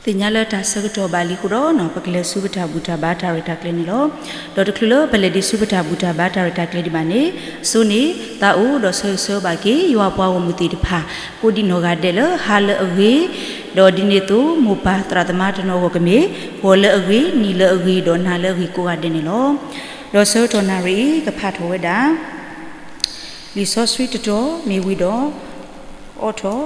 သ့ၣ်ညါလၢတၢ်ဆၢကတီၢ်ဘၣ်လံအဃိဒီး ပကလဲၤဆူပတၢ်ဘူၣ်တၢ်ဘါတၢ်ရဲၣ်တၢ်ကျဲၤန့ၣ်လီၤ. ဒီးတချုးလၢပလဲၤဒံးဆူပတၢ်ဘူၣ်တၢ်ဘါတၢ်ရဲၣ်တၢ်ကျဲၤဒံးဘၣ်န့ၣ်, ဆိန့ၣ် သးအိၣ်ဒီးဆၢဂ့ၤဆၢဝါဘၣ်က့ၤ ယွၤပှၤဂီၢ်မုၢ်သ့ၣ်တဖၣ် ကိးဒံးနီၢ်ဂၤဒဲးလၢဟါလၢအဂ့ၤ, ဒီးဒ်န့ၣ်အသိး မိၢ်ပၢ်သရၣ်သမါတနီၤအဂီၢ်ကမ့ၢ် ဂီၤလၢအဂ့ၤ, နံၤလၢအဂ့ၤ, ဒီးနၤလၢအဂ့ၤကိးဂၤဒဲးန့ၣ်လီၤ. ဒီးဆၢကတီၢ်နၣ်ရံၣ်အံၤ ကဖးထီၣ်ဝဲဒၣ် လံာ်စီဆှံတတီၤ မ့ၢ်ဝံၤဒီး အိးထီၣ်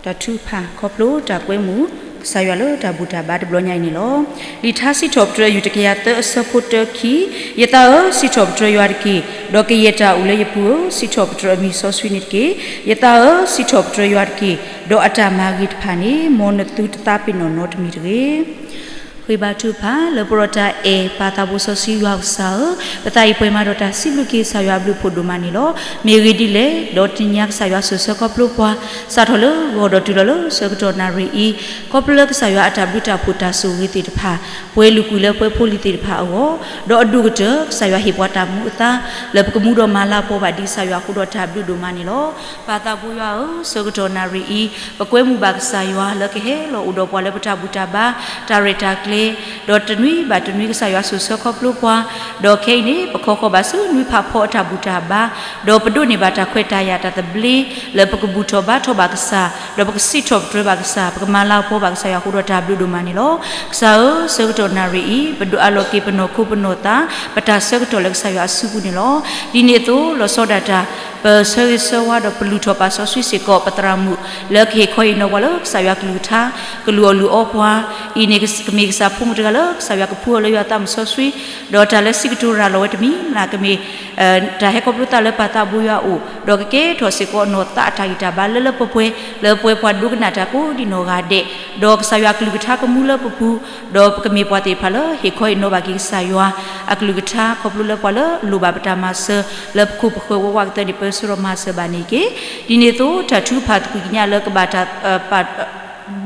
တၢ်ထုကဖၣ် ခီဖျိတၢ်ကွဲမုာ် ကစၢ်ယွၤလၢတၢ်ဘူၣ်တၢ်ဘါတဘျီညါအံၤန့ၣ်လီၤ. လံာ်ထါစံးထီၣ်ပတြၢၤ ယူၢ်တကယၤသၢ အဆၢဖိတၢ ခံ, ယသးဧၢ, စံးထီၣ်ပတြၢၤယွၤတက့ၢ်, ဒီးကယဲၢ်တၢ်အိၣ်လၢယပူၤဧၢ, စံးထီၣ်ပတြၢၤအမံၤစီဆှံန့ၣ်တက့ၢ်. ယသးဧၢ, စံးထီၣ်ပတြၢၤယွၤတက့ၢ်, ဒီးအတၢ်မၤဂ့ၤတဖၣ်န့ၣ် မ်နသုတသးပ့ၤနီၣ်နီတမံၤတဂ့ၤ. ဃ့ဘါထုကဖၣ် လၢပရိၣ်တၢ်အဲၣ်ပၢ်သးဘိစီဆှံယွၤကစၢ်ဧၢ, ပသးအံၤပှဲၤမးဒီးတၢ်စံးဘျုးက့ၤကစၢ်ယွၤအဘျုးအဖှိၣ်ဒိၣ်မးန့ၣ်လီၤ. မ့ၢ်အဂ့ၢ်ဒ်လဲၣ်, ဒီးတနံၤညါကစၢ်ယွၤစိာ်ဆှၢခီဖျိပှၤ စးထီၣ်လၢဂီၤဒီးတုၤလီၤလၢဆၢကတီၢ်နၣ်ရံၣ်အံၤ, ခီဖျိလၢကစၢ်ယွၤအတၢ်ဘျုးတၢ်ဖှိၣ်တၢ်ဆိၣ်ဂ့ၤသ့ၣ်တဖၣ် ပှဲၤလုာ်ကွံာ်လၢပှဲၤဖိလံၤသ့ၣ်တဖၣ်အဂီၢ်, ဒီးအဒိၣ်ကတၢၢ် ကစၢ်ယွၤဟ့ၣ်ပှၤတၢ်မူအသါ လၢပကမူဒီးမၤလၤကပီၤဘၣ်ဒံးကစၢ်ယွၤအဃိဒီးတၢ်ဘျုးဒိၣ်မးန့ၣ်လီၤ. ပၢ်သးဘိယွၤဧၢ, ဆၢကတီၢ်နၣ်ရံၣ်အံၤ ပကွဲမုာ်ဘၣ်ကစၢ်ယွၤလၢကဟဲလီၤအိၣ်ဒီးပှၤလၢပတၢ်ဘူၣ်တၢ်ဘါ တၢ်ရဲၣ်တၢ်ကျဲၤ, ဒီးတနွံဘၣ်တနွံကစၢ်ယွၤစိာ်ဆှၢခီဖျိပှၤ, ဒီးခဲအံၤန့ၣ် ပခီဃီၤဘၣ်ဆူနွံဖးဖီအတၢ်ဘူၣ်တၢ်ဘါ, ဒီးပဒိးန့ၢ်ဘၣ်တၢ်ခွဲးတၢ်ယာ်တၢ်သဘျ့ လၢပကဘူၣ်ထီၣ်ဘါထီၣ်ဘၣ်ကစၢ်, ဒီးပကစံးထီၣ်ပတြၢၤဘၣ်ကစၢ်, ပကမၤလၤကပီၤဘၣ်ကစၢ်ယွၤအဃိဒီးတၢ်ဘျုးဒိၣ်မးန့ၣ်လီၤ. ကစၢ်ဧၢ, ဆၢကတီၢ်နၣ်ရံၣ်အံၤ ပဒုးအးလီၤက့ၤပနီၢ်ခိပနီၢ်သး ပတၢ်ဆၢကတီၢ်လၢကစၢ်ယွၤအစုပူၤန့ၣ်လီၤ. ဒ်န့ၣ်အသိး လီၤဆီဒၣ်တၢ် ပဆၢဂ့ၤဆၢဝါဒီးပလူၤထီၣ်ပာ်စီဆှံစ့ၢ်ကီး ပသရၣ်မုၣ် လၢကဟ့ၣ်ခီဟ့ၣ်နီၤပှၤလၢကစၢ်ယွၤကလုၢ်ကထါ ကလူးအီၣ်လူၤအီပှၤ, အံၤန့ၣ်ကမ့ၢ်ကစၢ်ဖိမုၣ်တဂၤလၢကစၢ်ယွၤကဖှူအီၤလၢယွၤသးမုၣ်စီဆှံ, ဒီးတၢ်လၢစံးကတိၤရၤလီၤဝဲတမံၤမံၤကမ့ၢ် တၢ်ဟဲခီဖျိသးလၢပၢ်သးဘိယွၤအအိၣ်, ဒီးကကဲထီၣ်စ့ၢ်ကီးနီၢ်သးအတၢ်ဂံၢ်တၢ်ဘါလၢလၢပှဲၤပှဲၤ လၢပှဲၤပှၤဒိကနၣ်တၢ်ကိးဒံးနီၢ်ဂၤဒဲး, ဒီးကစၢ်ယွၤအကလုၢ်ကထါကမူလၢပပူၤ, ဒီးပကမ့ၢ်ပှၤသ့ၣ်တဖၣ်လၢဟ့ၣ်ခီဟ့ၣ်နီၤဘၣ်က့ၤကစၢ်ယွၤအကလုၢ်ကထါ ခီဖျိလၢပှၤလၢအလိၣ်ဘၣ်ပတၢ်မၤစၢၤ လၢပခိၣ်ပဃၢၤဝဲဝးကသၢန့ၣ် ပၢဆှၢဒီးမၤစၢၤဘၣ်န့ၣ်တက့ၢ်. ဒ်န့ၣ်အသိး တၢ်ထုကဖၣ်သကွံာ်ကညးလၢကဘၣ်တၢ်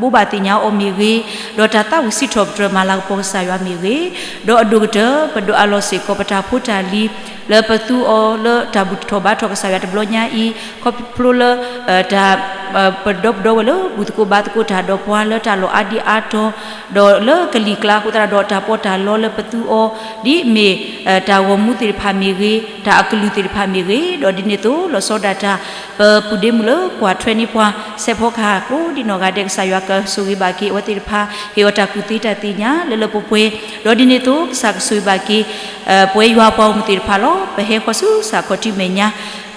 ဘိးဘၣ်သ့ၣ်ညါအီၤမ့ၢ်ဂ့ၤ, ဒီးတၢ်သးဝံၣ်စံးထီၣ်ပတြၢၤမၤလၤကပီၤကစၢ်ယွၤမ့ၢ်ဂ့ၤ, ဒီးအဒိၣ်ကတၢၢ် ပဒုးအးလီၤစ့ၢ်ကီးပတၢ်ဖိတၢ်လံၤ လၢပသူအီၤလၢတၢ်ဘူၣ်ထီၣ်ဘါထီၣ်ကစၢ်ယွၤတဘျီညါအံၤ, ခီဖျိလၢ တၢ် ပဒီပုၢ်ဝဲၢ်လၢဘူၣ်သကိးဘါသကိးတၢ်ဒီးပှၤ လၢတၢ်လီၢ်အါဒံအါတီၤ, ဒီးလၢကလံၤကျါအဃိသတးဒီး တၢ်ပီးတၢ်လီလၢပသူအီၤ ဒ်အမ့ၢ် တၢ်ဂီၤမူသ့ၣ်တဖၣ်မ့ၢ်ဂ့ၤ, တၢ်အကလုၢ်သ့ၣ်တဖၣ်မ့ၢ်ဂ့ၤ, ဒီးဒ်န့ၣ်အသိး လီၤဆီဒၣ်တၢ် ပပုၢ်ဒ့မုၣ်လၢကွၢ်ထွဲန့ၢ်ပှၤ စဲးဖီကဟၣ်ကိးဒံးနီၢ်ဂၤဒဲး ကစၢ်ယွၤကဆိၣ်ဂ့ၤဘၣ်က့ၤအဝဲသ့ၣ်တဖၣ်, ဟ့ၣ်အီၤတၢ်ကူၣ်သ့တၢ်သ့ၣ်ညါလၢလၢပှဲၤပှဲၤ, ဒီးဒ်န့ၣ်အသိး ကစၢ်ကဆိၣ်ဂ့ၤဘၣ်က့ၤ ပဝဲယွၤပှၤဂီၢ်မုၢ်သ့ၣ်တဖၣ်လီၤ. ပဟဲဃီၤဆူကစၢ်ခီၣ်ထံးမဲာ်ညါ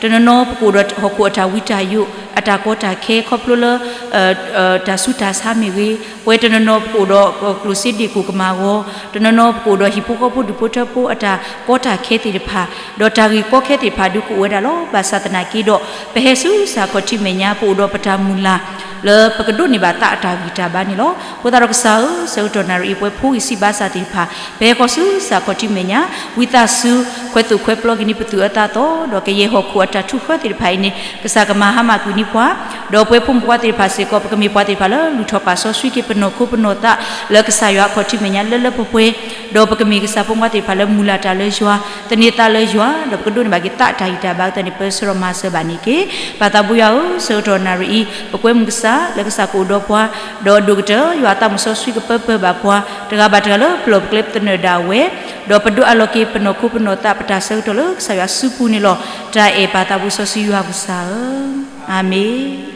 တနီၤနီၤပကအိၣ်ဒီးဟီၣ်ခိၣ်အတၢ်ဝံတၢ်ယိး အတၢ်ကီတၢ်ခဲ ခီဖျိလၢ တၢ်ဆူးတၢ်ဆါမ့ၢ်ဂ့ၤ, ပဝဲတနီၤနီၤပကအိၣ်ဒီးကျိၣ်စ့ဒ့ၣ်ကိၣ်ကမၣ်ဂီၤ, တနီၤနီၤပကအိၣ်ဒီးဟံၣ်ဖိဃီဖိဒူၣ်ဖိထၢဖိအတၢ်ကီတၢ်ခဲသ့ၣ်တဖၣ်, ဒီးတၢ်ဂ့ၢ်ကီခဲသ့ၣ်တဖၣ်ဒုးကအိၣ်ဝဲဒၣ်လီၤ. ဘၣ်ဆၣ်သနာ်က့ဒီး ပဟဲဆူကစၢ်ခီၣ်ထံးမဲာ်ညါ ပအိၣ်ဒီးပတၢ်မုၢ်လၢ် လၢပကဒိးန့ၢ်ဘၣ်သးအတၢ်ဂံၢ်တၢ်ဘါန့ၣ်လီၤ. အဃိသတးဒီးကစၢ်ဧၢ, ဆၢကတီၢ်နၣ်ရံၣ်အံၤ ပဝဲဖိဂံၢ်စၢ်ဘါစၢ်သ့ၣ်တဖၣ် ပဟဲဃီၤဆူကစၢ်ခီၣ်ထံးမဲာ်ညါ ဝံသးစူၤ ခွဲးသိၣ်ခွဲးပျီက့ၤန့ၢ်ပသူၣ်အၢသးသီ, ဒီးကယဲၢ်ဟီၣ်ခိၣ်အတၢ်ထုးဃၢသ့ၣ်တဖၣ်အံၤန့ၣ် ကစၢ်ကမၤဟါမၢ်ကွံာ်န့ၢ်ပှၤ, ဒီးပဝဲဖိမုၣ်ဖိခွါသ့ၣ်တဖၣ်စ့ၢ်ကီး ပကမ့ၢ်ပှၤသ့ၣ်တဖၣ်လၢလူၤထီၣ်ပာ်စီဆှံက့ၤပနီၢ်ခိပနီၢ်သး လၢကစၢ်ယွၤအခီၣ်ထံးမဲာ်ညါလၢလၢပှဲၤပှဲၤ, ဒီးပကမ့ၢ်ကစၢ်ဖိမုၣ်ဖိခွါသ့ၣ်တဖၣ်လၢမုၢ်လၢ်တၢ်လၢယွၤ, သန့ၤသးလၢယွၤ, ဒီးပကဒိးန့ၢ်ဘၣ်က့ၤသးအတၢ်ဂံၢ်တၢ်ဘါအဃိသတးန့ၣ် ပၢဆှၢဒီးမၤစၢၤဘၣ်န့ၣ်တက့ၢ်. ပၢ်သးဘိယွၤဧၢ, ဆၢကတီၢ်နၣ်ရံၣ်အံၤ ပကွဲမုာ်ကစၢ်လၢကစၢ်ကအိၣ်ဒီးပှၤ, ဒီးအဒိၣ်ကတၢၢ် ယွၤအသးမုၣ်စီဆှံကပၢပၢၢ်ဘၣ်ပှၤ တဂၤဘၣ်တဂၤလၢပလီၢ်ပကျဲပသနၢၣ်ဒၣ်ဝဲ, ဒီးပဒုးအးလီၤက့ၤပနီၢ်ခိပနီၢ်သး ပတၢ်ဆၢကတီၢ်လၢကစၢ်ယွၤစုပူၤန့ၣ်လီၤ. တၢ်အဲၣ်ပၢ်သးဘိစီဆှံယွၤကစၢ်ဧၢ, အၤမ့ၣ်.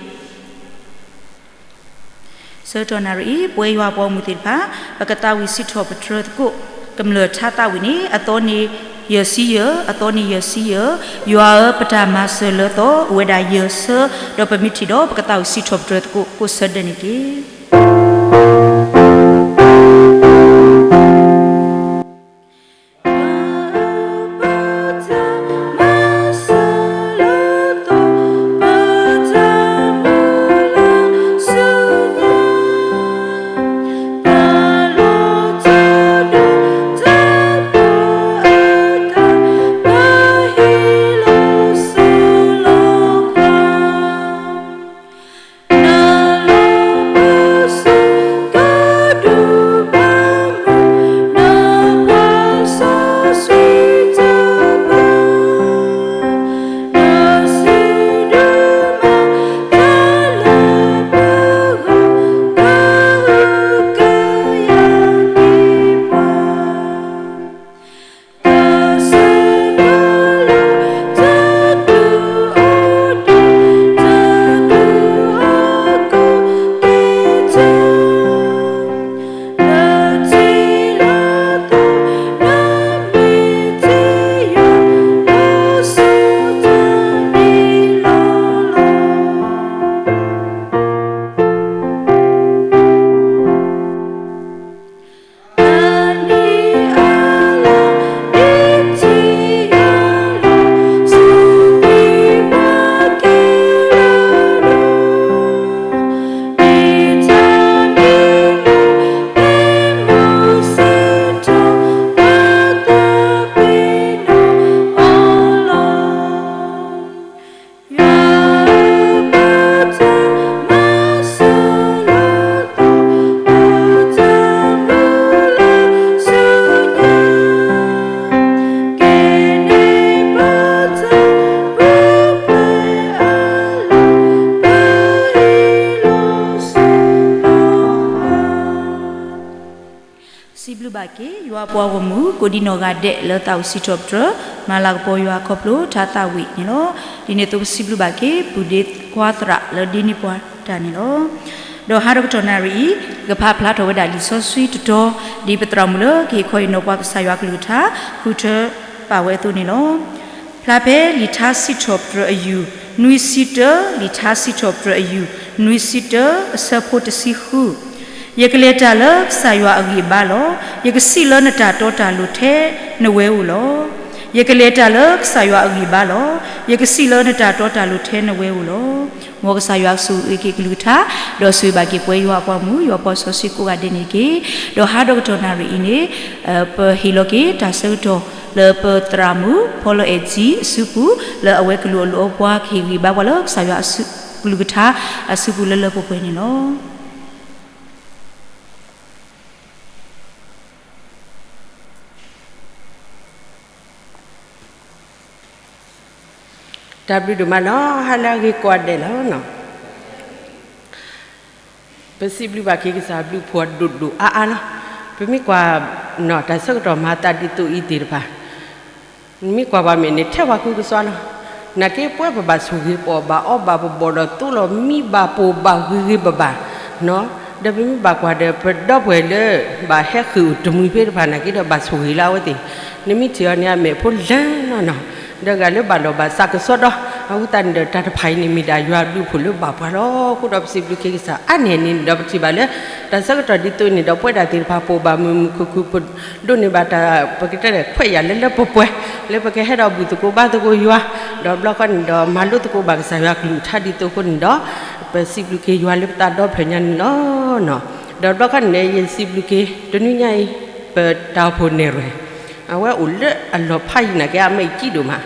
ဆၢကတီၢ်နၣ်ရံၣ်အံၤ ပဝဲယွၤပှၤဂီၢ်မုၢ်သ့ၣ်တဖၣ် ပကသးဝံၣ်စံးထီၣ်ပတြၢၤသကိး ကမျၢၢ်ထါသးဝံၣ်န့ၣ် အသီန့ၣ်ယဲၢ်ဆံယဲၢ်, အသီန့ၣ်ယဲၢ်ဆံယဲၢ်, ယွၤဧၢ ပတၢ်မၤစၢၤလၢအသီ အိၣ်ဝဲဒၣ်ယဲၢ်ဆၢ, ဒီးပမ့ၢ်ထံၣ်ဒီး ပကသးဝံၣ်စံးထီၣ်ပတြၢၤသကိး ကိးဆၢဒၢးန့ၣ်တက့ၢ်. ပစံးဘျုးဘၣ်က့ၤ ယွၤအပှၤဂီၢ်မုၢ် ကိးဒံနီၢ်ဂၤဒဲး လၢသးအိၣ်စံးထီၣ်ပတြၢၤ မၤလၤကပီၤယွၤခီဖျိထါသးဝံၣ်န့ၣ်လီၤ. ဒ်န့ၣ်အသိးပစံးဘျုးဘၣ်က့ၤ ပုၢ်ဒ့ခွါသရၣ် လၢဒ့န့ၢ်ပှၤတၢ်န့ၣ်လီၤ. ဒီးဟါဒီကတီၢ်နၣ်ရံၣ်အံၤ ယကဖးဖျါထီၣ်ဝဲဒၣ်လံာ်စီဆှံတတီၤ ဒ်ပသရၣ်မုၣ်လၢကဟ့ၣ်ခီဟ့ၣ်နီၤပှၤကစၢ်ယွၤကလုၢ်ကထါ ဃုထၢပာ်ဝဲအသိးန့ၣ်လီၤ. ဖျါဖဲလံာ်ထါစံးထီၣ်ပတြၢၤအယူၢ် နွံဆံတၢ, လံာ်ထါစံးထီၣ်ပတြၢၤအယူၢ် နွံဆံတၢ အဆၢဖိတဆံဃု ယကလဲၤတၢ်လၢကစၢ်ယွၤအဂံၢ်အဘါလီၤ. ယကစံးလၢနတၢ်တီတၢ်လိၤထဲနဝဲဧိၤလီၤ. ယကလဲၤတၢ်လၢကစၢ်ယွၤအဂံၢ်အဘါလီၤ. ယကစံးလၢနတၢ်တီတၢ်လိၤထဲနဝဲဧိၤလီၤ. မ်ကစၢ်ယွၤကဆိၣ်ဂ့ၤက့ၤကလုၢ်ကထါ ဒီးဆိၣ်ဂ့ၤဘၣ်က့ၤပှၤယွၤအပှၤမုၣ် ယွၤပှၤစီဆှံကိးဂၤဒဲးန့ၣ်တက့ၢ်. ဒီးဟါဒီကတီၢ်နၣ်ရံၣ်အံၤန့ၣ် ပဟ့ၣ်လီၤက့ၤတၢ်ဆၢကတီၢ်လၢပသရၣ်မုၣ် ဖီလီၤအဲၣ်ကၠံအစုပူၤ လၢအဝဲကလူးအလိၤအပှၤကဟ့ၣ်ဂံၢ်ဘါပှၤလၢကစၢ်ယွၤအစု ကလုၢ်ကထါအစုပူၤလၢလၢပှဲၤပှဲၤန့ၣ်လီၤ. တၢ်ဘျုးဒိၣ်မးလီၤ. ဟါလၢအဂ့ၤကိးဂၤဒဲးလီၤ. ပစံးဘျုးဘၣ်က့ၤကစၢ်ဘျုးဖှိၣ်ဒိၣ်ဒိၣ်အါအါလီၤ. ပမ့ၢ်ကွၢ် တၢ်ဆၢကတီၢ်မၤသးဒ်သိးအံၤသ့ၣ်တဖၣ် နမ့ၢ်ကွၢ်ပှၤမဲာ်န့ၣ် ထဲပှၤကူကစီလီၤ. နာ်က့ပဝဲပဘၣ်ဆိၣ်ဂ့ၤပအီၣ်ဘၣ်အီဘၣ် ပဘီၣ်ဒီးသိလီၤမံဘၣ်ပိၢ်ဘၣ်ဂ့ၤဂ့ၤဘၣ်ဘၣ်, ဒီးပမ့ၢ်ဘၣ်ကွၢ်ဒီး ပဒီပုၢ်ဝဲၢ်လၢ ဘၣ်ဟဲဃ့ၢ်အိၣ်တမှံၤဖဲတဖၣ်နာ်က့ဒီး ဘၣ်ဆိၣ်ဂ့ၤလၢအဝဲသ့ၣ်, နမ့ၢ်ထံၣ်အီၤန့ၣ် အမဲာ်ဖိလၢနီၢ်နီၢ်, ဒီးဂၤလၢဘၣ်လီၢ်ဘၣ်စးကစီဒီ, အဃိသတးန့ၣ်ဒီး တၢ်တဖၣ်အံၤန့ၣ် မ့ၢ်ဒၣ်ယွၤဘျုးဖှိၣ်လၢဘၣ်ပှၤလီၤ. အဃိဒီးပစံးဘျုးက့ၤကစၢ်အါန့ၢ်န့ၣ်ဒီး ပထံၣ်ဘၣ်လၢ တၢ်ဆၢကတီၢ်ဒ်သိးန့ၣ်ဒီး ပဝဲဒၣ်သ့ၣ်တဖၣ် ပအိၣ်ဘၣ်မုာ်မုာ်ခုၣ်ခုၣ် ပဒိးန့ၢ်ဘၣ်တၢ် ပကတဲလဲၣ် ခွဲးယာ်လၢလၢပှဲၤပှဲၤ လၢပကဟဲဒီးဘူၣ်သကိးဘါသကိးယွၤ, ဒီးဘျီခီန့ၣ်ဒီး မၤလိသကိးဘၣ်ကစၢ်ယွၤကလုၢ်ကထါဒ်သိးအဃိန့ၣ်ဒီး ပစံးဘျုးက့ၤယွၤလၢပသးဒီဖျၢၣ်ညါန့ၣ်လီၤ. ဒီးဘျီခီန့ၣ် ယစံးဘျုးက့ၤ တနွံညါအံၤ ပတၢ်အိၣ်ဖှိၣ်နဲၣ်ရွဲၣ်, အဝဲအိၣ်လၢအလီၢ်ဖးယံၤနာ်က့ အမ့ၢ်ကံဒိၣ်မး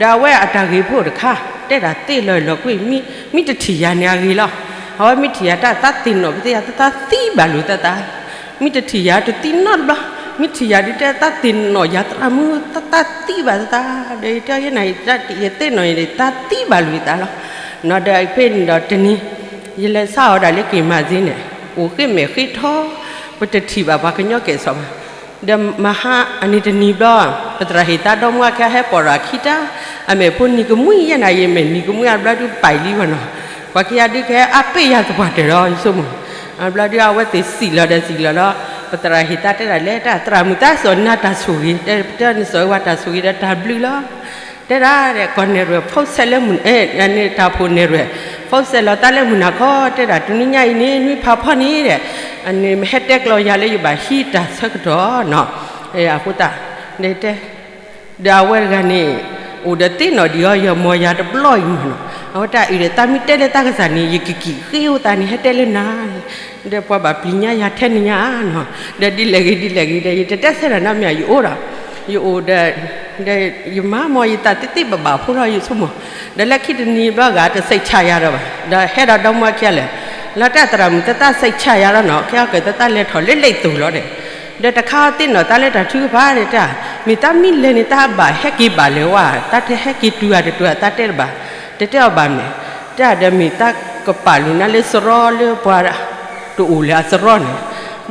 ဒီးအဝဲအတၢ်ဂ့ၢ်ဖိတခါ တဲဒၣ်သ့လီၤလီၤကွံာ် မ့ၢ်တထံၣ်ယၤန့ၣ်အဂ့ၤလီၤ. အဝဲမ့ၢ်ထံၣ်ယၤတၢ်သးသ့ၣ်နီၣ်ပသ့ယၤ သးသးသံဘၣ်လိာ်သးသး, မ့ၢ်တထံၣ်ယၤတသံနီတဘျီ, မ့ၢ်ထံၣ်ယၤဒ်တဲသးသ့ၣ်နီၣ်ယၤသရၣ်မုၣ် သးသးသံဘၣ်သးသး, ဒီးယတဲယဲနၤ ယသ့ၣ်နီၣ်ယၤ သးသံဘၣ်လိာ်ယသးလီၤ. ဒီးဖဲန့ၣ်ဒီးတနံၤ ယလဲၤဆါအီၤဒၣ်လၢက့ၤမၤစ့န့ၣ် အိၣ်ဃ့မဲာ်ဃ့ထီ ပတထံၣ်ဘၣ်ပှၤကညီကဲၣ်ဆိးဘၣ်. ဒီးမဟါအနံၤတနံၤဘျီ ပသရၣ်ဟ့ၣ်သးဒီမါဝၤခံဂၤဟဲပိာ်ဒီးအခံတၢ်, အမဲာ်ဖိနံၤကမှံယဲနၤ ယမဲာ်နံၤကမှံအဘျီဒုးပာ်လံဝဲနီၤ, ပှၤခံဂၤဒုးကဟဲအါပ့ၢ်ယၤသပှၢ်တၢၢ်လီၤ ယဆိကမိၣ်. အဘျီဒုးအဝဲသ့ၣ်စံၣ်လီၤဒီးစံၣ်လီၤလီၤ, ပသရၣ်ဟ့ၣ်သးတဲဒၣ်လဲၣ် တၢ်သရၣ်မုၣ်သးစီၤနၤတၢ်ဆိၣ်ဂ့ၤ, တဲပတဲနစီၤဝဲတၢ်ဆိၣ်ဂ့ၤဒီးတၢ်ဘျုးလီၤ. တဲဒၣ်ဒီး ကီၢ်နဲၣ်ရွဲၣ် ဖီစဲးလၢမုၢ် တၢ်အိၣ်ဖှိၣ်နဲၣ်ရွဲၣ် ဖီစဲးလီၤသးလၢမုၢ်နၤခီ တဲဒၣ်တနွံညါအံၤန့ၣ် နွံဖးဖီန့ၣ်ဒီး နမ့ၢ်ဟဲတဲကျီယၤလၢယဘၣ်ဟံးတၢ်ဆၢကတီၢ်နီၤ, အဃိသတး တဲ ဒီးအဝဲတဂၤန့ၣ် အိၣ်ဒီးသ့ၣ်နီၣ်ဒံးအီၤ ယမီၢ်ယၤတဘျီအံၤမ့ၢ်နီၤ, အဝဲတၢ်အံၤဒီး သးမ့ၢ်တဲလၢသးကစၢ်န့ၣ် ယကကံၣ်ဃ့အဃိသတးန့ၣ် ဟဲတဲလၢနၤ ဒီးပှၤဘၣ်ပျံၤညါယၤထဲန့ၣ်ညါနီၤ, ဒီးဒ်လဲၣ်ဂ့ၤဒ်လဲၣ်ဂ့ၤဒီး ယတတဲဆၢတၢ်နီတမံၤ ယအိၣ်ဒီး ယအိၣ်ဒီး ဒီးယမၤမီၢ်ယသးသ့သ့ဘၣ်ဘၣ်ဖိလီၤ ယဆိကမိၣ်, ဒီးလၢခံတနံၤဘျီဂၤတစဲးဆါယၤဒီးဘၣ်, ဒီးဟဲဒီးဒီမါဝၤခံဂၤလဲၣ်, လီၤတၢ်သရၣ်မုၣ်သးသးစဲးဆါယၤလီၤနီၤ, ခဲအံၤကဲသးသးလဲၤထီၣ်လၢလံာ်သိၣ်လီၤဒီး, ဒီးတခါအီၤသ့ၣ်နီၣ်သးလၢတၢ်ထုကဖၣ်ဒီးတၢ်, မ့ၢ်သးမ့ၢ်လဲၤန့ၣ် သးဘၣ်ဟဲက့ၤဘၣ်လဲၤဝဲ, သးတဟဲက့ၤတုၤဂၤတတုၤဂၤ သးတဲတဘၣ်, တတဲအီၤဘၣ်မဲာ်, တၢ်ဒီးမ့ၢ်သးကပာ်လုၢ်နၤလၢစရီလၢပှၤ တအိၣ်လၢအစရီန့ၣ်,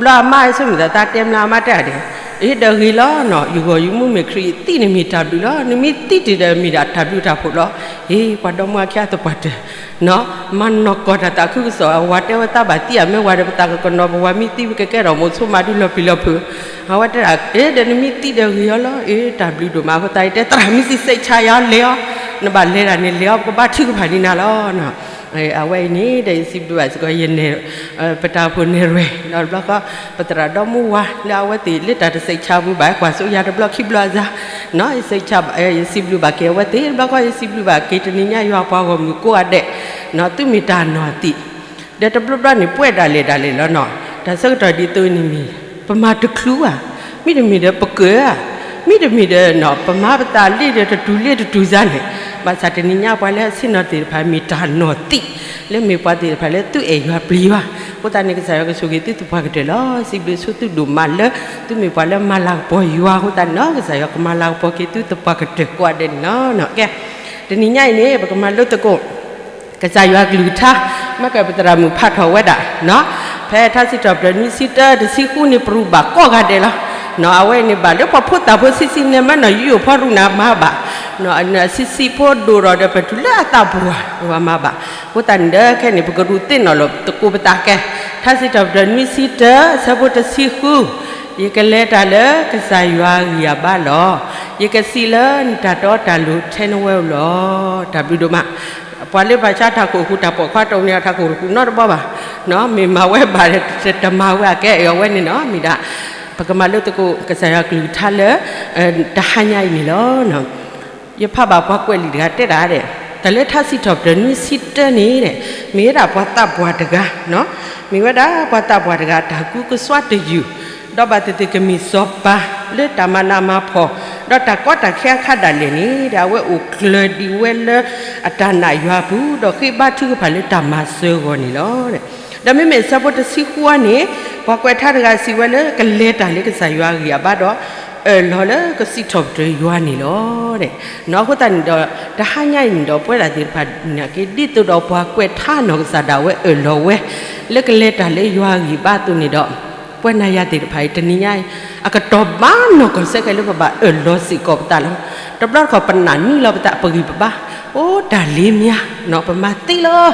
ဘျီအမါဆိမိၣ်သး သးတဲမနုၤအမါတဲဒၣ်, အ့ ဒီးဂ့ၤလီၤနီၤ, ယဂီၢ်ယမူမ့ၢ်ခရံာ်ယသံန့ၣ်မ့ၢ်တၢ်ဘျုးလီၤ, နမ့ၢ်သံတ့ၢ်ဒီးမ့ၢ်ဒၣ်တၢ်ဘျုးတၢ်ဖှိၣ်လီၤ, အ့ ပှၤဒီမါဝၤခံဂၤသပှၢ်တၢၢ် နီၤ, မၤနီၢ်ကီၢ်တၢ်သးခုကစီၣ်, အဝၤတဲဝဲသးဘၣ်သံအမဲာ်ဝၤဒီး ပသးကကနီၤ ပဝၤမ့ၢ်သံ ပကကဲထီၣ်မိၢ်ဆိမးဒုလီၤပျံၤလီၤဖုး, အဝဲတဲဒၣ် အ့ ဒီးနမ့ၢ်သံဒီးဂ့ၤအီၤလီၤ, အ့ တၢ်ဘျုးဒိၣ်မးအဃိသတး ယတဲသရၣ်မုၣ်သးစဲးဆါယၤလဲၤအီၤ, နဘၣ်လဲၤဒၣ်န့ၣ်လဲၤအီၤ ပကဘါထုကဖၣ်န့ၢ်နၤလီၤ အဝဲအံၤန့ၣ်ဒီး ယစံးဘျုးဘၣ်စ့ၢ်ကီး ယနဲၣ် ပတၢ်အိၣ်ဖှိၣ်နဲၣ်ရွဲၣ် ဒီးတဘျီဃီ ပသရၣ်ဒီမါဝၤလၢအဝဲသ့ၣ်လၢတၢ်တစဲးဆါပူၤဘၣ် ကွၢ်စိယၤတဘျီခံဘျီအစၢ်, နီၤ, ယစံးဘျုးဘၣ်က့ၤအဝဲသ့ၣ် တဘျီဃီ ယစံးဘျုးဘၣ်က့ၤတနံၤညါယွၤပှၤဂီၢ်မုၢ်ကိးဂၤဒဲး, နီၤ, သုမ့ၢ်တၢ်နီၢ်သံး ဒီးတဘျီဘျီန့ၣ် ပှဲၤဒၣ်လဲာ်ဒၣ်လဲာ်လီၤနီၤ, တၢ်ဆၢကတီၢ်ဒ်သိးန့ၣ်မ့ၢ် ပမၤတချုးဧါ, မ့တမ့ၢ်ဒီးပကၢၤဧါ, မ့တမ့ၢ်ဒီးနီၤ ပမၤပသးလ့ဒီးတတူၢ်လ့တတူၢ်စါန့ၣ်, ဘၣ်ဆၣ်တနံၤညါပှၤလၢအဆ့ၣ်နီၤသ့ၣ်တဖၣ်မ့ၢ်တၢ်နီၢ်သံး, လၢမ့ၢ်ပှၤသ့ၣ်တဖၣ်လၢသုအဲၣ်ယွၤပျံၤယွၤ, အဃိသတးန့ၣ် ကစၢ်ယွၤကဆိၣ်ဂ့ၤသုသပှၢ်ကတၢၢ်လီၤ, စံးဘျုးဆူသုဒိၣ်မးလၢ သုမ့ၢ်ပှၤလၢမၤလၤကပီၤယွၤအဃိသတးန့ၣ်နီၤ, ကစၢ်ယွၤကမၤလၤကပီၤက့ၤသုသပှၢ်ကတၢၢ်ကိးဂၤဒဲးန့ၣ်လီၤ, ကဲ, တနံၤညါအံၤန့ၣ် ပကမၤလိသကိး ကစၢ်ယွၤကလုၢ်ကထါ, မ့ၢ်ကပသရၣ်မုၣ်ဖးထီၣ်ဝဲဒၣ်, နီၤ, ဖဲထါစံးထီၣ်ပတြၢၤနွံဆံတၢ တဆံဃုန့ၣ် ပရူးဘၣ်ကိးဂၤဒဲးလီၤ. နီၣ် အဝဲန့ၣ်ဘၣ်လၢပှၤဖိသၣ်ဖိဆံးဆံးန့ၣ် မ့ၢ်နီၣ်ယူယိၣ်ဖီရူးန့ၣ်မၤဘၣ်, နီၣ် ဆံးဆံးဖိဒိၣ်ဒီးဒီးပတုၤလၢအသးပှၢ် ဝဲမၤဘၣ်. အဃိသတးန့ၣ်ဒီးခဲန့ၣ် ပကရူးသ့ၣ်နီၣ်လီၤသကိးပသးကဲ, ထါစံးထီၣ်ပတြၢၤနွံဆံတၢ ဆၢဖိတဆံဃု, ယကလဲၤတၢ်လၢကစၢ်ယွၤအဂံၢ်အဘါလီၤ. ယကစံးလၢနတၢ်တီတၢ်လိၤထဲနဝဲဧိၤလီၤ. တၢ်ဘျုးဒိၣ်မး. ပှၤလၢဘၣ်ဆါတၢ်ခိၣ်ဃုာ်တၢ်ပိာ်ခွါတအိၣ်န့ၣ် အတၢ်ခိၣ်ဃုာ်နီတဘီဘၣ်, နီၣ် မ့ၢ်မၤဝဲဘၣ်ဒီး တမၤဝဲအကဲအီၤဝဲန့ၣ်နီၣ် မ့ၢ်ဒၣ် ပကမၤလိသကိးကစၢ်ယွၤကလုၢ်ကထါလၢ တဟါညါအံၤန့ၣ်လီၤ. ယဖးဘၣ်ပှၤကွဲးလံာ်တဂၤတဲဒၣ်ဒဲး, တၢ်လၢထါစံးထီၣ်ပတြၢၤနွံဆံတၢန့ၣ် မ့ၢ်ဝဲဒၣ်ပှၤသးပှၢ်တဂၤ, မ့ၢ်ဝဲဒၣ်ပှၤသးပှၢ်တဂၤ တၢ်ကူကစွါတယုၢ်, ဒီးဘၣ်သ့ၣ်သ့ၣ်ကမ့ၢ်စီၤပၤလၢတၢ်မၤနးမၤဖှီၣ်, ဒီးတၢ်ကီတၢ်ခဲအခါဒၣ်လဲာ်န့ၣ် ဒီးအဝဲအိၣ်ကျၢၤဒံးဝဲလၢအတၢ်နာ်ယွၤအပူၤ, ဒီးဃ့ဘါထုကဖၣ်လၢတၢ်မၤစၢၤအဂီၢ်န့ၣ်လီၤ. ဒီးမ့မ့ၢ်ဆၢဖိတဆံဃုအံၤန့ၣ် ပှၤကွဲးထါတဂၤစံးဝဲလၢ ကလဲၤတၢ်လၢကစၢ်ယွၤအဂံၢ်အဘါဒီး အၢၣ်လီၤလၢကစံးထီၣ်ပတြၢၤယွၤန့ၣ်လီၤ. နီၣ် အဃိသတးန့ၣ်ဒီး တဟါညါအံၤန့ၣ်ဒီး ပဝဲဒၣ်သ့ၣ်တဖၣ်နာ်က့ ဒ်သိးဒီးပှၤကွဲးထါနီၢ်ကစၢ်ဒၣ်ဝဲအၢၣ်လီၤဝဲ လၢကလဲၤတၢ်လၢယွၤအဂံၢ်ဘါအသိးန့ၣ်ဒီး ပဝဲနၤယၤသ့ၣ်တဖၣ်အံၤ တနံၤညါအံၤ အကတီၢ်ဘၣ်နီၢ်ကီၢ်စဲဃဲးလၢပဘၣ်အၢၣ်လီၤစ့ၢ်ကီးပသးလီၤ. တဘျီတခီၣ်ပနာ်န့ၢ်လီၤပသးပဂံၢ်ပဘါ, အိၣ်တၢ်လ့ၤမး, နီၣ် ပမၤသ့လီၤ,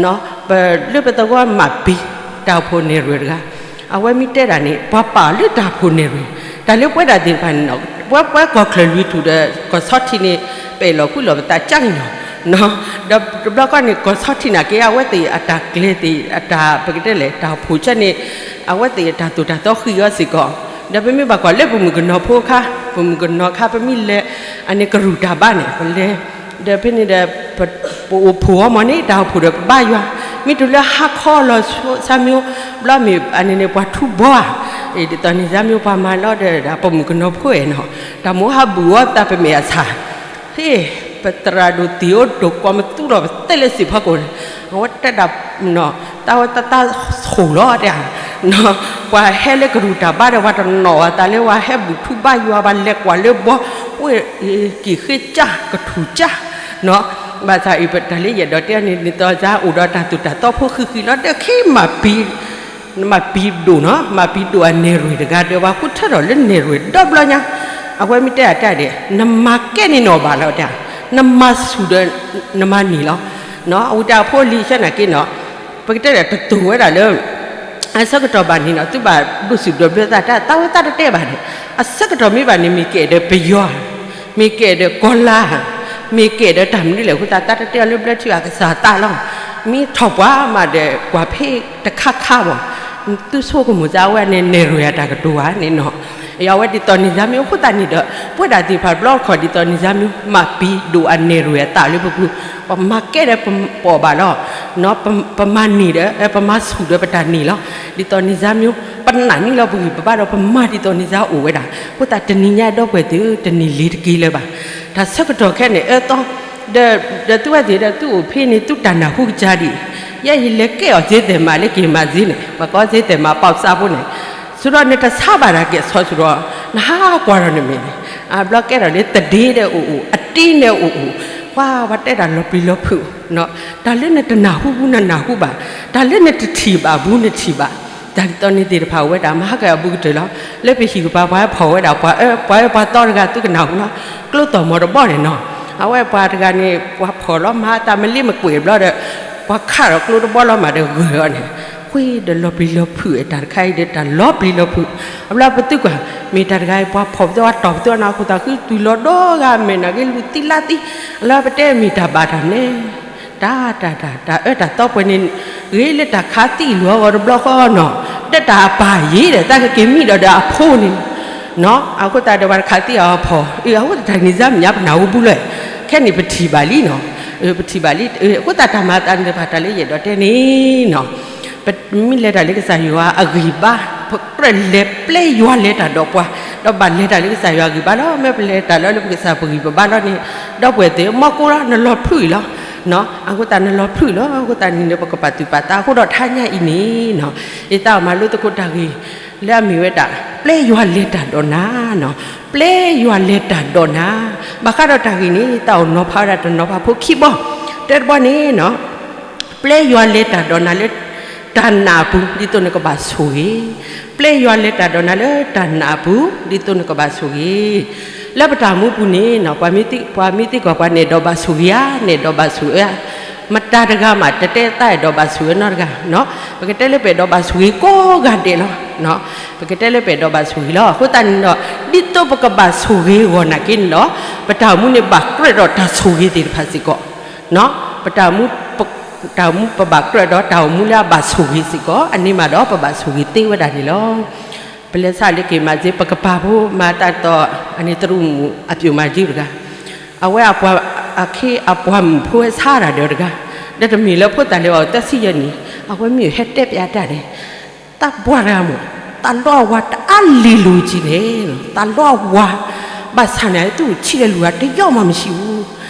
နီၣ် ပလၢပသဝီမၤပံၤ တၢ်အိၣ်ဖှိၣ်နဲၣ်ရွဲၣ်တဂၤ, အဝဲမ့ၢ်တဲဒၣ်န့ၣ် ပှၤပာ်အီၤလၢတၢ်အိၣ်ဖှိၣ်နဲၣ်ရွဲၣ်, တၢ်လၢပဝဲဒၣ်သ့ၣ်တဖၣ်န့ၣ်နီၣ် ပဝဲပှၤကီၢ်ချၢၣ်လွံၢ်ထူၣ်ဒီး ကီၢ်ဆီထံးန့ၣ် ပအဲၣ်လီၤကွံလီၤပသးကၢ်န့ၣ်လီၤ. ဒီးတဘျီခီန့ၣ် ကီၢ်ဆီထံးနာ်က့ အဝဲသ့ၣ်အတၢ်ကျဲၤသ့ၣ် အတၢ်ပကတဲလဲၣ် တၢ်အိၣ်ဖှိၣ်ဆၢန့ၣ် အဝဲသ့ၣ်အတၢ်သိၣ်တၢ်သီဃံးအီၤစ့ၢ်ကီး, ဒီးပမ့ၢ်ဘၣ်ကွၢ်လၢပမုၣ်ကနီၤဖိအခါ, ပမုၣ်ကနီၤအခါ ပမ့ၢ်လဲၤ အန့ၣ်ကရူၢ်တၢ်ဘါန့ၣ် ပလဲၤ ဒီးဖဲန့ၣ်ဒီး ပအိၣ်ဖှိၣ်အီၤမ့ၢ်န့ၣ် တၢ်အိၣ်ဖှိၣ်ဒီးပဘါယွၤ, မ့ၢ်တုၤလၢဟါခီလီၤဆါမ့ၢ်, ဘျီမ့ၢ်အန့ၣ်န့ၣ် ပှၤထူဘီဧါ, ဒ်သိးန့ၣ်စါမ့ၢ်ပှၤမၤလီၤဒီး ပမုၣ်ကနီၤဖိဧါနီၣ်, တၢ်မိၣ်ဟးဘူၣ်အီၤသးပမဲာ်အဆၣ်, ဟ့ၣ်, ပသရၣ်ဒိၣ်သ့ၣ်အိၣ်ဒိၣ်ကွီၢ်မသူဒီးပသဲလဲၤစံၣ်ဖီခိၣ်န့ၣ်, အဝဲတဲဒၣ် တၢ်ဝဲတၢ်သးဆိၣ်လီၤတဲ, ပှၤဟဲလၢကရူၢ်တၢ်ဘါဒီး ပှၤတနီၣ်အသးလၢ ပှၤဟဲဘူၣ်ထူဘါယွၤ ပှၤလဲၤကွၢ်လၢဘီ, ဝဲက့ၤဃ့ကၢ်ကထူၣ်ကၢ်, ဘၣ်ဆၣ်အံၤပတၢ်လၢယအဲၣ်ဒိးတဲန့ၣ် ဒ်သိးစါအိၣ်ဒီးတၢ်သိၣ်တၢ်သီဖိဃံးဃံးလီၤ ဒီးခ့မၤပံၤ နမၤပံၤဒိၣ်နီၤ မၤပံၤဒိၣ်အနဲၣ်ရွဲၣ်တဂၤဒီး ပှၤဃုထၢထီၣ်လၢနဲၣ်ရွဲၣ်ဒီဘျီညါ, အဝဲမ့ၢ်တဲအတၢ်ဒဲး နမၤကဲန့ၣ်နီၣ်ဘၣ်လီၤတဲ, နမၤဆူၣ်ဒီး နမၤနံၤလီၤ, အဝဲတၢ်ဖိလံၤဆၢနာ်က့နီၤ, ပကတဲဒီးတတိၢ်ဝဲဒၣ်လၢ အဆၢကတီၢ်ဘၣ်န့ၣ်နီၤ သုဘၣ်ဒိးစံးဘျုးဘျုးသးတၢ် သးဝဲသးတတဲဘၣ်န့ၣ်, အဆၢကတီၢ်မ့ၢ်ဘၣ်န့ၣ် မ့ၢ်ကဲဒီးပယီၤ မ့ၢ်ကဲဒီးကီၤလါ, မ့ၢ်ကဲဒီးတၢ်မနုၤလဲၣ် အဃိသတး တတဲအီၤလၢဘျၢထံအကစၢ်သးလီၤ, မ့ၢ်ထီၣ်ပှၤမးဒီးကွၢ်ဖဲတခါခါဘၣ်, သုဆိကမိၣ်စါဝဲန့ၣ် နဲၣ်ရွဲၣ်အတၢ်ကတိၤဧါန့ၣ်နီၤ, အဝဲဒ်သိးန့ၣ်စါမ့ၢ်အဃိသတးန့ၣ်ဒီး ပဝဲဒၣ်သ့ၣ်တဖၣ်တဘျီတခီၣ်ဒ်သိးန့ၣ်စါမ့ၢ် မၤပံၤဒိၣ်အနဲၣ်ရွဲၣ်အသးလၢပပူၤ, ပမၤကဲဒီးပအီၣ်ဘၣ်လီၤ, ပမၤနံၤဒီး ပမၤဆူၣ်ဒီးပတၢ်နံၤလီၤ, ဒ်သိးန့ၣ်စါမ့ၢ် ပနာ်န့ၢ်လီၤပဂံၢ်ပဘါဒီး ပမၤဒ်သိးန့ၣ်စါအိၣ်ဝဲဒၣ်, အဃိသတးတနံၤညါဒီပုၢ်ဝဲၢ်သ့ၣ်ဧၢ တန့ၢ်လ့ၤတက့ၢ်လၢၤဘၣ်, တၢ်ဆၢကတီၢ်ခဲန့ၣ် အၢသီ ဒီး ဒီးသုဝဲသ့ၣ်ဒီးသုအိၣ်ဖဲန့ၣ် သုတၢ်နၢ်ဟူကစၢ်ဒံး, ယဲယလဲၤကဲအီၤစ့သဲးမးလၢ က့ၤမးစ့န့ၣ် ပှၤကိးစ့သဲးမးပီၣ်စးဖိန့ၣ်, ဆိဒီးနတဆါဘၣ်တၢ်ကဲၣ်ဆိးဆိဒီး နဟးကွၢ်ဒီးနမဲာ်န့ၣ်, အဘျီကဲထီၣ်လၢသဒ့ဒီးအိၣ်အိၣ် အတ့ဒီးအိၣ်အိၣ်, ပှၤပှၤတဲတၢ်လီၤပျံၤလီၤဖုး, တၢ်လၢနတနၢ်ဟူဘူးနနၢ်ဟူဘၣ်, တၢ်လၢနတထံၣ်ဘၣ်ဘူးနထံၣ်ဘၣ်, တၢ်ဒ်သိးန့ၣ်သ့ၣ်တဖၣ်အိၣ်ဝဲဒၣ် မၤဟးကဲအဘူးကတၢၢ်လီၤ, လၢပဟံၣ်ကပၤပှၤဟဲဖီၣ်ဝဲဒၣ် ပှၤအၢပှၤအၢပှၤသီတဂၤသုကနၢ်ဟူလီၤ, ကျိသီၣ်မီၤတဘီန့ၣ်နီၤ, အဝဲပှၤတဂၤန့ၣ် ပှၤဖီၣ်လီၤမၤတၢ်မလ့မကွဲးဘျီဒီး ပှၤခးဒီးကျိတဘီလီၤမးဒီးဂၢၢ်အီၤန့ၣ်, ဃ့ဒီးလီၤပျံၤလီၤဖုးတၢ်တခါအံၤဒီးတၢ်လီၤပျံၤလီၤဖုး, အဘျီပသုကွၢ် မ့ၢ်တၢ်တဂၤအံၤ ပှၤဖီၣ်ပသီဝဲတီၢ်ပသီနၤ ခိၣ်သးဃုတုၤလီၤဒီဂၤမဲာ်နၤက့လူၤသံလါသံ, အလီၤပတဲမ့ၢ်တၢ်ဘၣ်တၢ်မနုၤလဲၣ်, တၢ်တၢ်တၢ် တၢ်အၢတၢ်သီပှဲၤန့ၣ်, ဂ့ၤလၢတၢ်ခးသံအလီၢ်အဂီၢ်တဘျီဃီနီၤ, ဒီးတၢ်အပၢ်ယံၤဒီး သးကက့ၤမံဒီးဒီးအဖိန့ၣ်, အဃိသတးဒီးပှၤတခးသံအီၤဖီၣ်, အဃိသတးတၢ်န့ၣ်စါမ့ၢ်ညါပနၢ်ဟူဘူးလီၤ, ခဲန့ၣ်ပထံၣ်ဘၣ်လံနီၤ, ပထံၣ်ဘၣ်လံ, အဃိသတးတၢ်မၤအသးန့ၣ်တဖၣ်တၢ်လၢယအဲၣ်ဒိးတဲန့ၣ်နီၤ ပမ့ၢ်လဲၤတၢ်လၢကစၢ်ယွၤအဂံၢ်ဘါ, ပကြၢးလဲၤပျဲယွၤလဲၤတၢ်ဒီးပှၤ, ဒီးဘၣ်လဲၤတၢ်လၢကစၢ်ယွၤအဂံၢ်ဘါလီၤ. မ့ၢ်ပလဲၤတၢ်လၢလၢပကစၢ်ပဂံၢ်ပဘါလီၤန့ၣ်, ဒီပုၢ်ဝဲၢ်သ့ၣ် မီၢ်ကိလီၤနလီၤဖုးအံၤလီၤ, အဃိသတးနလီၤဖုးလီၤ, အဃိသတးန့ၣ်ဒီး ပကပာ်သူၣ်ပာ်သးအဃိဒီး တဟါညါအံၤန့ၣ်နီၤ, ယသးမၤလိသကိးတၢ်ဂ့ၢ် လၢအမ့ၢ်ဝဲဒၣ် ပျဲယွၤလဲၤတၢ်ဒီးနၤနီၤ, ပျဲယွၤလဲၤတၢ်ဒီးနၤ, ဘၣ်ဃးဒီးတၢ်ဂ့ၢ်န့ၣ် သးအိၣ်နီၤဖးဝဲဒၣ်တနီၤဖးဖိခံဘီ, တၢတဘီန့ၣ်နီၤ ပျဲယွၤလဲၤတၢ်ဒီးနၤလၢ တၢ်နာ်အပူၤ ဒ်သိးနကဘၣ်ဆိၣ်ဂ့ၤ, ပျဲယွၤလဲၤတၢ်ဒီးနၤလၢတၢ်နာ်အပူၤ ဒ်သိးနကဘၣ်ဆိၣ်ဂ့ၤ. လၢပတၢ်မူပူၤန့ၣ် ပှၤမ့ၢ်သံကွၢ် ပှၤမ့ၢ်သံကွၢ်ပှၤ နအဲၣ်ဒိးဘၣ်ဆိၣ်ဂ့ၤဧါ, နအဲၣ်ဒိးဘၣ်ဆိၣ်ဂ့ၤဧါ, မတၤတဂၤမး တတဲသးအဲၣ်ဒိးဘၣ်ဆိၣ်ဂ့ၤနီတဂၤ, ပကတဲလၢပအဲၣ်ဒိးဘၣ်ဆိၣ်ဂ့ၤကိးဂၤဒဲးလီၤ. ပကတဲလၢပအဲၣ်ဒိးဘၣ်ဆိၣ်ဂ့ၤလီၤ. အဃိသတးန့ၣ်ဒီး ဒ်သိးပကဘၣ်ဆိၣ်ဂ့ၤအဂီၢ်နာ်က့န့ၣ်ဒီး ပတၢ်အိၣ်မူန့ၣ်ဘၣ်ကြၢးဒီးတၢ်ဆိၣ်ဂ့ၤသ့ၣ်တဖၣ်စ့ၢ်ကီး ပတၢ်အိၣ်မူ ပ တၢ်အိၣ်မူ ပဘၣ်ကြၢးဒီးတၢ်အိၣ်မူလၢအဘၣ်ဆိၣ်ဂ့ၤစ့ၢ်ကီး, အန့ၣ်မးဒီးပဘၣ်ဆိၣ်ဂ့ၤသ့ဝဲဒၣ်န့ၣ်လီၤ. ပလဲၤဆါလၢက့ၤမၤစ့ ပကပၤဖိမၤတၢ်တီၤ အန့ၣ်တရူးမုၣ်အပျိၣ်မၤကၠံတဂၤ, အဝဲအပှၤအခ့အပှၤမုၣ်ဖိဝဲဆါတၢ်ဒီးတဂၤ, ဒီးတမ့ၢ်လၢဖိသၣ်လၢအီၤသၢဆံယဲၢ်နံၣ်, အဝဲမ့ၢ်ဟဲတဲပျးတၢ်န့ၣ် တၢ်ပှၤတဂၤမ့ၢ် တၢ်လီအဝၤတအါလ့ၤလိၤက့ၤန့ၣ်, တၢ်လီအဝၤ ဘၣ်ဆၣ်န့ၣ် သူၣ်ဆံးလၢလူၤဂၤတယီၢ်မးမ့ၢ်ဆံးဘူး,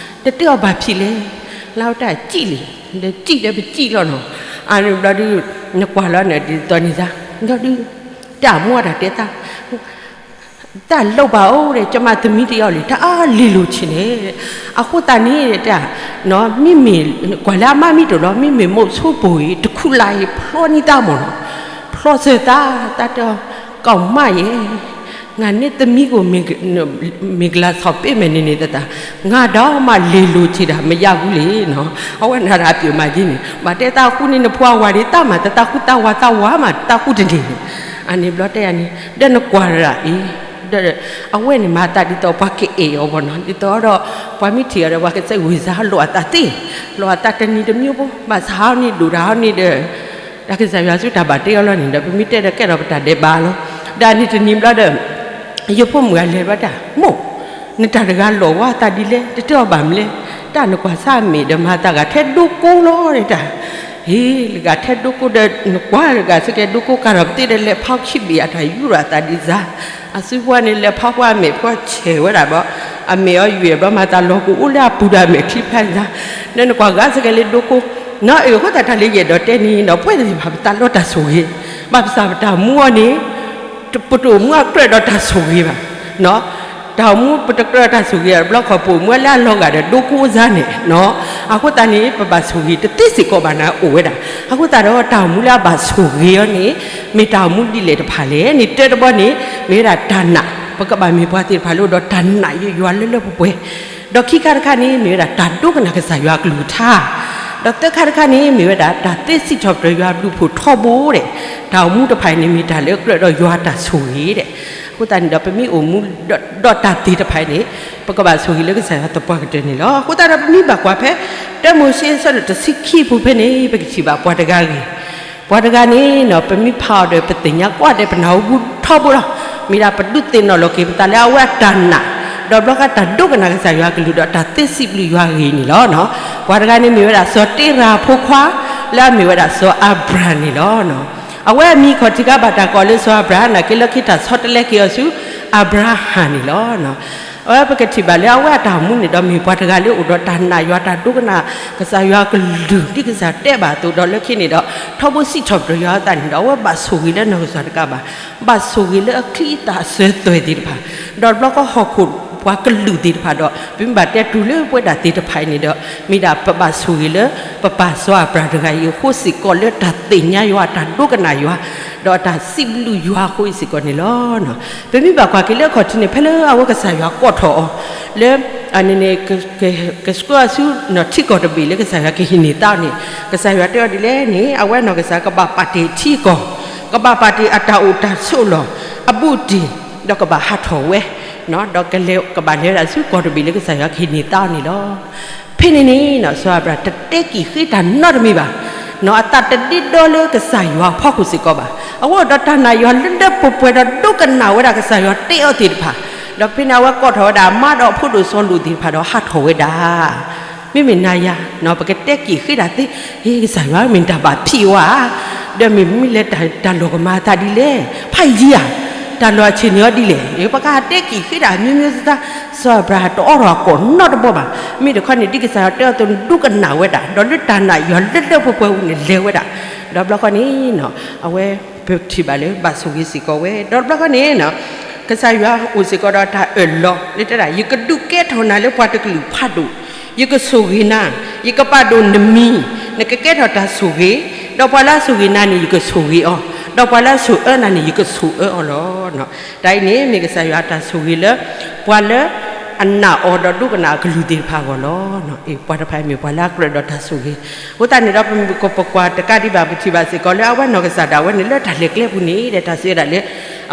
တတဲအီၤဘၣ်ဖံးလဲၣ်, လၢတၢ်စံၣ်လံ, ဒီးစံၣ်ဒီးပစံၣ်လီၤနီၤ, အန့ၣ်ဘျီဒုး နကွၢ်လီၤန့ၣ် ဒ်သိးန့ၣ်သး, ဘျီဒုး တၢ်မူအတၢ်တဲသး တၢ်လိၣ်ဘၣ်အိၣ်ဒီး ကမၤသမံသယီၢ်လံ တၢ်အါလ့ၤလိၤဆံးန့ၣ်, အဃိသတးန့ၣ်တၢ် မ့မ့ၢ် ကွၢ်လၢအမါမံတိၢ်လီၤ မ့မ့ၢ်မိၢ်ဆိပိၢ်အံၤ တခူလၢ်အံၤ ဖျီန့ၢ်တၢ်မ့ၢ်နီၤ, ဖျီစၢၤသး တၢ်တဲအီၤ ကီၢ်မါယဲ, ငါန့ၣ်သမံကအိၣ် မ့ၢ်ကလၤဆီၣ်ပ့မဲာ်န့ၣ်န့ၣ်သတး, ငါဒီးမးလ့ၤလိၤဆံးတၢ်မ့ၢ်ယၤဘူးလံနီၤ, အဝဲန့ၣ်တၢ်ပျိၣ်မၤကၠံန့ၣ် ဘၣ်တဲသးဃူန့ၣ် နဖိအဝၤန့ၣ် တၢ်မၤတသးဃူ တၢ်ဝၤသးဝၤမးတသးဃူတန့ၢ်န့ၣ်, အန့ၣ်ဘျီတဲယၤန့ၣ် ဒီးနကွၢ်ရၤအံၤ ဒီးအဝဲန့ၣ်မၤသးဒ်သိးပှၤကအဲၣ်အီၤဘၣ်နီၤ, ဒ်သိးဒီး ပှၤမ့ၢ်ထံၣ်အီၤဒီး ပှၤကစၢ်ဝံၤစၢ်လိာ်အသးသ့, လိာ်အသးတနံၤတမံၤဖိ ဘၣ်ဆၣ်ဟီန့ၣ်ဒိၣ်တၢ်ဟီန့ၣ်ဒီး တၢ်ကစၢ်ယွၤဆူတၢ်ဘၣ်တ့အီၤလီၤန့ၣ်ဒီး ပမ့ၢ်တဲဒီးကဲထီၣ်ပတၢ်ဒဲးဘးလီၤ. ဒီးအန့ၣ်တနံၤဘျီဒီး ယဖိမုၣ်အလဲၤဘျီတၢ် မိၢ် နတၢ်တဂၤလီၤဝါသးဒ်လဲၣ် တတဲအီၤဘၣ်မနုၤလဲၣ်, တၢ်နကွၢ်စၢ်အမဲာ်ဒီးမၤသးဂၤထဲဒိကိလီၤတၢ်, ဟ့ၣ် လၢဂၤထဲဒိကိဒီး နကွၢ်တဂၤစ့ၢ်ကီးဒိကိကၤထီၣ်ပသ့ဒီး လဲၤဖီခံဘ့ၣ်အတၢ်ယူးထီၣ်အသးဒ်စၢ်, အစုပှၢ်န့ၣ် လဲၤဖီပှၢ်အမဲာ်ဖီဆဲးဝဲဒၣ်ဘျီ, အမဲာ်အီၤယွဲၢ်ဘျီ မၤသးလီၤကအိၣ်လၢအပူၤဒီးအမဲာ်ချံဖျါဒ်စၢ်, ဒီးနကွၢ်ဂၤစ့ၢ်ကီးလၢဒိကိ, နီၢ်အ့ၣ် အဃိသတးတၢ်လၢယအဲၣ်ဒိးတဲန့ၣ်ဒီး ပဝဲသ့ၣ်တဖၣ်ပသးလီတၢ်ဆိၣ်ဂ့ၤ, ဘၣ်ပစၢ်ပတၢ်မူအီၤန့ၣ် ပတအိၣ်မူအကြၢးဒီးတၢ်ဆိၣ်ဂ့ၤဘၣ်, တၢ်အိၣ်မူပတကြၢးတၢ်ဆိၣ်ဂ့ၤဘျီခီ ပအိၣ်မူလၢအလီၤဂာ်ဒီးဒိကိစၢ်န့ၣ်, အဃိသတးန့ၣ် ပဘၣ်ဆိၣ်ဂ့ၤတသ့စ့ၢ်ကီးဘၣ်န့ၣ်အိၣ်ဝဲဒၣ်, အဃိသတးဒီး တၢ်အိၣ်မူလၢအဘၣ်ဆိၣ်ဂ့ၤအီၤန့ၣ် မ့ၢ်တၢ်အိၣ်မူဒ်လဲၣ်တဖၣ်လဲၣ်န့ၣ် တၢတဘီန့ၣ် မ့ၢ်ဝဲဒၣ်တၢ်နာ်, ပကဘၣ်မ့ၢ်ပှၤသ့ၣ်တဖၣ်လၢအိၣ်ဒီးတၢ်နာ်ယွၤလၢလၢပှဲၤပှဲၤ, ဒီးခံခါတခါန့ၣ် မ့ၢ်ဝဲဒၣ်တၢ်ဒိကနၣ်ကစၢ်ယွၤအကလုၢ်ကထါ, ဒီးသၢခါတခါန့ၣ် မ့ၢ်ဝဲဒၣ်တၢ်သ့စံးထီၣ်ပတြၢၤယွၤအဘျုးအဖှိၣ်ထီဘိဒဲး, တၢ်အိၣ်မူတဖၣ်အံၤန့ၣ် မ့ၢ်တၢ်လၢအကြၢးဒီးယွၤတၢ်ဆိၣ်ဂ့ၤဒဲး, အဃိသတးန့ၣ်ဒီး ပမ့ၢ်အိၣ်မူဒီးတၢ်သ့ၣ်တဖၣ်အံၤန့ၣ် ပကဘၣ်ဆိၣ်ဂ့ၤလၢကစၢ်ယွၤသပှၢ်ကတၢၢ်န့ၣ်လီၤ. အဃိသတးဒီး ပမ့ၢ်ဘၣ်ကွၢ်ဖဲ တၢမိၤၡ့အဆၢဒိၣ်တဆံခံအပူၤဖဲန့ၣ် ပကထံၣ်ဘၣ်ပှၤတဂၤဂ့ၢ်, ပှၤတဂၤန့ၣ်နီၤ ပမ့ၢ်ဖးအီၤဒီး ပသ့ၣ်ညါကွၢ်ဒီး ပနၢ်ဟူဘူးထီဘိလီၤ. မ့ၢ်ဒၣ်ပဒုးသ့ၣ်နီၣ်လီၤက့ၤပသးလၢအဝဲအတၢ်နာ်, ဒီးဘျီဃီတၢ်ဒိကနၣ်ကစၢ်ယွၤအကလုၢ်ဒီး တၢ်သ့စံးဘျုးယွၤအဂ့ၢ်န့ၣ်လီၤ. ပှၤတဂၤန့ၣ်မ့ၢ်ဝဲဒၣ်စီၤတ့ရၤအဖိခွါ လၢအမ့ၢ်ဝဲဒၣ်စီၤအၤဘြၤဟၣ်န့ၣ်လီၤ. အဝဲအမံၤခီၣ်ထံးခါဘၣ်တၢ်ကိးလၢစီၤအၤဘြၤဟၣ်နာ်က့ လၢခံတၢ်ဆီတလဲက့ၤအီၤဆူ အၤဘြၤဟၣ်န့ၣ်လီၤ. အဝဲပကထံၣ်ဘၣ်လၢအဝဲအတၢ်အိၣ်မူန့ၣ်ဒီး မ့ၢ်ပှၤတဂၤလၢအိၣ်ဒီးတၢ်နာ်ယွၤ တၢ်ဒိကနၣ်ကစၢ်ယွၤအကလုၢ် ဒ်ကစၢ်တဲဘၣ်အသိးဒီး လၢခံန့ၣ်ဒီး ထီဘိစံးထီၣ်ပတြၢၤယွၤအသးန့ၣ်ဒီး အဝဲဘၣ်ဆိၣ်ဂ့ၤလၢနီၢ်ကစၢ်တကးဘၣ်, ဘၣ်ဆိၣ်ဂ့ၤလၢအချံအသၣ်အစၢၤသွဲၣ်သ့ၣ်တဖၣ်, ဒီးတဘျီဃီဟီၣ်ခိၣ်ပှၤကလုာ်သ့ၣ်တဖၣ်ဒီး ပမ့ၢ်ဘၣ်တဲတူၢ်လၢပဝဲဒၣ်သ့ၣ်တဖၣ်အံၤန့ၣ်ဒီး မ့ၢ်ဒၣ်ပဘၣ်ဆိၣ်ဂ့ၤလၢ ပပၢ်စီၤအၤဘြၤဟၣ်တဂၤအံၤအဃိစ့ၢ်ကီး လၢတၢ်သ့ၣ်ညါယွၤ တၢ်ဒိကနၣ်ယွၤ ဒီးတၢ်စံးဘျုးယွၤအဃိအံၤစ့ၢ်ကီးန့ၣ်လီၤ. ပမ့ၢ်ဘၣ်ကွၢ်က့ၤလၢအခီၣ်ထံးန့ၣ် ဖဲလၢအဝဲကစၢ်ယွၤကိးထီၣ်အီၤ လၢ အန့ၣ်န့ၣ် ကဆှၢအီၤဆူ ထံကီၢ်တဘ့ၣ်လၢကစၢ်ယွၤကဟ့ၣ်န့ၢ်သါအီၤန့ၣ် ကစၢ်ယွၤတဲအီၤဒ်လဲၣ်န့ၣ် အဝဲနီၢ်ကစၢ်ကဘၣ်ပာ်တ့ၢ်ထံကီၢ်, ကဘၣ်ပာ်တ့ၢ်အတၢ်အိၣ်တၢ်ဆိးလီၢ် အဘူးအတံၢ်, ဒီးကဘၣ်ဟးထီၣ်ဝဲ, ဒီးကလဲၤ ကဘၣ်လဲၤဝဲဒၣ်ဆူကီၢ်တဘ့ၣ်လၢကစၢ်ယွၤကဟ့ၣ်န့ၢ်သါအီၤန့ၣ်လီၤ. ဖဲန့ၣ်န့ၣ် စီၤအၤဘြၤဟၣ်တတဲက့ၤဃ့တၢ်နီတမံၤဘၣ်. အသးတဒ့ဒီလၢကစၢ်ယွၤအဖီခိၣ်စ့ၢ်ကီးဘၣ်. အဝဲအိၣ်ဒီးတၢ်နာ်ယွၤလၢလၢပှဲၤပှဲၤဒီး ဒိကနၣ်ဝဲဒၣ်ကစၢ်ယွၤတဲအီၤသ့ၣ်တဖၣ်, ဒီးဖဲန့ၣ်အဝဲကိးထီၣ်ဝဲဒၣ်အမါဒီးအဖိဒိၣ်စီၤလိာ်သ့ၣ်တဖၣ်ဒီးဟးထီၣ်ဝဲဒၣ်. မ့မ့ၢ်နၤယၤ ပကတဲက့ၤဃ့တၢ်သ့, ဟ့ ကစၢ်ယွၤမ့ၢ်တၢ်ဘၣ်ဖံးဝဲဧါ, ဒီးမ့ၢ်မ့ၢ်လဲၤတၢ်လီၢ်ကမၤအသးဒ်လဲၣ်, ဖးယံၤဧါ, တၢ်လီၢ်အဆ့ၣ်န့ၣ်အီၤဒ်လဲၣ်, ပကဟးတဲက့ၤဃ့တၢ်မျိုးမျိုးစသး, စီၤအၤဘြၤဟၣ်တအိးထီၣ်အကိာ်နီတဘီဘၣ်. မ့ၢ်တခီန့ၣ် ဒ်ကစၢ်ယွၤတဲအီၤအသိး ဒိကနၣ်ဝဲဒၣ်, ဒီးလၢတၢ်နာ်ယွၤလၢလၢပှဲၤပှဲၤအပူၤန့ၣ်လဲၤဝဲဒၣ်. ဒီးဘျီဃီန့ၣ် အဝဲပထံၣ်ဘၣ်လၢဘၣ်ဆိၣ်ဂ့ၤစ့ၢ်ကီးဝဲ, ဒီးဘျီဃီန့ၣ် ကစၢ်ယွၤအိၣ်စ့ၢ်ကီးဒီးတၢ်အၢၣ်လီၤ လၢတဲဒၣ် ယကဒုးကဲထီၣ်နၤလၢပှၤတကလုာ်ဖးဒိၣ်, ယကဆိၣ်ဂ့ၤနၤ, ယကပာ်ဒိၣ်နမံၤ, နကကဲထီၣ်တၢ်ဆိၣ်ဂ့ၤ, ဒီးပှၤလၢအဆိၣ်ဂ့ၤနၤန့ၣ် ယကဆိၣ်ဂ့ၤအီၤ, ဒီးပှၤလၢအဆိၣ်အၢနၤန့ၣ် ယကဆိၣ်အၢအီၤလီၤ. တၢ်အံၤန့ၣ် မ့ၢ်ကစၢ်ယွၤအတၢ်ဆိၣ်ဂ့ၤလၢ ပှၤလၢအနာ်အီၤဒီးဒိကနၣ်အကလုၢ်သ့ၣ်တဖၣ်အဂီၢ်လီၤ. ပှၤတဖၣ်အံၤမ့ၢ်ပှၤလၢအကြၢးဒီးတၢ်ဆိၣ်ဂ့ၤ, အဃိသတးန့ၣ်ဒီး ပမ့ၢ်ပကွၢ်တကးဒံးဘၣ် ပထံၣ်ဘၣ်စ့ၢ်ကီးလၢအဝဲနီၢ်ကစၢ်ဒၣ်ဝဲန့ၣ် လၢတၢ်လဲၤကျဲပူၤန့ၣ်ဒီး တၢ်စံးဝဲဒၣ်လၢ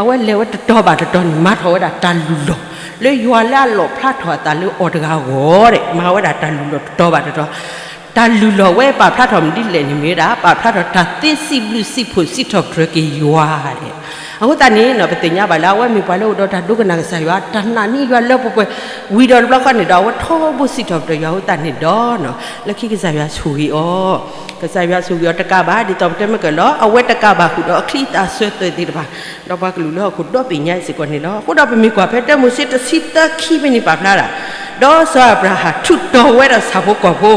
အဝဲလဲၤဝဲတတီၤဘၣ်တတီၤန့ၣ် မၤထီၣ်ဝဲဒၣ်တၢ်လုၢ်လီၢ် လၢယွၤလၢအလီၣ်ဖျါထီၣ်အသးလၢအီၤတဂၤအဂီၢ်ဒီး မၤဝဲဒၣ်တၢ်လုၢ်လီၢ်တတီၤဘၣ်တတီၤ, တၢ်လုၢ်လီၢ်ဝဲပာ်ဖျါထီၣ်မနုၤလဲၣ်န့ၣ်မ့ၢ်ဝဲဒၣ် ပာ်ဖျါထီၣ်တၢ်သ့စံးဘျုးစံးဖှိၣ်စံးထီၣ်ပတြၢၤက့ၤယွၤဒီး အဃိသတးန့ၣ် ပသ့ၣ်ညါဘၣ်လၢအဝဲမ့ၢ်ပှၤလၢအိၣ်ဒီးတၢ်ဒိကနၣ်ကစၢ်ယွၤ တၢ်နာ်န့ၢ်ယွၤလၢပှဲၤပှဲၤ, ဝံၤဒီးတဘျီဃီန့ၣ်ဒီး အဝဲထီဘိစံးထီၣ်ပတြၢၤယွၤအဃိသတးန့ၣ်ဒီး လၢခံကစၢ်ယွၤဆိၣ်ဂ့ၤအီၤ, ကစၢ်ယွၤဆိၣ်ဂ့ၤအီၤတကးဘၣ် ဒ်သိးပတဲမ့ၢ်ကလီၤ အဝဲတကးဘၣ်ဃုာ်ဒီးအချံအသၣ်အစၢၤအသွဲၣ်သ့ၣ်တဖၣ်, ဒီးပှၤကလုာ်လၢဟီၣ်ခိၣ်ဒီဘ့ၣ်ညါစ့ၢ်ကီးန့ၣ်လီၤ. အဃိဒီးပမ့ၢ်ကွၢ်ဖဲတၢမိၤၡ့တဆံသၢခံဖဲန့ၣ်ပာ်ဖျါဒၣ်, ဒီးစီၤအၤဘြၤဟၣ်ထုးတီၤဝဲဒီးဆၣ်ဖိကီၢ်ဖိ,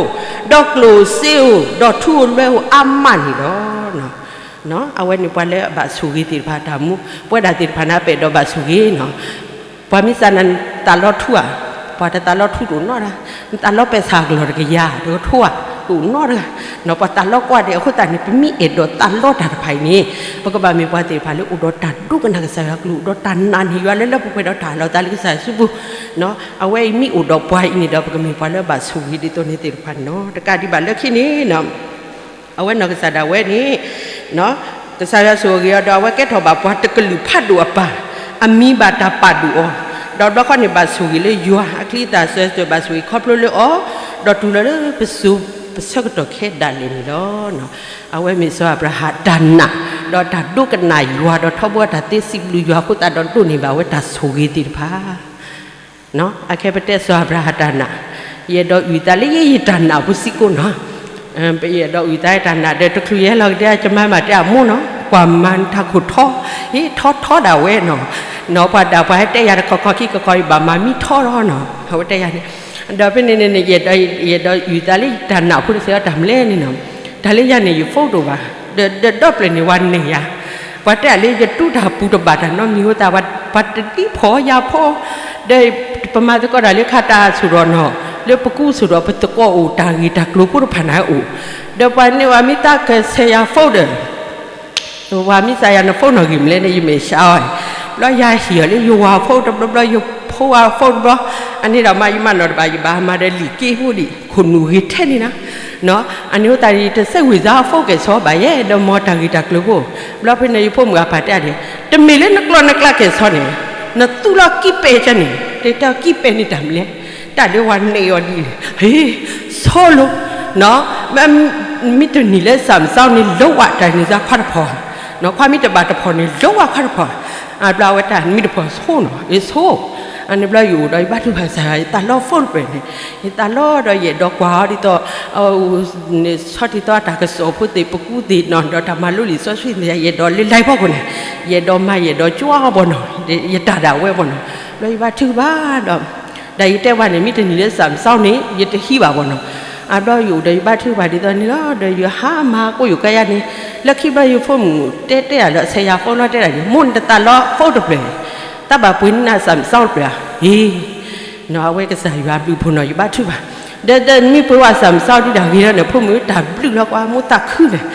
ဒီးကျိၣ်စ့ဧိၤ, ဒီးထူဧိၤလွဲဧိၤအါမးန့ၣ်လီၤ. အဝဲန့ၣ်ပှၤလၢအဘၣ်ဆိၣ်ဂ့ၤသ့ၣ်တဖၣ်တၢ်မူ, ပဝဲဒၣ်သ့ၣ်တဖၣ်န့ၣ် ပအဲၣ်ဒိးဘၣ်ဆိၣ်ဂ့ၤနီၤ. ပှၤမ့ၢ်စံးနၤသးလီထူဧါ, ပှၤတသးလီထူတအိၣ်နီတဂၤ, နသးလီပဲာ်ဆၣ်အကလီၢ်တကယၤ တကထိဧါ, တအိၣ်နီတဂၤ. ပှၤသးလီကွၢ်ဒဲးအဃိသတးန့ၣ် ပမ့ၢ်အဲၣ်ဒိးသးလီတၢ်တဖၣ်အံၤန့ၣ် ပကဘၣ်မ့ၢ်ပှၤသ့ၣ်တဖၣ်လၢအိၣ်ဒီးတၢ်ဒိကနၣ်ကစၢ်ယွၤအကလုၢ်, အိၣ်ဒီးတၢ်နာ်န့ၢ်ယွၤလၢလၢပှဲၤပှဲၤဒီးတၢ်အးလီၤသးလၢကစၢ်ယွၤစုပူၤ. အဝဲအံၤမ့ၢ်အိၣ်ဒီးပှၤအံၤန့ၣ်ဒီး ပကမ့ၢ်ပှၤလၢအဘၣ်ဆိၣ်ဂ့ၤဒ်သိးန့ၣ်သ့ၣ်တဖၣ်န့ၣ်လီၤ. တကးဒံးဘၣ်လၢခံန့ၣ် အဝဲနီၢ်ကစၢ်ဒၣ်ဝဲန့ၣ် ကစၢ်ယွၤဆိၣ်ဂ့ၤအီၤဒီး အဝဲကဲထီၣ်ဘၣ်ပှၤတကလုာ်ဖးဒိၣ်အပၢ်, အမံၤဘၣ်တၢ်ပာ်ဒိၣ်အီၤ, ဒီးဘျီခီန့ၣ်ဘၣ်ဆိၣ်ဂ့ၤလၢယွၤအချံအသၣ်စၢၤသွဲၣ် ဘၣ်ဆိၣ်ဂ့ၤခီဖျိလၢအီၤ, ဒီးတုၤလီၤလၢပစိၤပဆၢကတီၢ်ခဲဒၣ်လဲာ်န့ၣ်လီၤ. အဝဲမ့ၢ်စီၤအၤဘြၤဟၣ်တၢ်နာ်, ဒီးတၢ်ဒိကနၣ်ယွၤဒီးထီဘိတၢ်သ့စံးဘျုးယွၤအဃိသတးဒီးဒိးန့ၢ်ဘၣ်ဝဲတၢ်ဆိၣ်ဂ့ၤသ့ၣ်တဖၣ် အခဲပတဲစီၤအၤဘြၤဟၣ်တၢ်နာ်, ယအဲၣ်ဒိးအုၣ်သးလၢယဲယတၢ်နာ်ဖိစ့ၢ်ကီးနီၤ. ယအဲၣ်ဒိးအုၣ်သးတၢ်နာ်ဒီးတချုးယဟဲလီၤကဒါ ယမါမၤတဲအမိၢ်နီၤ, ကွၢ်မၤနတၢ်ခိၣ်ထီ, ဟ့ၣ်ထီထီဒၣ်ဝဲနီၤ. နီၤပှၤဒၣ်ပှၤဟဲတဲယၤတခီခီခံခီခီ ယဘၣ်မၤမံထီလီၤနီၤ. အဝဲတဲယၤန့ၣ်, ဒီးဖဲန့ၣ်န့ၣ် ယအဲၣ်ဒိးအုၣ်သးလၢယတၢ်နာ်ဖိတစဲးအီၤတၢ်မနုၤလဲၣ်န့ၣ်နီၤ. တၢ်လၢယၤန့ၣ် ယ phone တအိၣ်ဘၣ်, ဒီးဒီးဒီပျဲၢ်န့ၣ် ဝၤန့ၢ်ယၤ ပှၤတဲအလၢယတူၢ်တၢ်ပူၤတဘၣ်တၢ်နီတမံၤအဃိသတး ပှၤတဒ်ဖီယၤဖီ, ဒီးပမၤသကိးတၢ်လၢခါတၢ်အစိၣ်ဒီးနီၤ, လၢပကူအစိၣ်ဒီးပသကိးအိၣ်တၢ်ဂ့ၢ်တၢ်ကျိၤဖိတဖၣ်န့ၣ်အိၣ်, ဒီးပှၤန့ၢ်ဝဲမ့ၢ်သးကဆဲးယၤ phone ဒီး ပှၤမ့ၢ်စးယၤန phone နီၣ်ဂံၢ်မနုၤလဲၣ်န့ၣ် ယမဲာ်ဆှးအီၤ, ဘျီယၤဟ့ၣ်အီၤလၢယဝၤ phone တဘျီဘျီ ယဖိဝၤ phone တဘျီ, အန့ၣ်ဒီးမ့ၢ်ယမၤနီၣ်တဘၣ် ယဘၣ်မၤဒီးလံာ်က့ဖိဒံး ခိၣ်နူာ်ဂ့ၤထဲန့ၣ်နီၤ. အန့ၣ်အဃိသတးန့ၣ် ယတစဲးဝံၤစါ phone ကဲၣ်ဆိးဘၣ်ယဲ ဒီးမ်တၢ်ဂ့ၢ်တၢ်ကျိၤဖိ, ဘျီဖဲန့ၣ် ယဖိမုၣ်အပၢ်တဲဒၣ်, တမ့ၢ်လၢနကျီၢ်နကျါကဲၣ်ဆိးန့ၣ်, နသူလီၤကံးပဲာ်ကဲန့ၣ်, တဲတၢ်ကံးပဲာ်န့ၣ်တၢ်မနုၤလဲၣ်, တၢ်လၢဝၤန့ၢ်အီၤဒ်န့ၣ်, ဟ့ၣ်, ဆိလိၤ မ့ၢ်တနံၤလၢ Samsung န့ၣ် လၢဝၤတၢ်န့ၢ်စါခွါတဖီၣ်, ခွါမ့ၢ်တဘၣ်တဖီၣ်န့ၣ် လၢဝၤခွါတဖီၣ်, ဘျီအဝဲတၢ်မ့ၢ်တဖီၣ်ဆိနီၤ အ့ဆိ, အန့ၣ်ဘျီယအိၣ်ဒီးယဘါထုကဖၣ်ကစၢ်ယွၤ ယသးလီ phone တဖျၢၣ်န့ၣ်, ယသးလီဒီးယအဲၣ်ဒိးကွၢ်အီၤဒ်သိး န့ၣ်ဆီတံၢ်သီအတၢ်ကစီၣ်ဖိသ့ၣ် ပကူသ့ၣ်နီၤ ဒီးတၢ်မၤလိလံာ်စီဆှံသ့ၣ် ယအဲၣ်ဒိးလၢ live ဖီခိၣ်န့ၣ်, ယအဲၣ်ဒိးမၤ ယအဲၣ်ဒိးကွၢ်အီၤဘီနီၤ, ယတၢ်ဒၣ်ဝဲဘီနီၤ, ဘျီယဘါထုကဖၣ်ဒီး တၢ်ယတဲဝဲန့ၣ် မ့ၢ်တနံၤလၢ Samsung န့ၣ် ယတဟံးဘၣ်ဘီနီၤ, အဘျီယအိၣ်ဒီးယဘါထုကဖၣ်ဒ်သိးန့ၣ်လီၤ, ဒီးယဟါမၤကိးယိာ်ကါယါန့ၣ်, လၢခံဘျီယဖိမုၣ်တဲတဲယၤလၢအဆဲးယၤ phone လီၤ တဲဒၣ်န့ၣ် မိၢ်န့ၣ်တသးလီ phone တဖျၢၣ်, တၢ်ဘၣ်ပှ့ၤန့ၢ်နၤ Samsung တဖျၢၣ်ဧါ, ဟ့ၣ် နီၤ အဝဲကစၢ်ယွၤဘျုးဖှိၣ်နီၤ ယဘါထုကဖၣ်, ဒီးမ့ၢ်ပှ့ၤဝဲ Samsung ဒ်တၢ်ဂ့ၤလီၤန့ၣ် ဖိမုၣ်တၢ်ဘျုးလီၤကွၢ် မိၢ်သးခုန့ၣ်,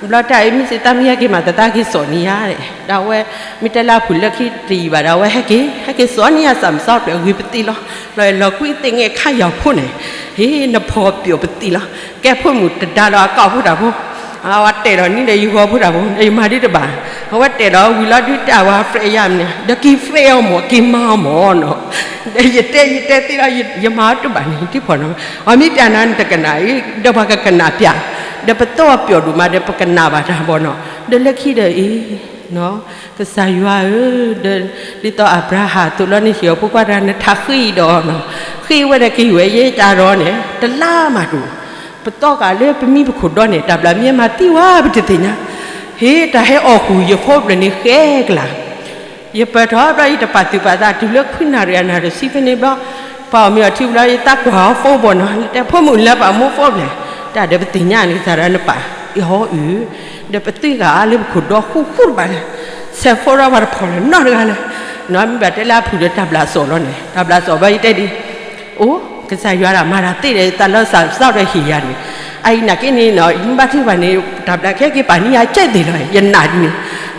ဘျီတၢ်အံၤမ့ၢ်စ့ၢ်သးမ့ၢ်ဟဲက့ၤမး တသးက့ၤစိာ်န့ၢ်ယၤ, ဒီးအဝဲ မ့ၢ်တဲလၢအဖုၣ်လၢခံတယံာ်ဘၣ်ဒီး အဝဲဟဲက့ၤ ဟဲက့ၤစိာ်န့ၢ်ယၤ Samsung တဖျၢၣ် အဂ့ၤပသ့ၣ်လီၤ, ဘျီလီၤကွံာ်သ့ၣ်ငဲၣ်ခါယၤဖိန့ၣ်, ဟ့ၣ် နဖီၣ်ပျီၣ်ပသ့ၣ်လီၤ, ကဲဖိမုၣ်တဒါလီၤအကီၢ်ဖိတၢ်ဖိ အဝဲတဲဒီးန့ၣ်ဒီးယဂီၤဖိတၢ်ဖိ ဒီးယမၤဒ်တဘၣ်, အဝဲတဲဒီးဝံၤလီၤဒုးတဲအဝဲ flat ယၤမနုၤ ဒီးက့ၤ flat အီၤမး က့ၤမၤအီၤမးနီၤ, ဒီးယတဲ ယတဲသ့လီၤ ယမၤတဘၣ်န့ၣ် ထံဖီၣ်နီၤ, အမ့ၢ်ပျးနၤနတကနၣ်အံၤ ဒီးပှၤကကနၣ်ပျး, ဒီးပသီၣ်ပျီၣ်ဒိၣ်မး ဒီးပကနၣ်ဘၣ်တၢ်ဘီနီၤ, ဒီးလၢခံဒီးအံၤ ကစၢ်ယွၤဧၢ, ဒီးဒ်သိးအၤဘြၤဟၣ်သိးလီၤန့ၣ် ဟ့ၣ်အီၤဖိခွါတဂၤ နထးဃ့အံၤဒီးနီၤ, ဃ့ဝဲဒီးက့ၤဝဲယဲတၢ်ဒီးန့ၣ် တလါမးတအိၣ်, ပသီၣ်ဃာ်လၢပမံပခိၣ်ဒီန့ၣ် တၢ်ဘျးမံမၤသံဝဲ ပတသ့ၣ်ညါ, ဟ့ၣ် တၢ်ဟဲအီၣ်ဃုာ်ယဖိဖျၢၣ်န့ၣ်ဃဲကလၤ ယပၢၢ်ထီၣ်ဘျီ ယတပာ်သူၣ်ပာ်သးတုၤလၢခွံနၣ်ရံၣ်အနၣ်ရံၣ်ဆံဖဲန့ၣ်ဘျီ, ပှၤအီၣ်မ့ၤအီထံဘျီ ယသးကွၢ်အီၤ phone ဘီနီၤ, တဲဖိမုၣ်လၢပာ်မိၢ် phone လဲၣ်, တၢ်ဒီးပသ့ၣ်ညါန့ၣ် ကစၢ်ဒၣ်နပာ်အီၤအုၣ်, ဒီးပသံဃာ်အါလၢပခိၣ်ဒီဃူဃူတဘၣ်လဲၣ်, ဆဲး phone ဒီးပှၤတဖီၣ်လၢၤနီတဂၤလဲၣ်, နီၤမ့ၢ်ဘၣ်တဲလၢအဖုၣ်ဒီးတၢ်ဘျးစီၣ်လီၤန့ၣ် တၢ်ဘျးစီၣ်ဘျီယတဲဒ် အိၣ် ကစၢ်ယွၤဒၣ်မၤတၢ်သ့ဒီး ယသးလီ Samsung ဒီးဟ့ၣ်ယၤန့ၣ်, အံၤနာ်က့န့ၣ်နီၤ ယမ့ၢ်ဘါထုကဖၣ်န့ၣ် တၢ်ဘျးခဲက့ၤပာ်န့ၢ်ယၤကဲသ့ၣ်လီၤ ယနာ်ဒ်န့ၣ်.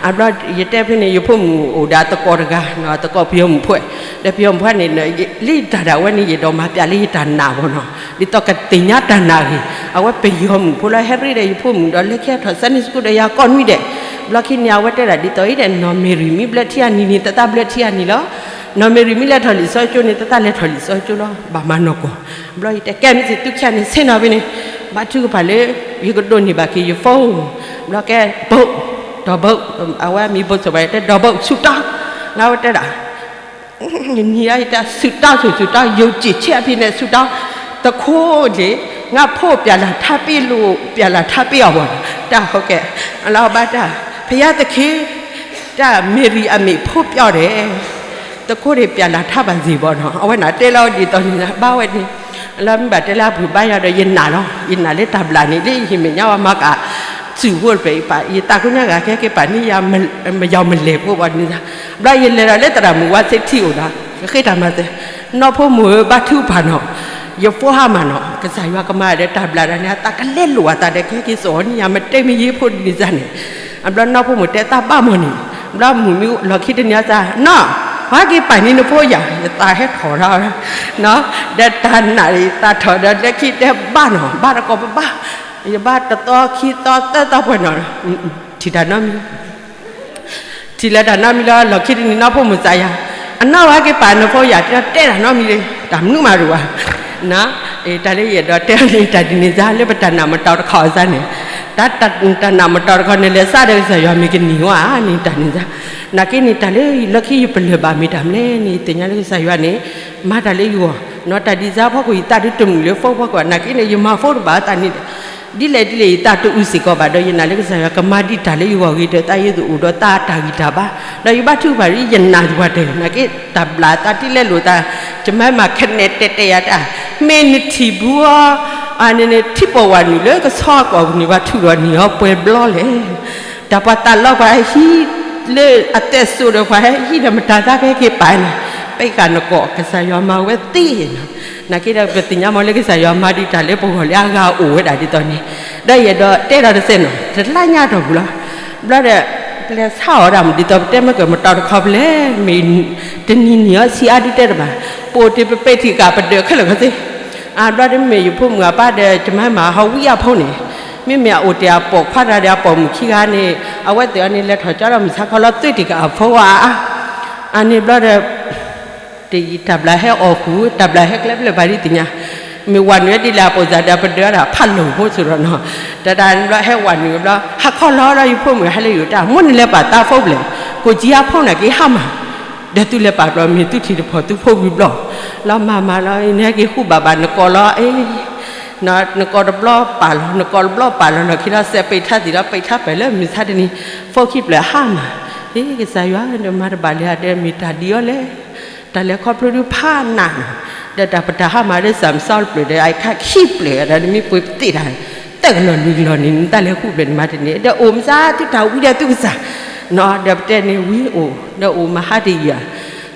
အဘျီယတဲဖဲန့ၣ် ယဖိမုၣ်အိၣ်ဒီးသကိးတဂၤနီၤ သကိးပယီၤမုၣ်ဖိ, ဒီးပယီၤမုၣ်ဖိန့ၣ် လၢယတၢ်ဒၣ်ဝဲန့ၣ် ယဒိးမၤပျးလၢယတၢ်နာ်ဘၣ်နီၤ ဒ်သိးကသ့ၣ်ညါတၢ်နာ်ဂ့ၤ, အဝဲပယီၤမုၣ်ဖိလီၤ ဟဲရ့ဒီးယဖိမုၣ်ဒီး လဲၤခံထီၣ် Sunday school ဒီးယၤကိးနွံဒဲး, ဘျီခံန့ၣ် အဝဲတဲဒၣ်ဒ်သိးအံၤဒီး နီၢ်မ့ၢ်ရံၣ်မ့ၢ်ဘျၢထံအနံၤန့ၣ် သတးဘျၢထံအနံၤလီၤ. နီၢ်မ့ၢ်ရံၣ်မ့ၢ်လဲၤထီၣ်လံာ်စီဆှံကၠိန့ၣ် သတးလဲၤထီၣ်လံာ်စီဆှံကၠိလီၤ ဘၣ်မၤနီၢ်ကီၢ်. ဘျီယတဲကဲမ့ၢ်စ့ၢ်သုခံဂၤန့ၣ် ဆ့ၣ်နီၤဖဲန့ၣ်, ဘါထုကဖၣ်လၢ ယကဒိးန့ၢ်ဘၣ်က့ၤယ phone, ဘျီကဲ ဘိး, ဒီးဘိး, အဝဲမံၤဘိးစီၤဘၣ် ယတဲဒီးဘိး ဆူၣ်တီ, လၢအဝဲတဲဒၣ် နံၤအံၤတၢ်ဆူၣ်တီဆူၣ်ဆူၣ်တီ ယိၤစ့ၢ်ဆဲးဖဲန့ၣ်ဆူၣ်တီ, တခိၣ်န့ၣ် ငါဖိပျဲလၢ်ထါပ့ၢ်လိာ် ပျဲလၢ်ထါပ့ၢ်အီၤဘၣ်, တၢ်ဟီကဲ, လၢအဘၣ်တၢ်, ဘုရားသခင်, တၢ်မ့ၢ်ရံၣ်အမ့ၢ်ဖိပျီဒဲး, တခိၣ်န့ၣ်ပျဲလၢ်ထါဘၣ်စ့ၢ်ဘၣ်နီၤ အဝဲန့ၣ်တဲလီၤဒ်သိးန့ၣ် ဘၣ်ဝဲန့ၣ်, လၢမ့ၢ်ဘၣ်တဲလၢအပူၤဘါယွၤဒီးယနာ်လီၤ ယနာ်လၢတၢ်ဘျးန့ၣ် လၢယဟံၣ်မဲာ်ညါဝဲမၤကၤ စုၣ်ဖိတဖျၢၣ်အံၤပာ် ယသးကညီဂၤခဲက့ၤပာ်န့ၢ်ယၤ မယီၤမလဲၤဖိဘၣ်န့ၣ်, ဘျီယလဲၤဒီးလၢသရၣ်မုၣ်ဝါသ့ထံအိၣ်ဒီး ယဃ့တၢ်မၤစၢၤ, နီၢ်ဖိမုၣ်ဧၢ ဘါထုကဖၣ်နီၤ, ယဖိဟါမၢ်နီၤ ကစၢ်ယွၤကမၤဒီးတၢ်ဘျးဒၣ်န့ၣ် အသးကလဲလိာ်အသးဒီး ကဟဲက့ၤစိာ်အီၤန့ၣ်ယၤ မတဲမ့ၢ်ယ့ဖိဒ်န့ၣ်စ့ၢ်န့ၣ်, အဘျီနီၢ်ဖိမုၣ်တဲသးဘၣ်မီၢ်န့ၣ်, ဘျီမုၣ်မ့ၢ်လီၢ်ခံတနံၤအသး နီၢ်, ဟဲက့ၤပာ်န့ၢ်နဖိယၤ ယသးဟဲထီၣ်ထီၣ်, ဒီးတၢ်နာ်အံၤသးထီၣ်ဒီး လၢခံတဲဘၣ်နီၤ ဘၣ်တကိးပဘၣ်, ယဘၣ်တသီခံသီသၢသီပှဲၤနီၤ, ထံၣ်တၢ်နီတမံၤ ထံၣ်လၢတၢ်နီတမံၤလၢလီၢ်ခံတနံၤနီၢ်ဖိမုၣ်စးယၤ, အနီၢ်ဝဲက့ၤပာ်နဖိယၤ တဲတဲတၢ်နီတမံၤလံ, တၢ်မနုၤမးတအိၣ်ဘၣ်, တၢ်လၢယအဲၣ်ဒိးတဲန့ၣ် တၢ်ဒ်န့ၣ်စ့ၢ် လၢပတၢ်နာ်မတီၤတခီအစ့ၢ်န့ၣ်, တၢ်နာ်မတီၤတခီန့ၣ် လဲၤစးဒီးကစၢ်ယွၤမ့ၢ်ကနံၤဝဲဧါန့ၣ် တၢ်န့ၣ်စ့ၢ်, နာ်က့န့ၣ် တၢ်လၢလီၢ်ခံယပလၢၢ်ဘၣ်မ့ၢ်တၢ်မနုၤလဲၣ်န့ၣ် သ့ၣ်ညါလၢကစၢ်ယွၤန့ၣ် မၤတၢ်လၢယဂီၢ်, နီၢ်တၢ်ဒ်စ့ၢ်ဖီခိၣ် ယသးဒုးတမုာ်လၢ phone ဖီခိၣ် နာ်က့န့ၣ် ယမၤဖိတဘၣ်သးန့ၣ် ဒ်လဲၣ်ဒ်လဲၣ် ယသးတအုးစ့ၢ်ကီးဘၣ်ဒီး ယနာ်လၢကစၢ်ယွၤကမၤဒံးတၢ်လၢယဂီၢ်ဂ့ၤဒီး သးယသအိၣ်ဒီးသးတၢ်ဂံၢ်တၢ်ဘါ, ဒီးယဘါထုကဖၣ်ဒ်ယနာ်သပှၢ်တၢၢ် နာ်က့ တၢ်ဘျးသးထံလဲလိာ်သး, ကမၤမၤခဲနဲၣ်တဲာ်တဲာ်ယၤတၢ်, မ့ၢ်နထံၣ်ဘူးအီၤ, အန့ၣ်န့ၣ် ထံပိာ်ဝဲနုာ်လၢကဆီအကီၢ်ပူၤန့ၣ် ပှၤထုးဒီးနံၤအီၤပှဲၤဘျီလဲၣ် တၢ်ပှၤသးလီပှၤဟံးလၢအသဲစိၤဒီးပှၤဟဲဟံးဒီးမတၤသးကဟဲက့ၤပာ်န့ၣ်, ပ့ၢ်ဃာ်နကိး ကစၢ်ယွၤမၤဝဲသ့နီၤ, နာ်က့ဒီးပသ့ၣ်ညါမ့ၢ်လၢကစၢ်ယွၤမၤဒံးတၢ်လၢပဂီၢ်လၢအဂၤ အိၣ်ဝဲဒၣ်ဒ်သိးန့ၣ်, ဒီးယအဲၣ်ဒိးတဲဒီးတစဲးနီၤ တလါညါအတီၢ်ပူၤလီၤ, ဘျီဒီး ပလဲၤဆါအီၤဒၣ်မး ဒ်သိးပတဲမ့ၢ်ကမတီၤတခီပလဲၤ မ့ၢ်တနံၤနံၤအီၤဆံးအါဒုးတဲတဘၣ်, ပအိၣ်တ့ၢ်ပပဲာ်ထံးကးပဒၢးခဲလၢာ်ခဲဆ့ အဘျီဒီးမ့ၢ်ယဖိမုၣ်အပၢ်ဒီး ကမၤမၤဟီဝံအဖိန့ၣ်, မ့မ့ၢ်အအိၣ်တ့ၢ်အပိာ်ခွါတဂၤဒီးအပိာ်မုၣ်ခံဂၤန့ၣ်, အဝဲသ့ၣ်အီၤန့ၣ် လဲၤထီၣ်ကၠီဒီးမုၢ်ဆါခီလီၤ သွံၣ်တံၢ်က့ၤအဖိဝဲအါ, အန့ၣ်ဘျီဒီး တယံာ်တၢ်ဘျးဟဲအီၣ်ဃုာ် တၢ်ဘျးဟဲကျဲဖျၢၣ်ဘၣ်ဒ်သ့ၣ်ညါ, မ့ၢ်ဝၤနုာ်ဝဲဒ်လဲၣ်အပိာ်စၢ်ဒီး ပဒၢးဒၣ်ဖးလိာ်ဖိစိဒီးနီၤ, တၢ်တၢ်ဘျီဟဲဝၤနုာ်ဝဲဘျီ ဟးခီလီၤဒီးယဖိမုၣ်ဟဲလၢယိာ်တၢ် မိၢ်နလဲၤပာ်သးဖိပျဲၢ်, ကိးကၠံဟးဖိနာ်က့ဟါမၢ်, ဒီးသုလဲၤပာ်ဘျီ မ့ၢ်သုထံၣ်တဖီၣ်သုဖိဝံၤဘျီ, လီၤမၤမၤလီၤ နဟဲက့ၤဃုဘၣ်ဘၣ် နကိးလီၤ အ့ နကိးတဘျီပာ်လီၤ နကိးတဘျီပာ်လီၤ လီၢ်ခံလီၤ စဲးပ့းထါသံးလီၤ ပ့းထါပှဲၤလၢမုၢ်ဆါတနံၤ ဖိခံဖျၢၣ်ဟါမၢ်, အ့ ကစၢ်ယွၤဒီးမၤတဘၣ်လၢၤဒီးမ့ၢ်တၢ်ဒ်အီၤလဲၣ်, တၢ်လဲၤခီဖျိဒုးဖးနးနီၤ, ဒီးတၢ်ပတၢ်ဟါမၢ်လၢ စၢ်မစီတဖျၢၣ်ဒီး အခါခံဖျၢၣ်ဒီး နမ့ၢ်ပှ့ၤပသ့ၣ်တၢ် သၢကလီၢ်လွံၢ်ကလီၢ်န့ၣ် နတၢ်လဲၤဃုဖျၢၣ်န့ၣ်မၤတန့ၢ် ဒီးအိၣ်မစါသုတၢ်ဝံဒီးသုကစၢ်, ဒီးပတဲန့ၣ်ဝံအိၣ် ဒီးအိၣ်မဟါတယံာ်ဧါ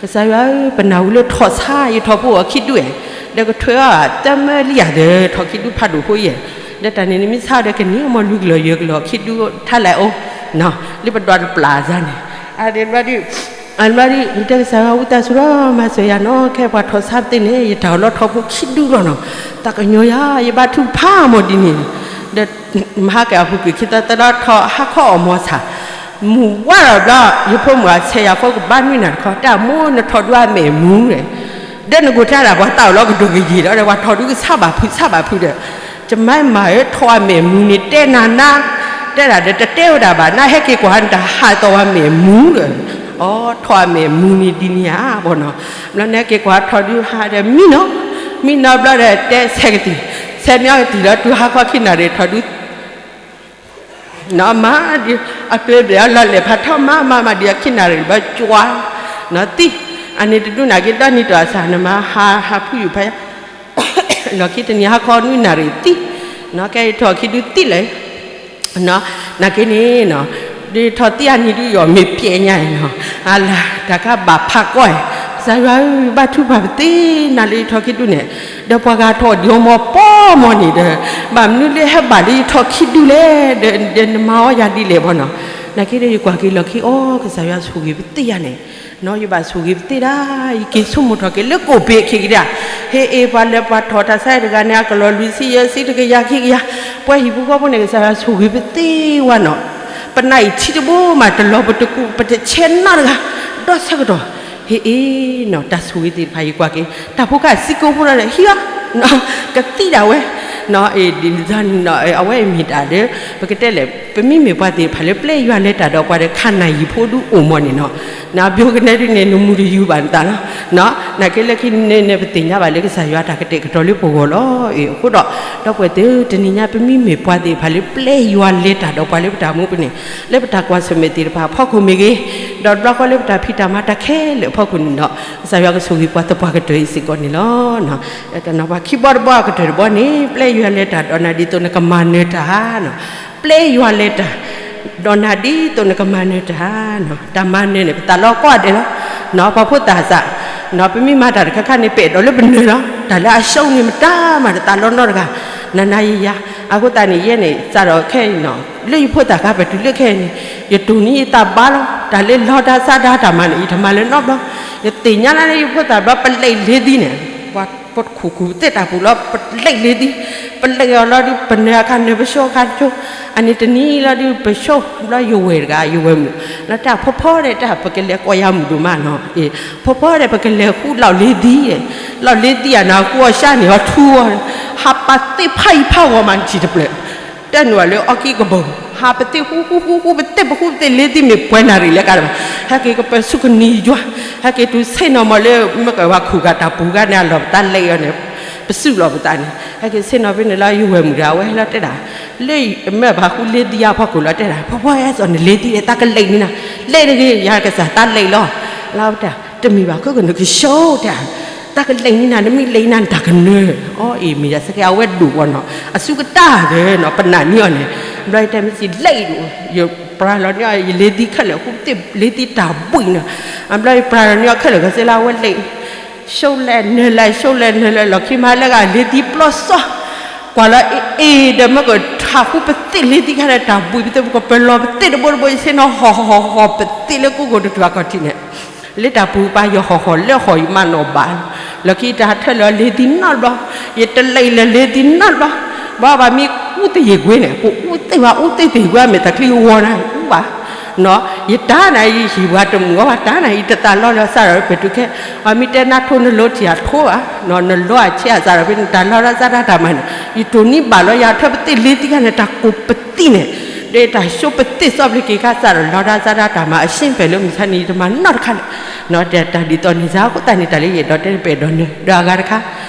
ကစၢ်ယွၤဧၢ ပနၢ်ဟူလၢထီၣ်ဆါယထီၣ်ဖိအီၤခံဒူၣ်ဧါ, ဒီးကထွဲအီၤသၢမၢလံဧါဒီး ထီၣ်ခံဒူၣ်ဖးဒိၣ်ဖိအံၤ, ဒီးတၢ်န့ၣ်နမ့ၢ်ဆါဒီးကန့ၢ်အမိၢ်လွံၢ်ကလီၢ်ယဲၢ်ကလီၢ်ခံဒူၣ်ထါလဲၣ်အိၣ်, လၢပဒွးတပျၢ်အစၢ်န့ၣ်, အန့ၣ်ဘျီဒ် အန့ၣ်ဘျီဒ် ယတဲကစၢ်ယွၤဝံသးစူၤဒီးမၤစၢၤယၤနီၤ ခဲပှၤထီၣ်ဆါပသ့ၣ်န့ၣ် ယတၢ်အိၣ်လီၤထီၣ်ဖိခံဒူၣ်လီၤနီၤ, သးကညီၤယၤ ယဘါထုကဖၣ်မီၢ်ဒ်န့ၣ်, ဒီး မဟါကဲအပူၤကွံာ်ခံသီသၢဒီထီၣ်ဟါခီအီၣ်မီၤဆၣ်, မုၢ်ဝါထီၣ်ဘျီ ယဖိမုၣ်အဆဲးယၤဖိကဘါနွံနၤတခီ တၢ်မိၢ်နထီၣ်ဒုးအမဲာ်မူဒီး, ဒီးနကိးတၢ်ဒၣ်ပှၤသးအိၣ်လီၤကဒိၣ်ကယံာ်လီၤဒီး ပှၤထီၣ်ဒုးကဆါဘၣ်ဖုးဆါဘၣ်ဖုးဒီး, ကမၤမၤဧၢ ထီၣ်အမဲာ်မူန့ၣ်တဲနၤနၤ, တဲဒၣ်ဒီးတတဲဝဲဒၣ်ဘၣ် နဟဲက့ၤကွၢ်နတၢ်ဟးသီၣ်ဝဲမဲာ်မူဒီး, အိ ထီၣ်အမဲာ်မူန့ၣ်ဒ်န့ၣ်ဧါဘီနီၤ, ဘျီနဟဲက့ၤကွၢ်ထီၣ်ဒုးဟးဒီးမံနီၤ, မံနီၤဘျီဒီးတဲဆဲးကသံၣ်, ဆဲးမံအီကသံၣ်လီၤတုၤဟါခီခံနၣ်ရံၣ်ထီၣ်ဒုး နီၤမၤဒ် အပျဲၢ်ဘျဲၣ်အလီၢ်လဲၢ်ဖးထီၣ်မၤမၤမၤဒ်အခံနၣ်ရံၣ်ဘျီကွၢ်, နီၤသံ, အန့ၣ်တဒူၣ်နာ်က့ဒီနံၤတီၢ်အစၢ် နမၤဟးဟးဖုးယူၤဖးယါ, လီၢ်ခံတနံၤဟါခီနွံနၣ်ရံၣ်သံ, နီၤကဲယထီၣ်ခံဒုးသံလဲၣ်, နီၤ နာ်က့န့ၣ်နီၤ, ဒ်ထီၣ်သံအနံၤဒုးယီၢ်မ့ၢ်ပျဲညါအံၤနီၤ, အလၢတၢ်ခါဘၣ်ဖးကီအံၤ, ကစၢ်ယွၤဧၢ, ဘၣ်ထုကဖၣ်ပသ့ၣ်နၤလၢယထီၣ်ခံဒူၣ်န့ၣ်, ဒီးပှၤဂၤထီၣ်ဒံးအီၤမီၤပီမီၤန့ၣ်ဒီး, ဘၣ်မနုၤလၢဟဲဘၣ်လၢယထီၣ်ခံဒူၣ်လဲၣ်, ဒီးနမၤအီၤယၤဒ်လဲၣ်ဘီနီၤ. နာ်က့ဒီးယကွၢ်က့ၤလီၢ်ခံအီၤ ကစၢ်ယွၤဆိၣ်ဂ့ၤပသ့ၣ်ယၤန့ၣ်, ယဘၣ်ဆိၣ်ဂ့ၤပသ့ၣ်ဒၣ်, ယက့ၤဆိကမိၣ်ထီၣ်က့ၤလၢကိၣ်ဘ့ခံကဒါ, ဟ့ၣ်အ့ၣ်ပှၤလၢပှၤထီၣ်တၢ်ဆါတဂၤန့ၣ် အကလီၢ်လွံၢ်ဆံယဲၢ်ဆံတကယၤခံကယၤ, ပှၤဟံၣ်ဖိဃီဖိန့ၣ် ကစၢ်ယွၤဆိၣ်ဂ့ၤပသ့ၣ်ဝဲနီၤ. ပနၢ်အံၤထံတဘိမး တလီၤပတကူး ပတဆဲးနီတဂၤ, ဒီးဆၢကတီၢ် ဟ့ၣ်အ့ၣ်နီၤ တၢ်ဆိၣ်ဂ့ၤသ့ၣ်တဖၣ် ယကွၢ်က့ၤ တၢ်ဖိခါစံကိဖိဒီးဟံးအီၤ, ကသံဒၣ်ဝဲ, အဝဲအံၤမ့ၢ်တၢ်ဒီး ပကတဲလဲၣ် ပမ့မ့ၢ်ပှၤသ့ၣ်တဖၣ်လၢပျဲယွၤလဲၤတၢ်ဒီးပှၤဒီး ခါနၢ်ယံၤဖိဒုအိၣ်မီၤန့ၣ်နီၤ, နဘျီကနဲဒ်န့ၣ် နမူတယူၤဘၣ်နသးလီၤ. နာ်က့လၢခံန့ၣ် ပသ့ၣ်ညါဘၣ်လၢကစၢ်ယွၤတၢ်ကတဲာ်ကတီၤလၢပဂီၢ်လီၤ. အဃိဒီး ဒီပုၢ်ဝဲၢ်သ့ၣ်ဧၢ, တနံၤညါပမ့မ့ၢ်ပှၤသ့ၣ်တဖၣ်လၢပျဲယွၤလဲၤတၢ်ဒီးပှၤလၢပတၢ်မူပူၤန့ၣ်, လၢပတၢ်ကွၢ်ဆၢၣ်မဲာ်သ့ၣ်တဖၣ်အဖီခိၣ်မ့ၢ်ဂ့ၤ, ဒီးတဘျီဃီလၢပတၢ်ဖံးတၢ်မၤတၢ်ခဲလၢာ်အဖီခိၣ်န့ၣ်ဒီး ကစၢ်ယွၤကဆိၣ်ဂ့ၤပှၤသပှၢ်ကတၢၢ်အံၤစ့ၢ်ကီးန့ၣ်လီၤ. ပှၤခံဘီတဘီအကတၢၢ်တဘီန့ၣ် ပျဲယွၤလဲၤတၢ်ဒီးနၤဒ်သိးနကမၤနၢၤတၢ်ဧါ, ပျဲယွၤလဲၤတၢ် ဒီးနၤဒ်သိးနကမၤနၢၤတၢ်, တၢ်မၤနၢၤန့ၣ် ပသးလီၤကိးဂၤဒဲးလီၤ. ပှၤဖိသၣ်စး, ပမ့ၢ်မၤတၢ်တခါခါန့ၣ် ပအဲၣ်ဒိးလၢပနၢၤလီၤ. တၢ်လၢအရှုံးန့ၣ် မတၤမၤတသးလီၤနီတဂၤ, နၤနၤယၤယၤ. အဃိသတးန့ၣ် ယဲန့ၣ် စးထီၣ်ခဲအံၤနီၤ, လၢယဖိသၣ်ခါပတုၤလၢခဲအံၤန့ၣ်, ယတိၢ်နီၣ်ယသးဘါလီၤ. တၢ်လၢလီၤတၢ်ဆါတၢ်တၢ်မၤန့ၣ် ယတမၤလၢၤနီတဘျီ. ယသ့ၣ်ညါလၢယဖိသၣ်ဘျီ ပလဲၤလ့သံန့ၣ်, ပခိၣ်ခိၣ်ပသ့ၣ်တၢ်ပူၤလီၤ ပလဲၤလ့သံ, ပလဲၤအီၤလီၤဒုး ပနၢၤအခါနၢၤပဆိအခါဆိ, အန့ၣ်တနံၤလီၤဒုး ပဆိဘျီ ယဝဲၢ်တဂၤ ယဝဲၢ်မုၣ်, လီၤတၢ်ဖီဖီဒီး တၢ်ပကလဲၤကိးယၤမုၣ်ဒိၣ်မးနီၤ, ဖီဖီဒီး ပကလဲၤဃုလီၢ်လ့သံ, လီၢ်လ့သံဧါနီၤ ဃုအီၤဆါန့ၣ် အီၤထူအီၤ, ဟးပာ်သ့ၣ်ဖးယံၤဖးဂီၤမး နထံၣ်တဖျၢၣ် တဲနုာ်လၢအီကံကဘီ, ဟးပသ့ၣ်ဃူဃူဃူဃူ ပသ့ၣ်ပဃူပသ့ၣ်လ့သံမ့ၢ်ပှဲၤနၣ်ရံၣ်လၢကါတဘၣ်, ဟဲက့ၤကပၢၤဆူကနံၤယွၤ, ဟဲက့ၤတုၤဆ့ၣ်နီၤမီၤလၢ မ့ၢ်ကဘၣ်ခူၣ်ဂၤတၢ်ပူၤဂၤန့ၣ် အလီၢ်ပသးလဲၤအီၤန့ၣ်, ပစုၣ်လီၤပသးန့ၣ်, ဟဲက့ၤဆ့ၣ်နီၤဖဲန့ၣ်လီၤ ယဝဲၢ်မုၣ်တဂၤဝဲလီၤတဲဒၣ်, လၢမ့ၢ်ဘၣ်ဃူလ့သံအဖီခိၣ်လီၤတဲဒၣ်, ဖီဖီဟဲစိာ်နလ့သံဒီး တၢ်ကလဲၤန့ၢ်နၤ, လဲၤတဂ့ၤ ယၤကစၢ်တၢ်လဲၤလီၤ, လီၤတဲ, တမ့ၢ်ဘၣ်ခဲကနုာ်ကၠိတဲ တၢ်ကလဲၤန့ၢ်နၤ နမ့ၢ်လဲၤနၤ နတၢ်ကနၢၤ, အီအံၤမ့ၢ်ဒၣ်စ့ၢ်ကီး အဝဲဒိၣ်ဂီၢ်နီၤ အစုကတၢၢ်ဒီးနီၤ ပနာ်န့ၢ်အီၤန့ၣ်, ဘျီယတဲမ့ၢ်စံးလဲၤအံၤဒိၣ်, ယပြၤလီၤန့ၢ်အီၤ ယလ့သံခဲလၢာ် ဃူသ့ၣ်လ့သံတၢ်ဘှံးနီၤ, ဘျီယပြၤလီၤန့ၢ်အီၤခဲလၢာ်ကစ့လၢအဝဲလဲၤ, ရှုံးလဲၤနၢၤလဲၤ ရှုံးလဲၤနၢၤလဲၤ လီၢ်ခံမၤလၢဂၤလ့သံပျီစီ ကွၢ်လီၤအ့ၣ်အ့ၣ်ဒီး မ့ၢ်ကထးဃူပသ့ၣ်လ့သံခါဒီး တၢ်ဘှံးပသ့ၣ် ပကပၢၤလီၤပသ့ၣ်တဘိတဘိ ယဆ့ၣ်နီၤဟီၣ်ဟီၣ်ဟီၣ်ပသ့ၣ်လၢကိၣ်ကိၣ်တထူၣ်အခီၣ်ထံးန့ၣ် လၢတၢ်ပူၤပာ်ယီၤဟီၣ်ဟီၣ်လၢဟီၣ်ယမၤနီၣ်ဘၣ်, လီၢ်ခံတၢ်ဟးထၢလၢလ့သံနီတဘျီ, ယတလဲၤလၢလ့သံနီတဘျီ, ဘၣ်ဘၣ်မ့ၢ်အူသ့ၣ်ယ့ၣ်ကွ့န့ၣ် ပအူသ့ၣ်ဝဲအူသ့ၣ်သ့ၣ်ကွ့မ့ၢ်တၢ်ချံဂီၤနၤအူဘၣ်, ယတၢ်နၤအံၤဟံၣ်ပှၤတမုာ်အီၤဘၣ် တၢ်နၤအံၤတသးလီလၢစးဒီး ပတုၤခဲ, အမ့ၢ်တဲနၤထိနလိထံၣ်အထိဘၣ်, နလိအဆဲးအစးဒီး ဖဲနတၢ်လီတၢ်စးတၢ်တၢ်မၤန့ၣ် ယတိၢ်နီၣ်ဘၣ်လီၤယၤထၢပသ့ၣ်လ့သံခါန့ၣ် တၢ်ကိၢ်ပသံၣ်န့ၣ် ဒီးတၢ်ဆိပသ့ၣ်စီဖျ့က့ၤခါစးဒီး လီတၢ်စးတၢ်တၢ်မၤအရှ့ဖဲလၢမုၢ်ဆါန့ၣ် ယတမၤနီတခါလဲၣ်, တၢ်ဒ်သိးန့ၣ်စ့ၢ် အဃိသတးန့ၣ် တၢ်လၢယအဲၣ်ဒိးတဲပအဲၣ်ဒိးနၢၤ ဒီးအဂၤတခါ,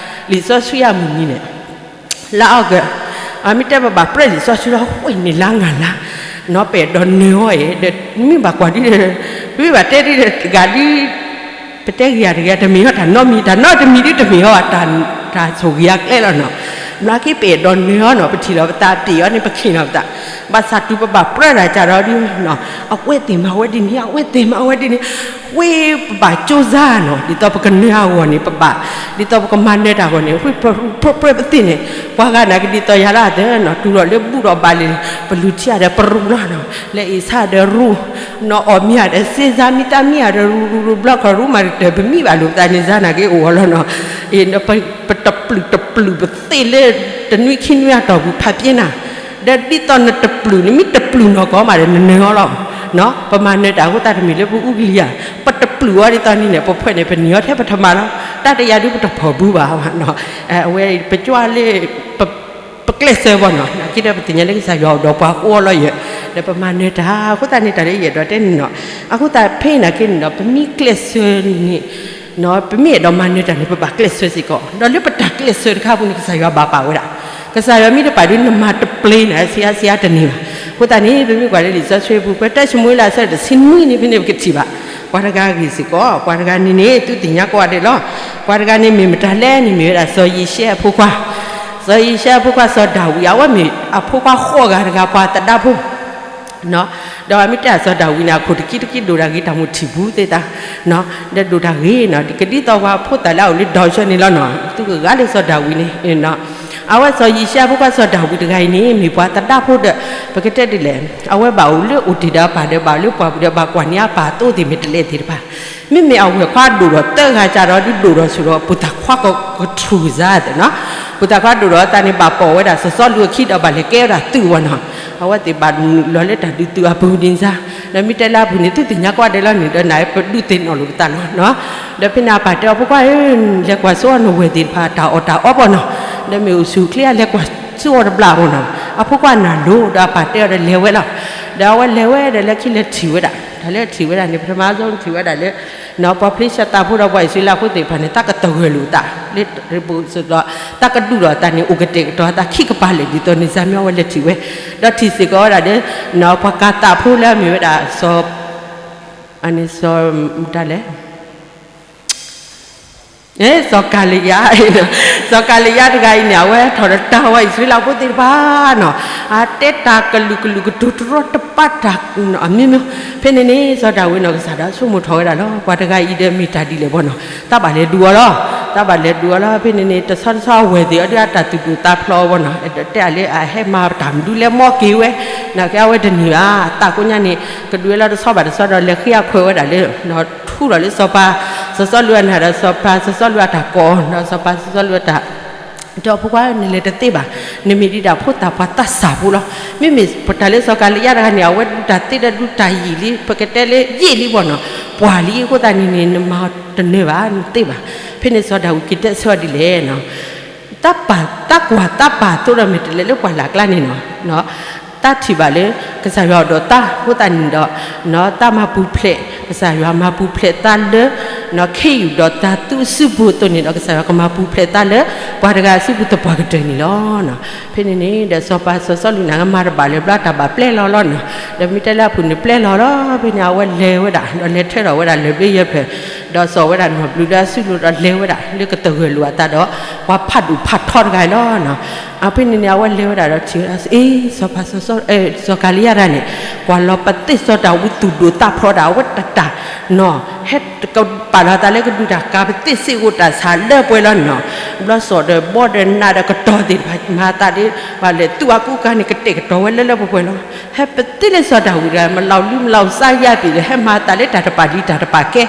လံာ်စီဆှံအမုၢ်နံၤန့ၣ် လါအီကူး, အမ့ၢ်တဲပဘၣ်ပြၢလံာ်စီဆှံလီၤ ဃိးနံၣ်လါငါးလါ, နီၢ်ပအဲၣ်ဒိးနၢၤအီၤအံၤ ဒီးမ့ၢ်ဘၣ်ကွၢ်ဒ်, ပမ့ၢ်ဘၣ်တဲဒ်တဂၤဒ်, ပတဲဂ့ၤယၤတဂ့ၤ တမ့ၢ်အီၤတၢ်နီတမံၤ တၢ်နီတမံၤဒ်တမ့ၢ်အီၤဘၣ် တၢ်ဆိၣ်ဂ့ၤအကျဲလီၤနီၤ, ဘျီက့ပအဲၣ်ဒိးနၢၤအီၤနီၤ ပထံၣ်လီၤပသးပ့ၢ်အီၤန့ၣ် ပခံးလီၤပသး, ဘၣ်ဆၣ်တုၤပဘၣ်ပြၢတၢ်စးဒီးဒ်နီၤ, အဝဲသ့ၣ်မၤဝဲဒ်န့ၣ် အဝဲသ့ၣ်မၤဝဲဒ်န့ၣ်, ဃိပဘၣ်ကၠိစါနီၤ ဒ်သိးပကနၢၤအဂီၢ်န့ၣ် ပဘၣ်, ဒ်သိးပကမၤနၢၤတၢ်အဂီၢ်န့ၣ် ဃိပြၢပြၢပသ့ၣ်န့ၣ်, ပှၤဂၤန့ၣ်ကဒ်သိးယၤလၢအသၢနီၤ တုၤထီၣ်လၢဘူၣ်ထီၣ်ဘါလံၤန့ၣ် ပလူၤထံဂၤဒီးပရူၤလီၤနီၤ, လၢအ့ၣ်ဆါဒီးရူၤ, နီၢ်အီၣ်မ့ၢ်ဧါဒီးစ့စါ မ့ၢ်တၢ်မ့ၢ်ဧါဒီးရူၤရူၤရူၤ ဘျီခီရူၤမၤတတၢၢ် ပမံဘၣ်လိာ်ပသးန့ၣ် စါနာ်က့အိၣ်အီၤလီၤနီၤ, အ့ၣ် ပတပျုၢ်တပျုၢ်ပသ့ၣ်လၢ တနွံခံနွံအတီၢ်ပူၤဖးပျဲနၤ, ဒီးဒ်သိးနတပျုၢ်န့ၣ် မ့ၢ်တပျုၢ်နီၢ်ကီၢ်မးဒီး နနၢၤအီၤလီၤ, ပမၤနၢၤတၢ်အဃိသတးတမ့ၢ်လၢပအူကလံၤဧါ, ပတပျုၢ်အီၤဒ်သိးန့ၣ်န့ၣ် ပဖှဲးန့ၣ် ပနံၤအီၤထဲပထမၤလီၤ, တၢ်တယၤဒုးပတဖီၣ်ဘုဘၣ်ဘၣ်နီၤ, အဝဲပကွၢ်လၢ ပကျဲးစၢးဘၣ်နီၤ နာ်က့ဒီးပသ့ၣ်ညါလၢကစၢ်ယွၤအိၣ်ဒီးပှၤဃိအီၤလီၤယဲၢ်, ဒီးပမၤနၢၤတၢ် အဃိသတးန့ၣ် တၢ်လၢယအဲၣ်ဒိးတဲန့ၣ်နီၤ, အဃိသတးဖဲအံၤနာ်က့န့ၣ်ဒီး ပမ့ၢ်ကျဲးစၢးန့ၣ် ပမ့ၢ်အဲၣ်ဒိးမၤနၢၤတၢ်န့ၣ် ပဘၣ်ကျဲးစၢးစ့ၢ်ကီး, ဒီးလၢပတၢ်ကျဲးစၢးတခါအပူၤန့ၣ် ကစၢ်ယွၤဘၣ်ပာ်ဝဲဒၣ်, ကစၢ်ယွၤမ့ၢ်တပာ်ဒုးနမၤတပျ့ၤနၤ ဆံးအါဆံးအါတန့ၢ်ဘၣ်, အဃိသတးန့ၣ် ပမ့ၢ်ကွၢ်လၢလံာ်စီဆှံပူၤ ပတၢ်ၡမူၤအ့လး အဆၢတဆံနွံန့ၣ် ဖဲန့ၣ်ပကထံၣ်ဘၣ်, ပှၤတဂၤဂ့ၢ်စ့ၢ်ကီး ပှၤတဂၤန့ၣ်န့ၣ် သုသ့ၣ်ညါကိးဂၤဒဲးလီၤ, ပှၤတဂၤန့ၣ်မ့ၢ်မတၤလဲၣ်န့ၣ် မ့ၢ်ဝဲဒၣ်စီၤယံၤၡဲအဖိခွါ, စီၤယံၤၡဲအဖိခွါစီၤဒၤဝံး အဝဲမ့ၢ်အဖိခွါဃိးဂၤတဂၤ ပှၤသဒါဖိ ဒီးမ့ၢ်တဲစီၤဒၤဝံးန့ၣ် အခိၣ်တကံတကံဒိၣ်တၢ်ဂ့ၤ တၢ်မိၣ်ထံၣ်ပူၤသ့ၣ်တၢ်, ဒီးဒိၣ်တၢ်ဂ့ၤနီၤ ကဒ်သိးပှၤဖိသၣ်လၢအအိၣ်လၢဒီၣ်ဆၢန့ၣ်လီၤနီၤ သုကဂၤလၢစီၤဒၤဝံးန့ၣ်နီၤ. အဝဲစီၤယံးၡဲဖိခွါစီၤဒၤဝံးတဂၤအံၤန့ၣ် မ့ၢ်ပှၤသဒၣ်ဖိဒီး ပကတဲဒ်လဲၣ် အဝဲဘၣ်အိၣ်လၢအိၣ်တ့ၢ်ဒီးအပၢ်ဒီး ဘၣ်အိၣ်လၢပှၢ်ပူၤဒီး ဘၣ်ကွၢ်န့ၢ်အပၢ်အသိသ့ၣ်မ့ၢ်တလဲသ့ၣ်တဖၣ် မ့မ့ၢ်အဝဲၢ်ခွါဒိၣ်ဒီးသၢဂၤကဒီး ဒုးဒိၣ်ဒီးဆိးဒီး ပိၢ်သၣ်ခွါကထူၣ်စါသ့ၣ်နီၤ, ပိၢ်သၣ်ခွါဒိၣ်ဒီးအသးန့ၣ် ဘၣ်ပိာ်ဝဲဒၣ်စီၤစီလူးအခံဒီးဘၣ်လဲၤကဲဝဲဒၣ်သုးဝဲနီၤ, အဝဲသ့ၣ်ဘၣ်နုာ်လီၤလၢတၢ်ဒုးသုးအပူၤန့ၣ်စါ, ဒီးမ့ၢ်တဲလၢအပူၤန့ၣ် သုသ့ၣ်ညါကွၢ်ဒဲးလီၤန့ၣ် ဒီးနပဒုးသ့ၣ်နီၣ်လိာ်ပသးလီၤနီၤ, ဒီးဖဲန့ၣ်အပၢ်တဲအီၤဖိခွါဧၢ, လဲၤကွၢ်စိအီၤနဝဲၢ်သ့ၣ်တဖၣ်တၢ်အီၣ်တၢ်အီပီၢ်နီၤ, ဒီးမ့ၢ်အိၣ်ဆူၣ်အိၣ်ချ့အလဲၤကွၢ်စိအီၤတဘျီအပီၢ်နီၤ, အဖိခွါနၢ်လိၤဒီးအပၢ်တဲအီၤဒီးလဲၤဝဲလီၤ, ဒီးအဝဲလဲၤဝဲဒီးလၢခံလဲၤထံၣ်ဝဲဒၣ်, တၢ်လၢထံၣ်ဝဲဒၣ်န့ၣ် ပထမဆုံးထံၣ်ဝဲဒၣ်လၢ ပှၤဖလ့ၡသးဖိဒီးပှၤအံၣ်စရ့လးဖိသ့ၣ်တဖၣ်န့ၣ် တၢ်ကတဂၢၢ်လိာ်အသး, လၢပစိဒီး တၢ်ကဒုးဒီးအသးန့ၣ် အိၣ်ကတဲာ်ကတီၤအသးခံကပၤလၢာ်ဒ်သိးန့ၣ် စါမ့ၢ်အဝဲလဲၤထံၣ်ဝဲ, ဒီးထံၣ်စ့ၢ်ကီးဝဲဒၣ်လၢ ပှၤကၤသးဖိလၢအမ့ၢ်ဝဲဒၣ် စီၤ အန့ၣ်စီၤ တၢ်လဲၣ် စီၤကၤလံယါ, စီၤကၤလံယါတဂၤအံၤန့ၣ် အဝဲထီၣ်ဒီးတၢ်ဝဲအံၣ်စရ့လးဖိသ့ၣ်တဖၣ်နီၤ, အတဲတၢ်ကလုာ်ကလုာ်ကတိၤတရီတပါတၢ် အမျိုးမျိုး, ဖဲန့ၣ်န့ၣ် စီၤဒၤဝံးနီၢ်ကစၢ်ဒီးဆိကမိၣ်ထီၣ်ဝဲဒၣ်လီၤ, ပှၤတဂၤအံၤဒီးမ့ၢ်တၢ်ဒ်လဲၣ်ဘီနီၤ, တၢ်ဘၣ်လဲၤဒုးအီၤလီၤ, တၢ်ဘၣ်လဲၤဒုးအီၤလီၤ, ဖဲန့ၣ်န့ၣ် တဆီတဆီအဝဲၢ်သ့ၣ်အီၤဒုးအတၢ်သူၣ်ဒိၣ်သးဖျိးအီၤဘီနီၤ, တဲအလၢအဟဲမၤတၢ်မနုၤလဲၣ် မီၢ်က့ၤဝဲ, နာ်က့အဝဲတန့ၢ်ဘၣ်, အသးကိးညါန့ၣ် ကဒုးဝဲလီၤတဆီဘၣ်တဆီဒီး လဲၤဃ့အခွဲးဝဲဒၣ်လၢ ထူဒီးလၢစီၤပၤစီၤစီလူးအနၢ်ဒီး စီၤပၤစီၤစီလူးအတၢ်ကိး ဒီးစီၤပၤစီၤစီလူးအတၢ် ဒီးဖိခွါ နလဲၤတသ့ဘၣ်, နမ့ၢ်ဒံးဒၣ်ဖိသၣ်ပှၢ်သးစၢ်ဖိလီၤ, မ့မ့ၢ်ပတၢ်လၢစီၤကၤလံယါတဂၤန့ၣ် အဝဲဒုးတၢ်သ့ဒီးဒုးတၢ်ယံာ်လံ ပကတဲလၢယံာ်လံဘီနီၤ, ပှၢ်လံအဃိသတးန့ၣ်န့ၣ် နမၤတနၢၤဘၣ် နတသ့ဘၣ်, ဖဲန့ၣ်စီၤဒၤဝံးက့ၤတဲဆၢအီၤဒ်လဲၣ်နီၤ တၢ်ပာ် တၢ်ကွၢ်တၢ်ပာ်သိဒီးမ့ၢ်တလဲၤလၢပှၢ်လၢ်ကျါန့ၣ်နီၤ, တၢ်ထံၣ်ဘၣ်လၢ ကစၢ်ယွၤအိၣ်ဒီးတၢ်အဃိသတးန့ၣ်ဒီး တၢ်မၤပူၤဖျဲး ကစၢ်ယွၤမၤပူၤဖျဲးတၢ်လၢ ခ့ယုၢ်ဒီးတၢ်သူၣ်အစုပူၤအသိးန့ၣ်ဒီး ကစၢ်ယွၤကမၤပူၤဖျဲးတၢ်လၢ ပှၤတဂၤအစုပူၤသပှၢ်ကတၢၢ်န့ၣ်လီၤ. ဖဲန့ၣ်န့ၣ် ဒီးစီၤပၤစီၤစီလူးန့ၣ် ကမၤတဘၣ်လၢၤဘျီ တၢ်ဘၣ်ပျဲလီၤလီၤနီၤ, ဒီးမ့ၢ်တဲလၢအပူၤန့ၣ်ပျဲလီၤလီၤ, ဖဲန့ၣ် အဝဲလဲၤဝဲဒၣ် ဒီးလဲၤထၢထီၣ်ဝဲဒၣ်လၢၢ်ဘျ့ယဲၢ်ဖျၢၣ်, ဒီးစိာ်ဝဲဒၣ်နီၢ်ဘျုးဒီးအစုလိၤဒီးလဲၤဝဲဒၣ်လၢကတဂၢၢ်လိာ်အသးဒီး ပှၤဖးဒိၣ်ဖးထီတဂၤအံၤလီၤနီၤ. အဖဲန့ၣ်န့ၣ် အဝဲလဲၤဝဲဒၣ်ဒီးထံၣ်ဝဲဒၣ် အ့ စီၤပၤ စီၤကၤလံယါတဂၤန့ၣ် ကွၢ်လီၤပသ့ၣ်စီၤဒၤဝံးသူၣ်ဒိၣ်သးဖျိးဒၣ် အဝဲတတၢ်နီၤ ဟဲကပာ်လီၤသးလၢကဒုးတၢ်ကၤပသ့ၣ်စ့ၢ်ကီးတၢ်ဆါလၢပှဲၤလီၤနီၤ, ဘျီစိာ်ဒီးဘီဒီးနးဒီးကတီၤသ့ၣ်တဖၣ် မၤသးဒ် ပှၤလဲၤသူၣ်အကူကၤန့ၣ် ကတဲာ်ကတီၤဝဲလၢလၢပှဲၤပှဲၤလီၤ. ဟဲပသ့ၣ်လၢစီၤဒၤဝံးတဂၤ မလီၤလူမလီၤစါယါပံၤဒီး ဟဲမၤသးလၢတၢ်တပာ်ဒံးတၢ်တပာ်ကဲ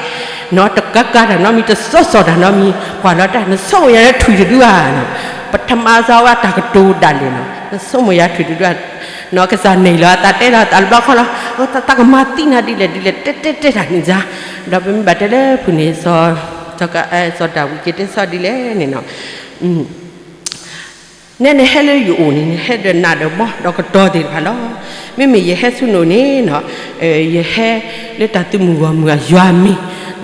နီၤ တကးကၤတၢ်နီတမံၤ တစီၣ်စီၣ်တၢ်နီတမံၤ ကွၢ်လီၤတၢ် နဆိကမိၣ်ယၤလၢထွံၣ်တဒုဧါနီၤ, ပထမစါဝဲတၢ်ကတိၤဒၣ်လဲာ်နီၤ နဆိကမိၣ်ယၤထွံၣ်တဒုဧါ နီၤ ကစၢ်န့ၣ်လီၤအသးတဲလီၤအသးတဘျီဃီလီၤ, တၢ်ကမၤသံနၤဒ်လဲၣ်ဒ်လဲၣ် တဲတဲတဲတၢ်န့ၣ်စါ, ဒီးပမ့ၢ်ဘၣ်တဲလၢဖုၣ်န့ၣ် စီၤဒၤဝံးက့ၤတဲဆီဒ်လဲၣ်န့ၣ်နီၤ နဲနဟဲလၢယအိၣ်န့ၣ် နဟဲဒီးနးဒီးဘီဒီးကတီၤသ့ၣ်တဖၣ်လီၤ. မ့မ့ၢ်ယဟဲဆူနအိၣ်န့ၣ်နီၤ ယဟဲလၢတၢ်သုးမုၢ်ဂီၢ်မုၢ်အယွၤအမံ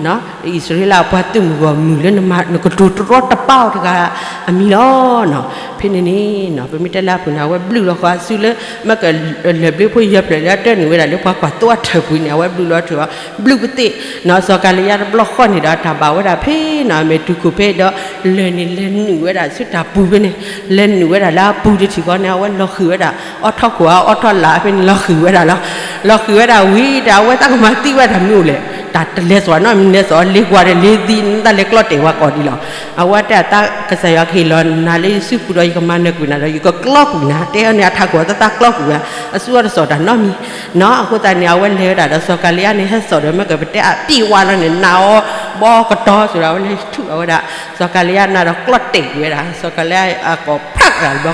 ၤ, အံၣ်စရ့လးအပှၤသုးမုၢ်ဂီၢ်မုၢ်လၢနကတိၤတရီတပါအီၤတဂၤအမံၤလီၤနီၤ. ဖဲန့ၣ်န့ၣ်နီၤ ပမ့ၢ်တဲလၢအပူၤန့ၣ် အဝဲဘျုးလီၤဃီၤအစုလၢ မ့ၢ်ကလၢၢ်ဘျ့ဖိယဲၢ်ဖျၢၣ်လၢအတၢၢ်နုာ်ဝဲဒၣ်လၢပှၤကွၢ်သိအထၢၣ်ပူၤန့ၣ် အဝဲဘျုးလီၤထူၣ်အီၤ ဘျုးပသ့ၣ်နီၤ စီၤကၤလံယါတဘျီဃီန့ၣ်ဒီး တၢ်ဘၣ်ဝဲဒၣ်ဖဲနီၤ အမဲာ်တူၢ်ခိၣ်ဖဲဒီး လၢၢ်န့ၣ်လဲၤနုာ်ဝဲဒၣ်ဆူတၢ်ပူၤဖဲန့ၣ် လဲၤနုာ်ဝဲဒၣ်လၢအပူၤတထံၣ်ဃီန့ၣ် အဝဲလီၤဃံၤဝဲဒၣ် အီထီၣ်ခိၣ်အီထီၣ်လၢ်ဖဲန့ၣ် လီၤဃံၤဝဲဒၣ်လီၤ. လီၤဃံၤဝဲဒၣ်ဝံၤဒီး အဝဲတၢ်ကမၤသံဝဲဒၣ်မ့ၢ်အိၣ်လဲၣ် တၢ်တလဲၤစိာ်နီတမံၤ လဲၤစိာ်လ့ကွၢ်ဒီးလ့သံ နတၢ်လဲၤကျီတဲာ်ဝဲကိးဒ်လီၤ. အဝဲတဲအသး ကစၢ်ယွၤကဟ့ၣ်လီၤနၤလၢယစုပူၤဒီး ယကမၤနၢၤကွံာ်နၤဒီး ယကကျီကွံာ်နၤ တဲအီၤန့ၣ် အထးခိၣ်အသးသးကျီကွံာ်ဝဲ အစုအီၤတစိာ်တၢ်နီတမံၤ နီၤ အဃိသတးန့ၣ် အဝဲလဲၤဝဲဒၣ်ဒီး စီၤကၤလံယါန့ၣ် ဟဲစိာ်ဒီး မ့ၢ်ကပတဲအပံၤဝါလီၤန့ၣ် နးအီၤ ဘီကတီၤ စံးဒီး အဝဲလဲၤထူၣ်အီၤဝဲဒၣ် စီၤကၤလံယါနးဒီးကျီတဲာ်ကွံာ်ဝဲဒၣ် စီၤကၤလံယါအကိာ်ဖးတဂၤတ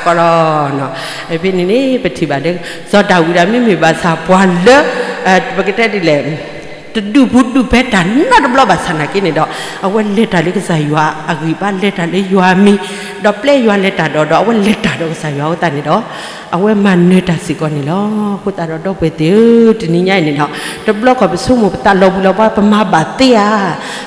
ဘျီဃီလီၤ. ဖဲန့ၣ်န့ၣ် ပထံၣ်ဘၣ်လၢ စီၤဒၤဝံးဒၣ် မ့မ့ၢ်ဘၣ်ဆၣ်ပှၤလၢ ပကတဲဒ်လဲၣ် တဒူၣ်ဖိဒူၣ်ဖဲတၢ်နီတဘျီဘၣ်ဆၣ်နာ်က့န့ၣ်ဒီး အဝဲလဲၤတၢ်လၢကစၢ်ယွၤအဂံၢ်ဘါ လဲၤတၢ်လၢယွၤအမံၤ ဒီးပျဲယွၤလဲၤတၢ်ဒီး ဒီးအဝဲလဲၤတၢ်ဒီးကစၢ်ယွၤအဃိသတးန့ၣ်ဒီး အဝဲမၤနၢၤတၢ်စ့ၢ်ကီးန့ၣ်လီၤ. အဃိသတးဒီးဒီပုၢ်ဝဲၢ်သ့ၣ်ဧၢ တနံၤညါအံၤန့ၣ်ဒီး တဘျီခီပဆိကမိၣ်ပသးလီၤဘှံးလီၤဘှါ ပမၤဘၣ်သ့ဧါ,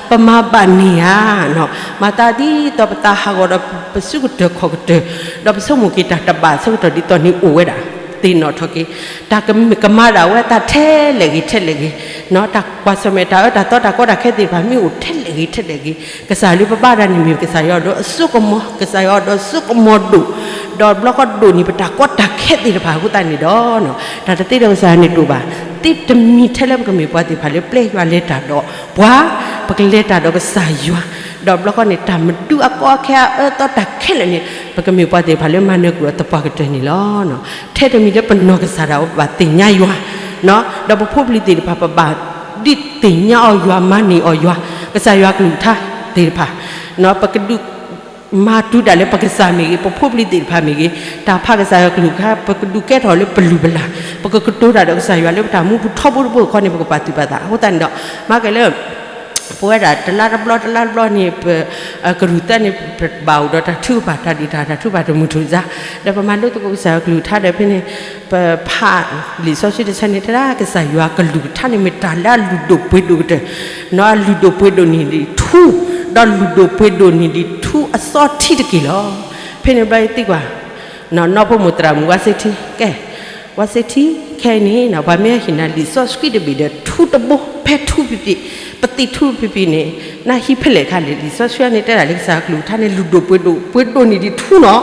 ပမၤဘၣ်န့ၢ်ဧါ, မၤသးဒ်သိးပသးဟးဂီၤဒီး ပစုကတၢၢ်ခီၣ်ကတၢၢ် ဒီးပဆိကမိၣ်က့ၤတၢ်တဘၣ်ဆၢကတီၢ်ဒ်သိးန့ၣ်အိၣ်ဝဲဒၣ် သ့ၣ်နီၣ်ထီၣ်က့ၤ, တၢ်ကမၣ်ဒၣ်ဝဲတၢ်ထဲလဲၣ်ဂ့ၤထဲလဲၣ်ဂ့ၤ, တၢ်ကွၢ်ဆၢၣ်မဲာ်တၢ်အၢတၢ်သီတၢ်ကီတၢ်ခဲသ့ၣ်တဖၣ် မ့ၢ်အိၣ်ထဲလဲၣ်ဂ့ၤထဲလဲၣ်ဂ့ၤ, ကစၢ်ယွၤလၢပဘါတၢ်န့ၣ်မ့ၢ်ကစၢ်ယွၤဒီးအစိကမီၤ, ကစၢ်ယွၤဒီးစိကမီၤဒိၣ်, ဒီးဘျီဃီဒိၣ်န့ၢ်ပတၢ်ကီတၢ်ခဲသ့ၣ်တဖၣ်အဃိသတးန့ၣ်ဒီး, တၢ်တသ့ဒီးကစၢ်ယွၤန့ၣ်တအိၣ်ဘၣ်, သ့တမံၤထဲလၢပကမ့ၢ်ပှၤသ့ၣ်တဖၣ်လၢပျဲယွၤလဲၤတၢ်ဒီးပှၤ, ပကလဲၤတၢ်ဒီးကစၢ်ယွၤ, ဒီးဘျီဃီန့ၣ် တၢ်မနုၤအကီအခဲအအၢအသီတၢ်ခဲလၢာ်န့ၣ် ပကမ့ၢ်ပှၤသ့ၣ်တဖၣ်လၢမၤနၢၤကွံာ်အီၤသပှၢ်ကတၢၢ်န့ၣ်လီၤ. ထဲတမံၤလၢပနီၢ်ကစၢ်ဒၣ်ဝဲ ပဘၣ်သ့ၣ်ညါယွၤ, ဒီးပဖိပလံၤသ့ၣ်တဖၣ် ပဘၣ်ဒုးသ့ၣ်ညါအီၤယွၤ မၤန့ၢ်အီၤယွၤ, ကစၢ်ယွၤကလုၢ်ကထါသ့ၣ်တဖၣ်, ပကဒုးမၤတူၢ်တၢ်လၢပကစၢ်မ့ၢ်ဂ့ၤ, ပဖိပလံၤသ့ၣ်တဖၣ်မ့ၢ်ဂ့ၤ, တၢ်ဖးကစၢ်ယွၤကလုၢ်ကထါ ပကဒုးကဲထီၣ်လၢပလုၢ်ပလၢ်, ပကကတိၤတၢ်ဒီးကစၢ်ယွၤလၢပတၢ်မူပူၤထီဘိတဘိတခီန့ၣ် ပကပာ်သူၣ်ပာ်သးအဃိသတးန့ၣ်ဒီး, မၤကဲလၢ ပဝဲဒၣ်တလါတဘျီတလါတဘျီန့ၣ် ပကရူၢ်သဲန့ၣ် ပဘၣ်အိၣ်ဒီးတၢ်ထုကဖၣ် တၢ်ဒုးတၢ် တၢ်ထုကဖၣ်တမုာ်တၢ်စါ, ဒီးပမၤလိသကိးကစၢ်ယွၤကလုၢ်ကထါဒီးဖဲန့ၣ်, ပဖးလံာ်စီဆှံတဆၢန့ၣ် တဲဒၣ်ကစၢ်ယွၤကလုၢ်ကထါန့ၣ် မ့ၢ်တၢ်လၢအလုၢ်ဒိၣ်ပှ့ၤဒိၣ်ကတၢၢ်, အလုၢ်ဒိၣ်ပှ့ၤဒိၣ်န့ၢ်ဒံးထူ, ဒီးလုၢ်ဒိၣ်ပှ့ၤဒိၣ်န့ၢ်ဒံးထူအစီထံတက့ၢ်လီၤ. ဖဲန့ၣ်ဘျီယသံကွၢ် နီၢ်ဖိမုၣ်သရၣ်မုၣ်ဝါစ့ထံ ကဲ, ဝါစ့ထံ ခဲအံၤန့ၣ် ပှၤမ့ၢ်ဟ့ၣ်နၤလံာ်စီဆှံတဘ့ၣ်ဒီး ထူတဘိ ဖဲထူဖံဖံ, ပသံထူဖံဖံန့ၣ် နဟံးဖဲလဲၣ်ခါလဲၣ်. လံာ်စီဆှံန့ၣ် တဲဒၣ်လၢကစၢ်ယွၤကလုၢ်ကထါန့ၣ် လုၢ်ဒိၣ်ပှ့ၤဒိၣ် ပှ့ၤဒိၣ်န့ၢ်ဒံးထူနီၤ,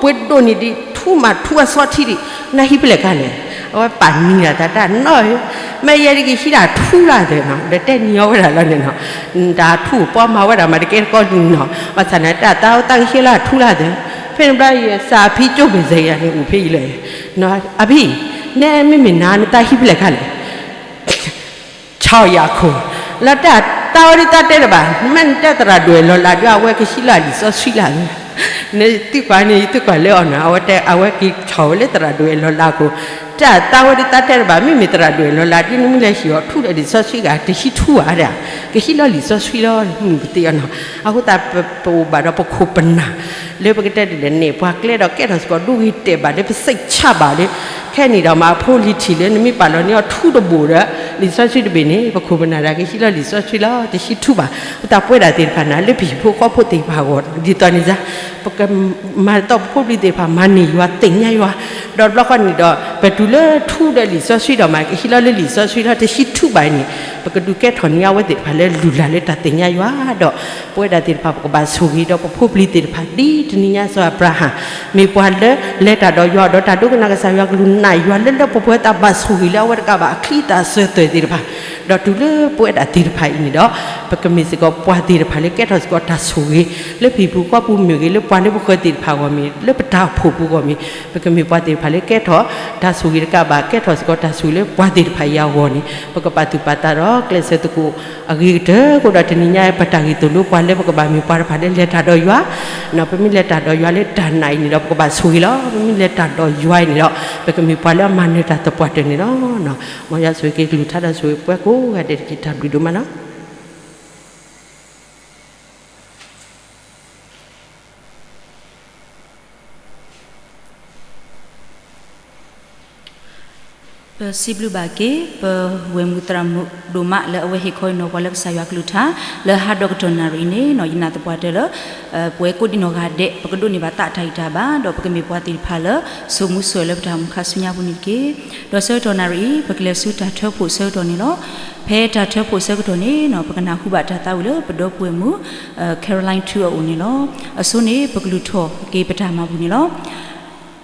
ပှ့ၤဒိၣ်န့ၢ်ဒံးထူမး ထူအစီထံဒံး, နဟံးဖဲလဲၣ်ခါလဲၣ်. အဝဲပာ်နံၤဒၣ်တၢ်တၢ်နီၢ်ဧၢ, မ့ၢ်ယဲဒ်ကဟံးဒၣ်ထူလၢ်သၢနီၤ, ဒီးတဲနံၤအီၤဝဲဒၣ်လီၤန့ၣ်နီၤ, တၢ်ထူပီမၤဝဲဒၣ်မးတကဲတကီၢ်န့ၣ်နီၤ, ဘၣ်ဆၣ်န့ၣ် တၢ်သးဝဲတၢ်ကဟံးလၢအထူလၢ်သၢ, ဖဲန့ၣ်ဘျီယစၢ်အဖံကၠိဘ့ၣ်စဲယၤန့ၣ် အိၣ်ဖဲအံၤလၢ, အဖံ, နဲမ့မ့ၢ်နၤ နတၢ်ဟံးဖဲလဲၣ်ခါလဲၣ် ဆီၣ်ယၤခိၣ်, လၢတၢ်တၢ်ဝဲဒ်တၢ်တဲတဘၣ်, မ့ၢ်နတဲသရၣ်ဒိၣ်အဲၣ်လီၤလးဒီး အဝဲကဟံးလီၤလံာ်စီဆှံလၢ်, နသံကွၢ်န့ၣ် ယသံကွၢ်လၢအီၤနီၤ, အဝဲတဲ အဝဲက့ၤဆီၣ်ဝဲလၢသရၣ်ဒိၣ်အဲၣ်လီၤလးအခိၣ်, တၢ်တၢ်ဝဲဒ်တၢ်တဲတဘၣ်, မ့မ့ၢ်သရၣ်ဒိၣ်အဲၣ်လီၤလးဒီး နမ့ၢ်လဲၤဟံးအီၤထူဒီးလံာ်စီဆှံဂၤ တဟံးထူဧါဒၣ်, ကဟံးလီၤလံာ်စီဆှံလီၤ မုၢ်ပသ့ၣ်အီၤနီၤ, အဃိသတး ပအိၣ်ဘၣ်ဒီးပခိၣ်ပနၢ် လၢပကတဲဒ်လဲၣ်န့ၣ် ပှၤကျဲဒီးကဲထီၣ်စ့ၢ်ကီးဒိဂ့ၤတဲာ်ဘၣ်လၢပစိတ်ချပါလၢ ခဲန့ၣ်ဒီးမၤအဖိလံၤထံးလၢ နမ့ၢ်ပာ်လီၤန့ၢ်အီၤထူတဘိဒီး လံာ်စီဆှံတဘ့ၣ်န့ၣ် ပခိၣ်ပနၢ်ဒၣ်ကဟံးလီၤလံာ်စီဆှံလီၤ တဟံးထူဘၣ်. အဃိသတးပဝဲဒၣ်သ့ၣ်တဖၣ်န့ၣ် လၢပဟံၣ်ဖိဃီဖိသ့ၣ်တဖၣ်အဂီၢ် ဒ်သိးန့ၣ်စ့ၢ် ပကမၤသိးပဖိပလံၤသ့ၣ်တဖၣ် မၤန့ၢ်ယွၤသ့ၣ်ညါယွၤ, ဒီးဘျီဃီန့ၣ်ဒီး ပတုၤလၢထူဒီးလံာ်စီဆှံဒီးမး ကဟံးလီၤလၢလံာ်စီဆှံလီၤ တဟံးထူဘၣ်အံၤန့ၣ် ပကဒုးကဲထီၣ်န့ၢ်အဝဲသ့ၣ်တဖၣ်လၢလုၢ်လၢ်လၢတၢ်သ့ၣ်ညါယွၤဒီး ပဝဲဒၣ်သ့ၣ်တဖၣ် ပကဘၣ်ဆိၣ်ဂ့ၤဒီးပဖိပလံၤသ့ၣ်တဖၣ် ဒ်တနံၤညါစီၤအၤဘြၤဟၣ် မ့ၢ်ပှၤလၢလဲၤတၢ်ဒီးယွၤ ဒီးတၢ်ဒိကနၣ်ကစၢ်ယွၤကလုၢ် နာ်ယွၤလၢလၢပှဲၤပှဲၤ သးဘၣ်ဆိၣ်ဂ့ၤလၢအဝဲတကးဘၣ် အချံအသၣ်စၢၤသွဲၣ်သ့ၣ်တဖၣ်, ဒီးတုၤလၢပဝဲဒၣ်သ့ၣ်တဖၣ်အံၤန့ၣ်ဒီး ပကမ့ၢ်စ့ၢ်ကီးပှၤသ့ၣ်တဖၣ်လၢကဲထီၣ်စ့ၢ်ကီးတၢ်ဆိၣ်ဂ့ၤ လၢပဟံၣ်ပူၤဃီပူၤမ့ၢ်ဂ့ၤ လၢပှၤလၢပဃၢၤသ့ၣ်တဖၣ်အဂီၢ်မ့ၢ် လၢပတၢ်အိၣ်ဖှိၣ်ပူၤအဂီၢ်မ့ၢ် ပကမ့ၢ်ပှၤသ့ၣ်တဖၣ်လၢကဲထီၣ်တၢ်ဆိၣ်ဂ့ၤတကးဘၣ် ကဲထီၣ်စ့ၢ်ကီးတၢ်ဆိၣ်ဂ့ၤလၢပှၤသ့ၣ်တဖၣ်အံၤအဂီၢ်န့ၣ် ပကပာ်သူၣ်ပာ်သးဒီးကျဲးစၢးသကိးအဂ့ၤကတၢၢ် အဃိဒီးတနံၤညါ ပတၢ်ဂ့ၢ်သိၣ်လိပှၤလၢပကဘၣ်မ့ၢ်ပှၤတဖၣ်လၢလဲၤတၢ်ဒီးယွၤ ပမ့ၢ်လဲၤတၢ်ဒီးယွၤလၢတၢ်နာ်အံၤန့ၣ်ဒီး ပကဘၣ်ဆိၣ်ဂ့ၤလီၤ. ပမ့ၢ်လဲၤတၢ်ဒီးယွၤအံၤန့ၣ်ဒီး ပကမ့ၢ်ပှၤလၢအမၤနၢၤတၢ်သပှၢ်တၢၢ်န့ၣ်လီၤ. မ်ယွၤဆိၣ်ဂ့ၤက့ၤကလုၢ်ကထါဒီးဆိၣ်ဂ့ၤပှၤကိးဂၤဒဲးတက့ၢ် တၢ်ဘျုးဒိၣ်မးလီၤ. ပစံးဘျုးဘၣ်က့ၤ ပဝဲၢ်မုၣ်သရၣ်မုၣ်ဒိၣ်မးလၢအဝဲဟ့ၣ်ခီအံၤနီၤပှၤလၢကစၢ်ယွၤကလုၢ်ကထါ လၢဟါဒီကတီၢ်နၣ်ရံၣ်အံၤန့ၣ်နီၤ ယနာ်သပှၢ်တၢၢ်လၢ ပဝဲကိးဒံနီၢ်ဂၤဒဲး ပကဒိးန့ၢ်ဘၣ်သးတၢ်ဂံၢ်တၢ်ဘါ ဒီးပကမ့ၢ်ပှၤသ့ၣ်တဖၣ်လၢ စိာ်မူစိာ်လၢပတၢ်အိၣ်မူခါဆူညါပူၤန့ၣ်တက့ၢ်. ဒီးဆၢကတီၢ်နၣ်ရံၣ်အံၤ ပကလဲၤဆူတၢ်ထၢဖှိၣ်ဆၢကတီၢ်န့ၣ်လီၤ. ဖဲတၢ်ထၢဖှိၣ်ဆၢကတီၢ်န့ၣ်နီၤ ပကနၢ်ဟူဘၣ်တၢ်သးဝံၣ်လၢပဒီပုၢ်ဝဲၢ်မုၣ် Caroline ထူအအိၣ်န့ၣ်လီၤ. အဆိန့ၣ် ပကလုၢ်ထီၣ်က့ၤပတၢ်မၤပူၤန့ၣ်လီၤ.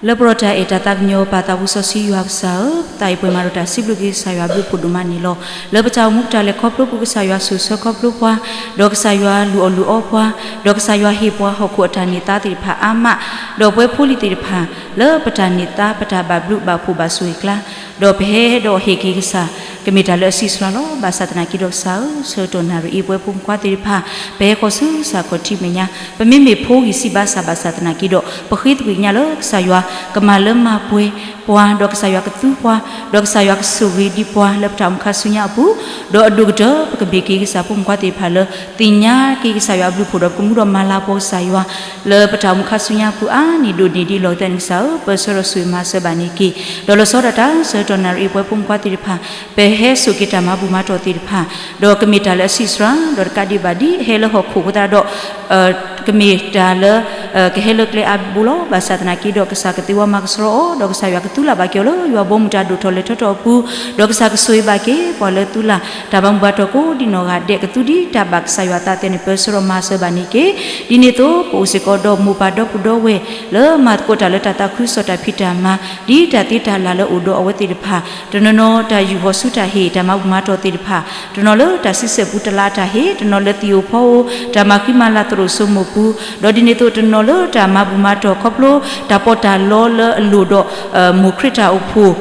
လၢပရီၣ်တၢ်အဲၣ်တၢ်သးကညီၤပာ်သးပူၤစီဆှံယွၤကစၢ်ဧၢ, သးအံၤပှဲၤမးဒီးတၢ်စံးဘျုးက့ၤကစၢ်ယွၤဘျုးဖှိၣ်ဒိၣ်မးန့ၣ်လီၤ. လၢပတၢ်အိၣ်မူပတၢ်လဲၤခီဖျိပူၤ ကစၢ်ယွၤဆိၣ်ဆၢခီဖျိပှၤ, ဒီးကစၢ်ယွၤလုၢ်အီၣ်လုၢ်အီပှၤ, ဒီးကစၢ်ယွၤဟ့ၣ်ပှၤဟီၣ်ခိၣ်အတၢ်န့ၢ်သါသ့ၣ်တဖၣ်အါမး, ဒီးပဝဲဖိလံၤသ့ၣ်တဖၣ် လၢပတၢ်န့ၢ်သါ ပတၢ်ဘၣ်ဘျုးဘၣ်ဖှိၣ်ဘၣ်ဆိၣ်ဂ့ၤကျါ, ဒီးပဟဲဒီးဟ့ၣ်က့ၤကစၢ် ကမ့ၢ်တၢ်လၢအဆံးစှၤလီၤ. ဘၣ်ဆၣ်သနာ်က့ဒီးကစၢ်ဧၢ, ဆၢကတီၢ်နၣ်ရံၣ်အံၤ ပဝဲဖိမုၣ်ဖိခွါသ့ၣ်တဖၣ် ပဟဲဃီၤဆူကစၢ်ခီၣ်ထံးမဲာ်ညါ, ပမ့မ့ၢ်ဖိဂံၢ်စၢ်ဘါစၢ်ဘၣ်ဆၣ်သနာ်က့ဒီး ပဃ့သကွံာ်ကညးလၢကစၢ်ယွၤ ကမၤလၢမၤပှဲၤပှၤ, ဒီးကစၢ်ယွၤကသူပှၤ, ဒီးကစၢ်ယွၤကဆိၣ်ဂ့ၤဒံးပှၤလၢပတၢ်အိၣ်မူခါဆူညါအပူၤ, ဒီးအဒိၣ်ကတၢၢ် ပကမ့ၢ်က့ၤကစၢ်ဖိမုၣ်ဖိခွါသ့ၣ်တဖၣ်လၢ သ့ၣ်ညါက့ၤကစၢ်ယွၤအဘျုးအဖှိၣ်ဒီး ပကမူဒီးမၤလၤကပီၤကစၢ်ယွၤ လၢပတၢ်အိၣ်မူခါဆူညါအပူၤအါန့ၢ်ဒိၣ်န့ၢ်ဒံးလီၤ. ကသ့ၣ်န့ၣ်ကစၢ်ဧၢ, ပၢဆှၢဒီးဆိၣ်ဂ့ၤမၤစၢၤဘၣ်န့ၣ်တက့ၢ်. ဒီးလီၤဆီဒၣ်တၢ် ဆၢကတီၢ်နၣ်ရံၣ်အံၤ ပဝဲဖိမုၣ်ဖိခွါသ့ၣ်တဖၣ် ပဟဲစိာ်က့ၤတၢ်မၤဘူၣ်မၤတီၢ်သ့ၣ်တဖၣ်, ဒီးကမ့ၢ်တၢ်လၢအဆံးစှၤ, ဒီးတကးဒံးဘၣ်ဒ်ဟဲလၢဟီၣ်ခိၣ်အဃိသတးဒီး ကမ့ၢ်တၢ်လၢ ကဟဲလၢကျဲအါဘိလီၤ. ဘၣ်ဆၣ်သနာ်က့ဒီး ကစၢ်ကသ့ဝဲမၤကဆှီအီၤ, ဒီးကစၢ်ယွၤကသူလၢ်ဘၣ်က့ၤအီၤလၢယွၤဘီမုၢ်တၢ်ဒိၣ်ထီၣ်လဲၤထီထီၣ်အပူၤ, ဒီးကစၢ်ကဆိၣ်ဂ့ၤဘၣ်က့ၤ ပှၤလၢသူလၢ် တၢ်ဘၣ်မူဘၣ်တီၢ်ကိးဒံနီၢ်ဂၤဒဲး ကသူဒ်တၢ်ဘၣ်ကစၢ်ယွၤအသးအသိးန့ၣ် ပၢဆှၢဒီးမၤစၢၤဘၣ်န့ၣ်က့ၤ. ဒ်န့ၣ်အသိး ပအိၣ်စ့ၢ်ကီးဒီးမိၢ်ပၢ်ဒီပုၢ်ဒီဝဲၢ် လၢမၤသကိးတၢ်လၢတၢ်သးခုကစီၣ်တၢ်ဖံးတၢ်မၤ ဒ်တၢ်သ့တၢ်လၢ်လၢအိၣ်ဒီးအဝဲသ့ၣ်တဖၣ်, တနီၤနီၤတၢ်ယူာ်ဃီၤဆူတၢ်ဟ့ၣ် တၢ်မၤဘူၣ်မၤတီၢ်သ့ၣ်တဖၣ်, တနီၤလၢတၢ်ဆံဆဲၣ်ပူတလါတၢ်ဟ့ၣ်, တနီၤလၢသံၣ်ဧိၤဖီဧိၤ တၢ်မၤဃံမၤလၤသရိာ်စိမိၢ်ပူၤ, ဒီးဒ်န့ၣ်အသိး တနီၤလၢတၢ်မၤဘူၣ်မၤတီၢ်ခီဖျိ တၢ်ပီးတၢ်လီလၢအလိၣ်ဒီး မိၢ်ခရံာ်တၢ်အိၣ်ဖှိၣ်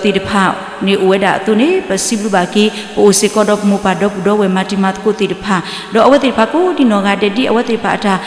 သ့ၣ်တဖၣ်န့ၣ်အိၣ်ဝဲဒၣ်အသိးန့ၣ် ပစံးဘျုးဘၣ်က့ၤပအိၣ်စ့ၢ်ကီးဒီးပမိၢ်ပၢ်ဒီပုၢ်ဒီဝဲၢ်မၤတံၤမၤသကိးသ့ၣ်တဖၣ်, ဒီးအဝဲသ့ၣ်တဖၣ်ကိးဒံနီၢ်ဂၤဒဲး ဒ်အဝဲသ့ၣ်တဖၣ်အတၢ်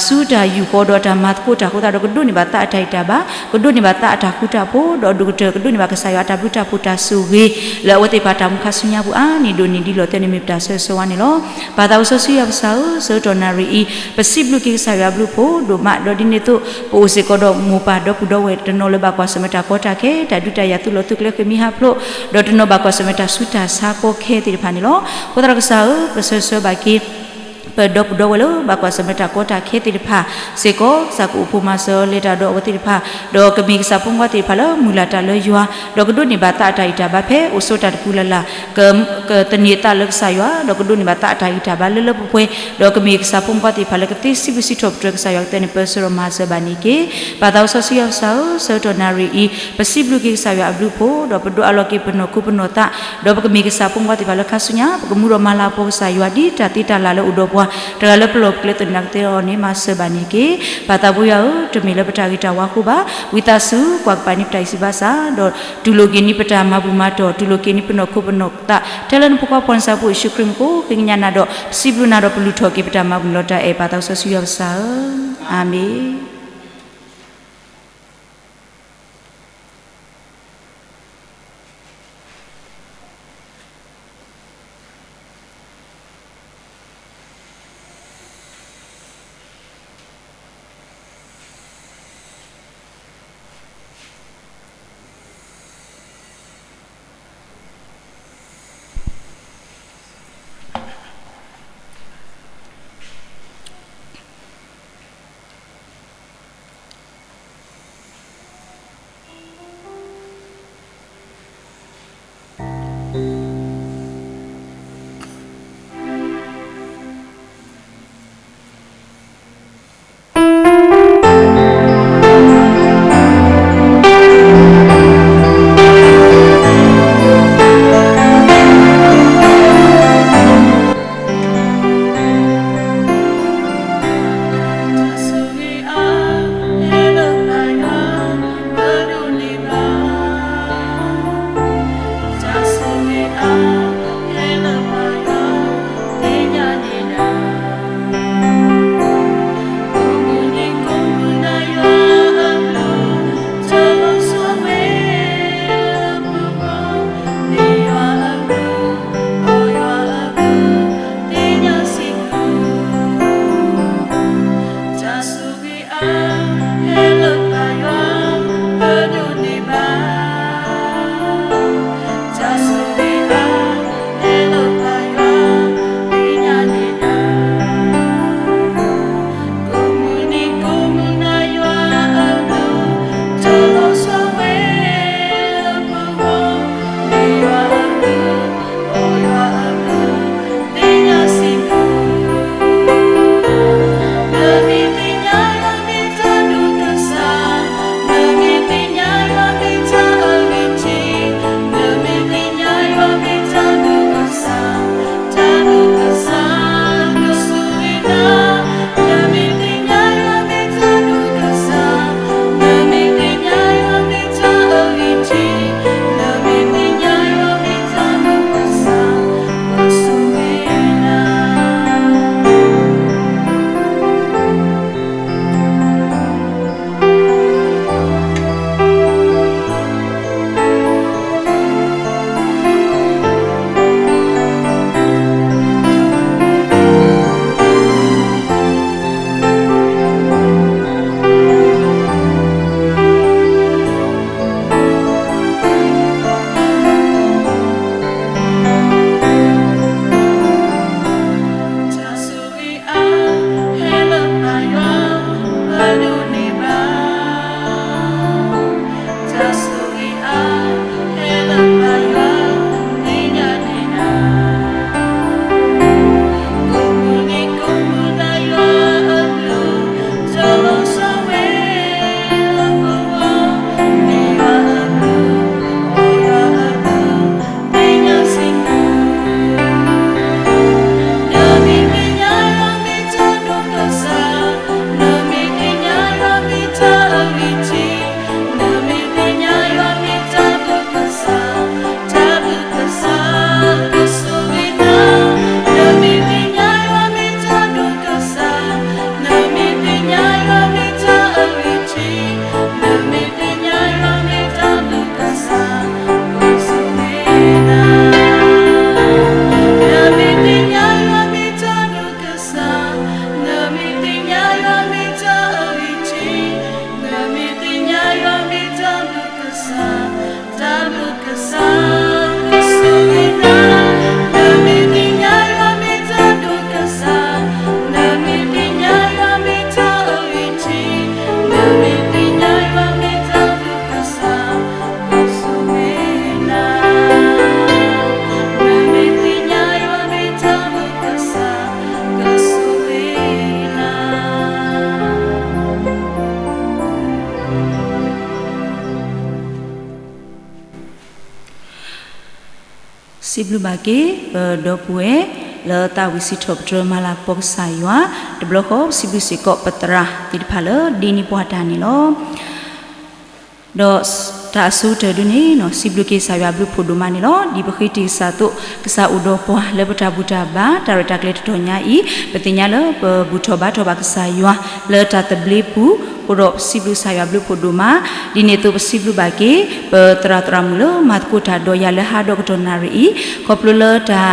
ဆူတၢ်ယူာ်ဃီၤဒီးတၢ်မၤသကိးတၢ်အဃိသတးဒီး ကဒိးန့ၢ်ဘၣ်သးအတၢ်ဂံၢ်တၢ်ဘါ, ကဒိးန့ၢ်ဘၣ်သးအတၢ်ဃူတၢ်ဖိး, ဒီးဒိၣ်ကတၢၢ်ကဒိးန့ၢ်ဘၣ်ကစၢ်ယွၤအတၢ်ဘျုးတၢ်ဖှိၣ်တၢ်ဆိၣ်ဂ့ၤ လၢအဝဲသ့ၣ်တဖၣ်တၢ်အိၣ်မူခါဆူညါပူၤအါန့ၢ်ဒိၣ်န့ၢ်ဒံးလီၤ. တၢ်န့ၣ်မ့ၢ်ပတၢ်ဆၢဂ့ၤဆၢဝါန့ၣ်လီၤ. ပၢ်သးစီဆှံယွၤပစၢ်ဧၢ, ဆၢကတီၢ်နၣ်ရံၣ်အံၤ ပစံးဘျုးက့ၤကစၢ်ယွၤအဘျုးအဖှိၣ်ဒိၣ်မး, ဒီးဒ်န့ၣ်အသိး ပအိၣ်စ့ၢ်ကီးဒီးမိၢ်ပၢ်ဒီပုၢ်ဒီဝဲၢ် တနီၤလၢဘၣ်ကွၢ်ဆၢၣ်မဲာ်တၢ်ကီတၢ်ခဲ တၢ်ဒုးတၢ်ယၤ သုးလီၢ်သုးကျဲဃ့ၢ်မှံဟးဖျိး, ဒီးတနီၤဘၣ်ကွၢ်ဆၢၣ်မဲာ်တၢ်ဆူးတၢ်ဆါကီခဲသ့ၣ်တဖၣ်န့ၣ်လီၤ. အဃိသတးဒီးကစၢ်ဧၢ, ပဆၢဂ့ၤဆၢဝါဘၣ်က့ၤ ပဒီပုၢ်ဒီဝဲၢ်လၢဘၣ်ကွၢ်ဆၢၣ်မဲာ်တၢ်ကီတၢ်ခဲသ့ၣ်တဖၣ်စ့ၢ်ကီး, ကစၢ်ကအိၣ်ဖှိၣ်မၤစၢၤလဲၤတၢ်ဒီးအဝဲသ့ၣ်တဖၣ်, ဒီးကမ့ၢ်ကစၢ်ဖိမုၣ်ဖိသ့ၣ်တဖၣ်လၢမုၢ်လၢ်တၢ်လၢယွၤ, ဒီးကဒိးန့ၢ်ဘၣ်သးအတၢ်ဂံၢ်တၢ်ဘါဖဲအိၣ်ဆိးတၢ်တပူၤလၢ်လၢ်, ကသန့ၤအသးလၢကစၢ်ယွၤ, ဒီးကဒိးန့ၢ်ဘၣ်သးအတၢ်ဂံၢ်တၢ်ဘါလၢလၢပှဲၤပှဲၤ, ဒီးကမ့ၢ်ကစၢ်ဖိမုၣ်ဖိသ့ၣ်တဖၣ်လၢကသ့စံးဘျုးစံးထီၣ်ပတြၢၤကစၢ်ယွၤကတၢၢ်န့ၣ် ပၢဆှၢဒီးမၤစၢၤဘၣ်န့ၣ်က့ၤ. ပၢ်သးစီဆှံယွၤပစၢ်ဧၢ, ဆၢကတီၢ်နၣ်ရံၣ်အံၤ ပစံးဘျုးက့ၤကစၢ်ယွၤအဘျုးအဖှိၣ်, ဒီးပဒိးအးလီၤက့ၤပနီၢ်ခိပနီၢ်သး, ဒီးပကမ့ၢ်ကစၢ်ဖိမုၣ်ဖိသ့ၣ်တဖၣ်လၢခါဆူညါ ပကမူဒီးမၤလၤကပီၤကစၢ်ယွၤ ဒ်တၢ်သ့တၢ်လၢ်လၢအိၣ်ဒီးပှၤ တဂၤလၢပလီၢ်ပကျဲသန့ၤကသ့အီၤန့ၣ် မၤစၢၤဘၣ်န့ၣ်က့ၤ. ပၢ်သးပှဲၤယွၤဧၢ, တမ့ၢ်လၢပတၢ်ဂ့ၤတၢ်ဝါအဃိဘၣ်, ဝံသးစူၤကွၢ်ကပၤန့ၢ်ပတၢ်ဂံၢ်စၢ်ဘါစၢ်, ဒီးတူၢ်လိာ်က့ၤန့ၢ်ပတၢ်မၤဘူၣ်မၤတီၢ်, တူၢ်လိာ်က့ၤန့ၢ်ပနီၢ်ခိပနီၢ်သး, ထဲလၢနဖိခွါပှၤနၢ်စၢ်ဖိယ့ၣ်ၡူးခရံာ်မူခိၣ် ဃ့ကညးနၤဒီး ပစံးဘျုးနၤဒီးပလူၤထီၣ်က့ၤပတၢ်မၤဘူၣ်လီၤတၢ်အဲၣ် ပၢ်သးစီဆှံယွၤပစၢ်ဧၢ, အၤမ့ၣ်. ပစံးဘျုးဘၣ်က့ၤ ပဒီပုၢ်ဝဲၢ် လၢသးဝံၣ်စံးထီၣ်ပတြၢၤမၤလၤကပီၤကစၢ်ယွၤ, တဘျီဃီပစံးဘျုးစ့ၢ်ကီးပသရၣ်သ့ၣ်တဖၣ်လၢဒ့န့ၢ်ပှၤတၢ်န့ၣ်လီၤ. ဒီးတၢ်အဆိကတၢၢ်ဒုန့ၣ် စံးဘျုးက့ၤကစၢ်ယွၤဘျုးဖှိၣ်ဒိၣ်မးန့ၣ်လီၤ. ဒ်ပဃ့တ့ၢ်ကစၢ်အသိး ကစၢ်အိၣ်ဒီးပှၤလၢပတၢ်ဘူၣ်တၢ်ဘါ တၢ်ရဲၣ်တၢ်ကျဲၤတတီၤညါအံၤ ပသ့ၣ်ညါလၢပဘူၣ်ထီၣ်ဘါထီၣ်ဘၣ်ကစၢ်ယွၤ လၢတၢ်သဘျ့ပူၤ, အဃိဒီးပစံးဘျုးကစၢ်ယွၤဘျုးဖှိၣ်ဒိၣ်မး. ဒ်န့ၣ်အသိးပစံးဘျုးဘၣ်က့ၤ ပသရၣ်သရၣ်မုၣ်လၢမၤသကိးတၢ်ဒီးယၤလၢဟးဒီးကတီၢ်နၣ်ရံၣ်အံၤ ခီဖျိလၢတၢ်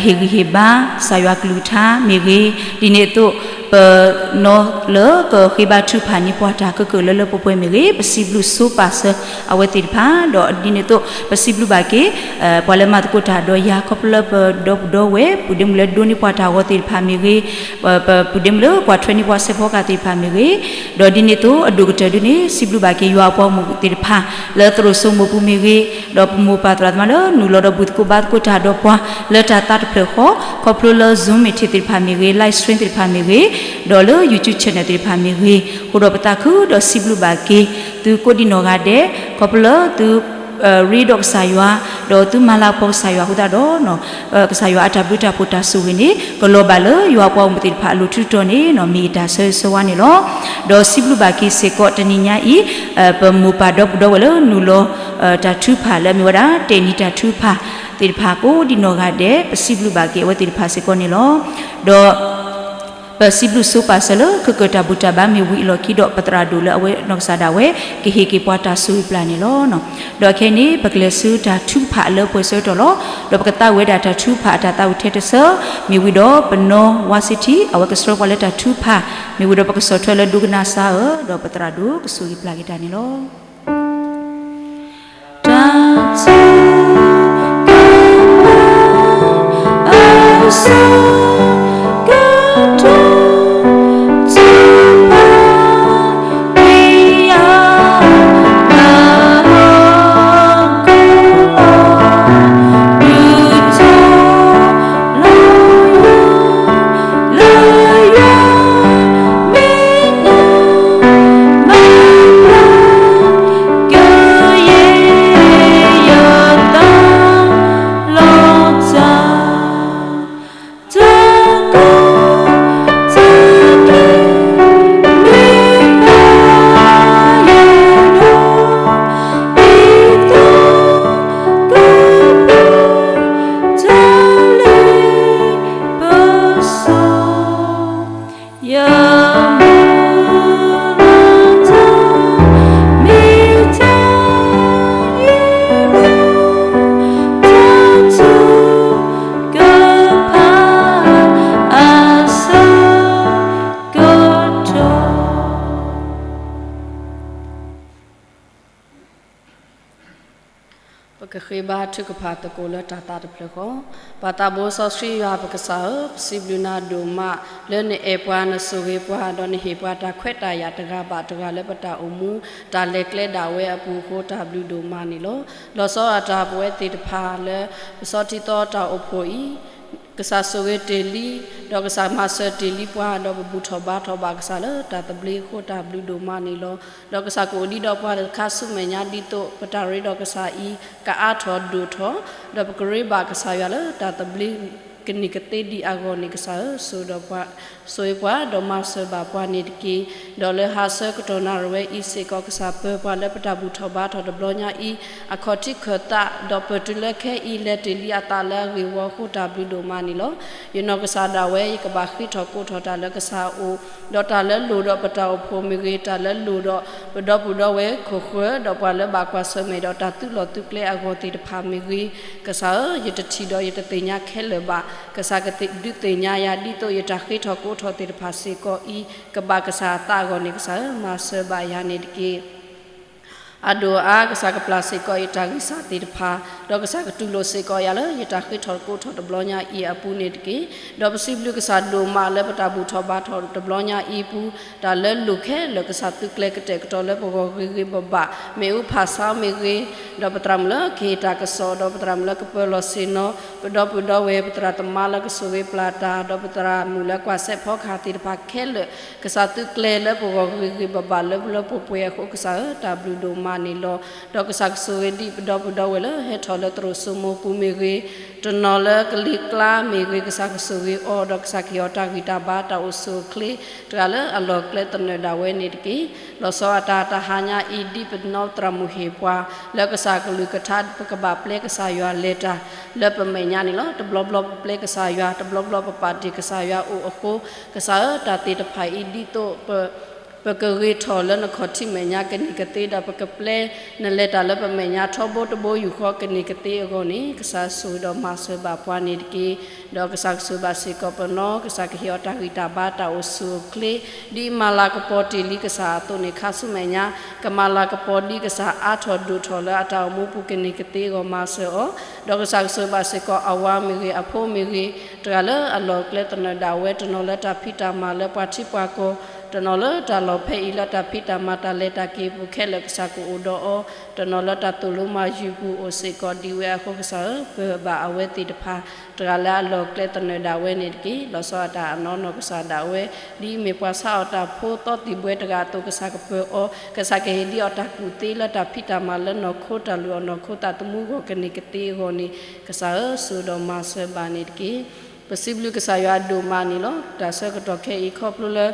ဟ့ၣ်ဂံၢ်ဟ့ၣ်ဘါ ကစၢ်ယွၤကလုၢ်ကထါမ့ၢ်ဂ့ၤ, ဒ်န့ၣ်အသိး ပနီၢ်လၢကဃ့ဘါထုကဖၣ်န့ၢ်ပှၤတၢ်ကၢၢ်ကၢၢ်လၢလၢပှဲၤပှဲၤမ့ၢ်ဂ့ၤ, ပစံးဘျုးဆိပာ်စၢၤအဝဲသ့ၣ်တဖၣ်, ဒီးဒ်န့ၣ်အသိး ပစံးဘျုးဘၣ်က့ၤ ပှၤလၢမၤသကိးတၢ်ဒီးယၤ ခီဖျိလၢပဒီပုၢ်ဒီဝဲၢ် ပုၢ်ဒ့မုၣ်လၢဒိးန့ၢ်ပှၤတၢ်အဂီၢ်သ့ၣ်တဖၣ်မ့ၢ်ဂ့ၤ, ပပုၢ်ဒ့မုၣ်လၢကွၢ်ထွဲန့ၢ်ပှၤစဲးဖီကဟၣ်သ့ၣ်တဖၣ်မ့ၢ်ဂ့ၤ, ဒီးဒ်န့ၣ်အသိးအဒိၣ်ကတၢၢ်ဒုန့ၣ် စံးဘျုးဘၣ်က့ၤယွၤအပှၤဂီၢ်မုၢ်သ့ၣ်တဖၣ် လၢသရိာ်စိမိၢ်ပူၤမ့ၢ်ဂ့ၤ, ဒီးပမိၢ်ပၢ်သရၣ်သမါလၢနုာ်လီၤဒီးဘူၣ်သကိးဘါသကိးတၢ်ဒီးပှၤ လၢတၢ်သးတဖျၢၣ်ဃီ ခီဖျိလၢ Zoom meeting သ့ၣ်တဖၣ်မ့ၢ်ဂ့ၤ, live stream သ့ၣ်တဖၣ်မ့ၢ်ဂ့ၤ, ဒီးလၢ YouTube channel သ့ၣ်တဖၣ်မ့ၢ်ဂ့ၤ, အဃိဒီးပသးခုဒီးစံးဘျုးဘၣ်က့ၤ သုကိးဒံနီၢ်ဂၤဒဲး, ခီဖျိလၢသု ရ့ဒီးကစၢ်ယွၤ, ဒီးသုမၤလၤကပီၤကစၢ်ယွၤအဃိသတးဒီး ကစၢ်ယွၤအတၢ်ဘျုးတၢ်ဖှိၣ်တၢ်ဆိၣ်ဂ့ၤန့ၣ် ကလီၤဘၣ်လၢယွၤပှၤဂီၢ်မုၢ်သ့ၣ်တဖၣ်အလိၤတုၤတီၤန့ၣ် မ့ၢ်ယတၢ်ဆၢဂ့ၤဆၢဝါန့ၣ်လီၤ. ဒီးစံးဘျုးဘၣ်က့ၤစ့ၢ်ကီးတနံၤညါအံၤ ပမိၢ်ပၢ်ဒီပုၢ်ဒီဝဲၢ်လၢနုာ်လီၤ တၢ်ထုကဖၣ်လၢအမ့ၢ်ဝဲဒၣ် တဲာ်နံၤတၢ်ထုကဖၣ်သ့ၣ်တဖၣ်ကိးဒံနီၢ်ဂၤဒဲး ပစံးဘျုးဘၣ်က့ၤအဝဲသ့ၣ်တဖၣ်စ့ၢ်ကီးန့ၣ်လီၤ. ဒီး ပစံးဘျုးဆိပာ်စၢၤလၢ ခဲကိာ်တၢ်ဘူၣ်တၢ်ဘါမ့ၢ်ဝံၤအလီၢ်ခံဒီး ပသရၣ်ဒိၣ်လၢအဝဲနီၢ်ကစၢ်ဒၣ်ဝဲ ကဟ့ၣ်က့ၤပှၤတၢ်ဆိၣ်ဂ့ၤပျၢ်န့ၣ်လီၤ. ဒီးခဲအံၤန့ၣ် ပကလဲၤဆူတၢ်ထုကဖၣ်လၢပှဲၤဆၢကတီၢ်လီၤ. ဒီးပကသးဝံၣ်ဝဲဒၣ်တၢ်ထုကဖၣ်အတၢ်သးဝံၣ်ထဲတဆၢ မ့ၢ်ဝံၤဒီးပနီၢ်ဝါစ့ထံ အဝဲကဆှၢပှၤလၢတၢ်ထုကဖၣ် မ့ၢ်ဝံၤဒီးပကဆီၣ်ထွဲလၢဒိကနၣ်စါဧၢ, ဒီးပသရၣ်ဒိၣ်ကဆိၣ်ဂ့ၤပျၢ်က့ၤတၢ်န့ၣ်လီၤ. တၢ် ပကဃ့ဘါထုကဖၣ်သကိးလၢတၢ်သးတဖျၢၣ်ဃီ, ပၢ်သးဘိစီဆှံယွၤပကစၢ်ဧၢ, ပစံးဘျုးနၤဒိၣ်မး လၢနအဲၣ်ပှၤ နဆိၣ်ဂ့ၤပှၤ ဒီးနဟ့ၣ်ပှၤတၢ်ခွဲးတၢ်ယာ်တဂၤဘၣ်တဂၤလၢပတၢ်အိၣ်မူ တၢ်လဲၤကျဲဒၣ်ဝဲအပူၤအဃိ တၢ်ဘျုးဒိၣ်မးန့ၣ်လီၤ. လီၤဆီဒၣ်တၢ်ပဝဲသ့ၣ်တဖၣ်လၢ ပဆီထံသီတၢ်အိၣ်ဖှိၣ်အံၤ ကစၢ်ဆိၣ်ဂ့ၤတ့ၢ်လံ, ဒီးကစၢ်မၤစၢၤတ့ၢ်လံပှၤ, ဒီးပဘူၣ်ထီၣ်ဘါထီၣ်ဘၣ်ကစၢ်လၢတၢ်သဘျ့အဃိ တၢ်ဘျုးဒိၣ်မးန့ၣ်လီၤ. ဒီးကစၢ်ကအိၣ်ဒံးဒီးပှၤတခါဆူမဲာ်ညါဒ်သိး ပတၢ်ရ့ဒီးကစၢ်အံၤ ကအါထီၣ်ဒိၣ်ထီၣ်, ဒီးပကရ့ဘၣ်ကစၢ်ယွၤလၢတၢ်သဘျ့ကန့ၢ်ကသ့ဒံးအဂီၢ်န့ၣ် ကစၢ်ဧၢ, ဆိၣ်ဂ့ၤပှၤ, ဒီးမၤစၢၤဘၣ်ပှၤန့ၣ်တက့ၢ်. ဒီးလၢဟါဆၢကတီၢ်နၣ်ရံၣ်ဝဲအံၤစ့ၢ်ကီး ကစၢ်ပၢပှၤလၢပတၢ်ဘူၣ်ထီၣ်ဘါထီၣ်တဘျီညါအံၤ အခီၣ်ထံးခၢၣ်သး, ဒီးပတုၤလၢခဲအံၤ လဲၤတ့ၢ်လံအသးလၢအဂ့ၢ်ဝီအဃိ တၢ်ဘျုးဒိၣ်မးန့ၣ်လီၤ. ယနီၢ်ကစၢ်ဒၣ်ဝဲ ယကဘၣ်ဃ့ထီၣ်ကိးထီၣ်တၢ်လၢကစၢ်အအိၣ်, ဒီးတၢ်လၢလိၣ်ဒီးပတၢ်အိၣ်ဖှိၣ်မ့ၢ်ဂ့ၤ, တၢ်လၢလိၣ်ဒီးပဒီပုၢ်ဒီဝဲၢ်ခိၣ်ဃၢၤ, ဒီးပှၤလၢဘၣ်ကွၢ်ဆၢၣ်မဲာ်ဒီးတၢ်သုးလီၢ်သုးကျဲအဂီၢ်သ့ၣ်တဖၣ်မ့ၢ်ဂ့ၤ, ကစၢ်ဧၢ, ယတထံၣ်ဒီးယတသ့ၣ်ညါခဲလၢာ်ဘၣ်. ကစၢ်ကဒုးသ့ၣ်ညါယၤ ဒ်သိးယတၢ်ဃ့ထီၣ်ကိးထီၣ်သ့ၣ်တဖၣ်စ့ၢ်ကီးအံၤ ကဘၣ်ကစၢ်အသးအဂီၢ်န့ၣ် ကစၢ်ဧၢ, မၤစၢၤဘၣ်ယၤန့ၣ်တက့ၢ်. အဒိၣ်အါ ကစၢ်ကပျၢ်စ့ၢ်ကီးယတၢ်ဂံၢ်စၢ်သ့ၣ်တဖၣ်, ဒီးကစၢ်ကတူၢ်လိာ်စ့ၢ်ကီးယၤလၢယတၢ်ဃ့ထီၣ်ကိးထီၣ်တဘျီညါအံၤအပူၤန့ၣ်တက့ၢ်. ဒီးပစံးဘျုးကစၢ်ဒိၣ်မးလၢပတၢ်ဘူၣ်ထီၣ်ဘါထီၣ်တဘျီညါအံၤအပူၤ, တၢ်လၢလိၣ်ခဲလၢာ်ကစၢ်သုးကျဲၤကတဲာ်ကတီၤလၢပဂီၢ်ဂ့ၤဂ့ၤဘၣ်ဘၣ်, မ့ၣ်အူဖးဆါမ့ၢ်ဂ့ၤ, ဒီးပသရၣ်မုၣ်လၢကဟ့ၣ်တၢ်ကစီၣ်, ဒီးပသရၣ်မုၣ်လၢကပၢၤလီၢ်ဆ့ၣ်နီၤ, ပဒီပုၢ်ဒီဝဲၢ် ပသရၣ်သမါလၢကဆိၣ်ဂ့ၤပျၢ်တၢ်, ဒီးပသရၣ်မုၣ်လၢကွၢ်စဲးဖီကဟၣ်သ့ၣ်တဖၣ်ခဲလၢာ်, ကစၢ်သုးကျဲၤလၢပဂီၢ်ဂ့ၤဂ့ၤဘၣ်ဘၣ်လၢလၢပှဲၤပှဲၤအဃိ ကစၢ်ဧၢ, တၢ်ဘျုးဒိၣ်မးန့ၣ်လီၤ. ဒီးကစၢ်ကဆိၣ်ဂ့ၤဒံးပဒီပုၢ်ဒီဝဲၢ်လၢဟဲထီၣ် လၢသရိာ်စိမိပူၤမ့ၢ်ဂ့ၤ, တနီၤလၢကလံၤကျါမ့ၢ်ဂ့ၤ, ကစၢ်ကဆိၣ်ဂ့ၤအီၤ, ဒီးကစၢ်ကဟ့ၣ်အီၤတၢ်ဂံၢ်တၢ်ဘါတၢ်အိၣ်ဆူၣ်အိၣ်ချ့ တဂၤလၢအလီၢ်ကျဲသနၢၣ်ဒၣ်ဝဲန့ၣ်တက့ၢ်. လီၤဆီအတၢ်တဟါညါအံၤ ဒ်ပနီၢ်သရၣ်မုၣ်ဟ့ၣ်ပှၤ လၢကစၢ်ကလုၢ်ကထါ ပကဘၣ်ပျဲကစၢ်ယွၤလဲၤတၢ် လၢပမဲာ်ညါန့ၣ်လီၤ. တဘျီဘျီပပျဲကစၢ်ယွၤ, တဘျီဘျီပပာ်တ့ၢ်ကစၢ်ယွၤအိၣ်အဃိ, ကစၢ်ဧၢ, တၢ်သ့ၣ်တဖၣ်အံၤ ဒ်သိးပ ပကဂ့ၤထီၣ်လၢနခီၣ်ထံးမဲာ်ညါကန့ၢ်ကသ့ဒီး ပကပျဲနလဲၤတၢ်လၢပမဲာ်ညါ ထီဘိတဘိယူၢ်ဃီကန့ၢ်ကသ့အဂီၢ်န့ၣ် ကစၢ်ဆိၣ်ဂ့ၤဒီးမၤစၢၤဘၣ်ပှၤန့ၣ်တက့ၢ်. ဒီးကစၢ်ကဆိၣ်ဂ့ၤဘၣ်စ့ၢ်ကီးပနီၢ်, ကစၢ်ကဟ့ၣ်အီၤတၢ်ဂံၢ်တၢ်ဘါတၢ်အိၣ်ဆူၣ်အိၣ်ချ့ ဒ်မၤလၤကပီၤတ့ၢ်လံကစၢ်အသိးန့ၣ် ခါဆူမဲာ်ညါ ကမၤလၤကပီၤဒ်ကစၢ်အါထီၣ်ဒိၣ်ထီၣ်လၢအတၢ်အိၣ်မူပူၤကန့ၢ်ကသ့အဂီၢ်မၤစၢၤအီၤ. ဒီးကစၢ်ကဆိၣ်ဂ့ၤဘၣ်စ့ၢ်ကီးအဝၤမ့ၢ်ဂ့ၤ, အဖိမ့ၢ်ဂ့ၤ, တဂၤလၢအလီၢ်ကျဲသနၢၣ်ဒၣ်ဝဲ, တနီၤလၢတၢ်ဖံးတၢ်မၤလၢပှၤထံပှၤကီၢ်, တနီၤလၢတၢ်လီၢ်ဖဲအံၤလၢတၢ်ဖံးတၢ်မၤတၢ်လဲၤတၢ်က့ၤပူၤခဲလၢာ် ကစၢ်ကအိၣ်ဒီးအီၤ, တနီၤလၢတၢ်သိၣ်လိမၤယုၤပူၤအိၣ်စ့ၢ်ကီးဒ်ဝဲအဃိ ကစၢ်ဧၢ, ပၢၢ်ဘၣ်အဝဲသ့ၣ်တဖၣ် တဂၤလၢအလီၢ်ကျဲသနၢၣ်ဒၣ်ဝဲန့ၣ်တက့ၢ်. လီၤဆီအတၢ်အနီၢ်နီၢ်ကစၢ်ဒၣ်ဝဲ ဒ်အမ့ၢ်ပှၤဆါအီၣ်တၢ်ဖိသီသံၣ်ဘှဲတဂၤအသိး ကစၢ်ကပၢၢ်အီၤ, ကစၢ်ကဟ့ၣ်ဒံးအီၤတၢ်ကူၣ်သ့လၢတၢ်ဖံးတၢ်မၤလၢနီၢ်ခိတၢ်လုၢ်အီၣ်နီၢ်ခိသးသမူအဂီၢ်ကန့ၢ်ကသ့အဂီၢ်န့ၣ် ကစၢ်ဧၢ, ဆိၣ်ဂ့ၤဒီးမၤစၢၤဘၣ်န့ၣ်တက့ၢ်. ပစံးဘျုးကစၢ်ယွၤအဒိၣ်မးန့ၣ်လီၤ. တၢ်ဆၢကတီၢ်ခဲအံၤခီဖျိလၢ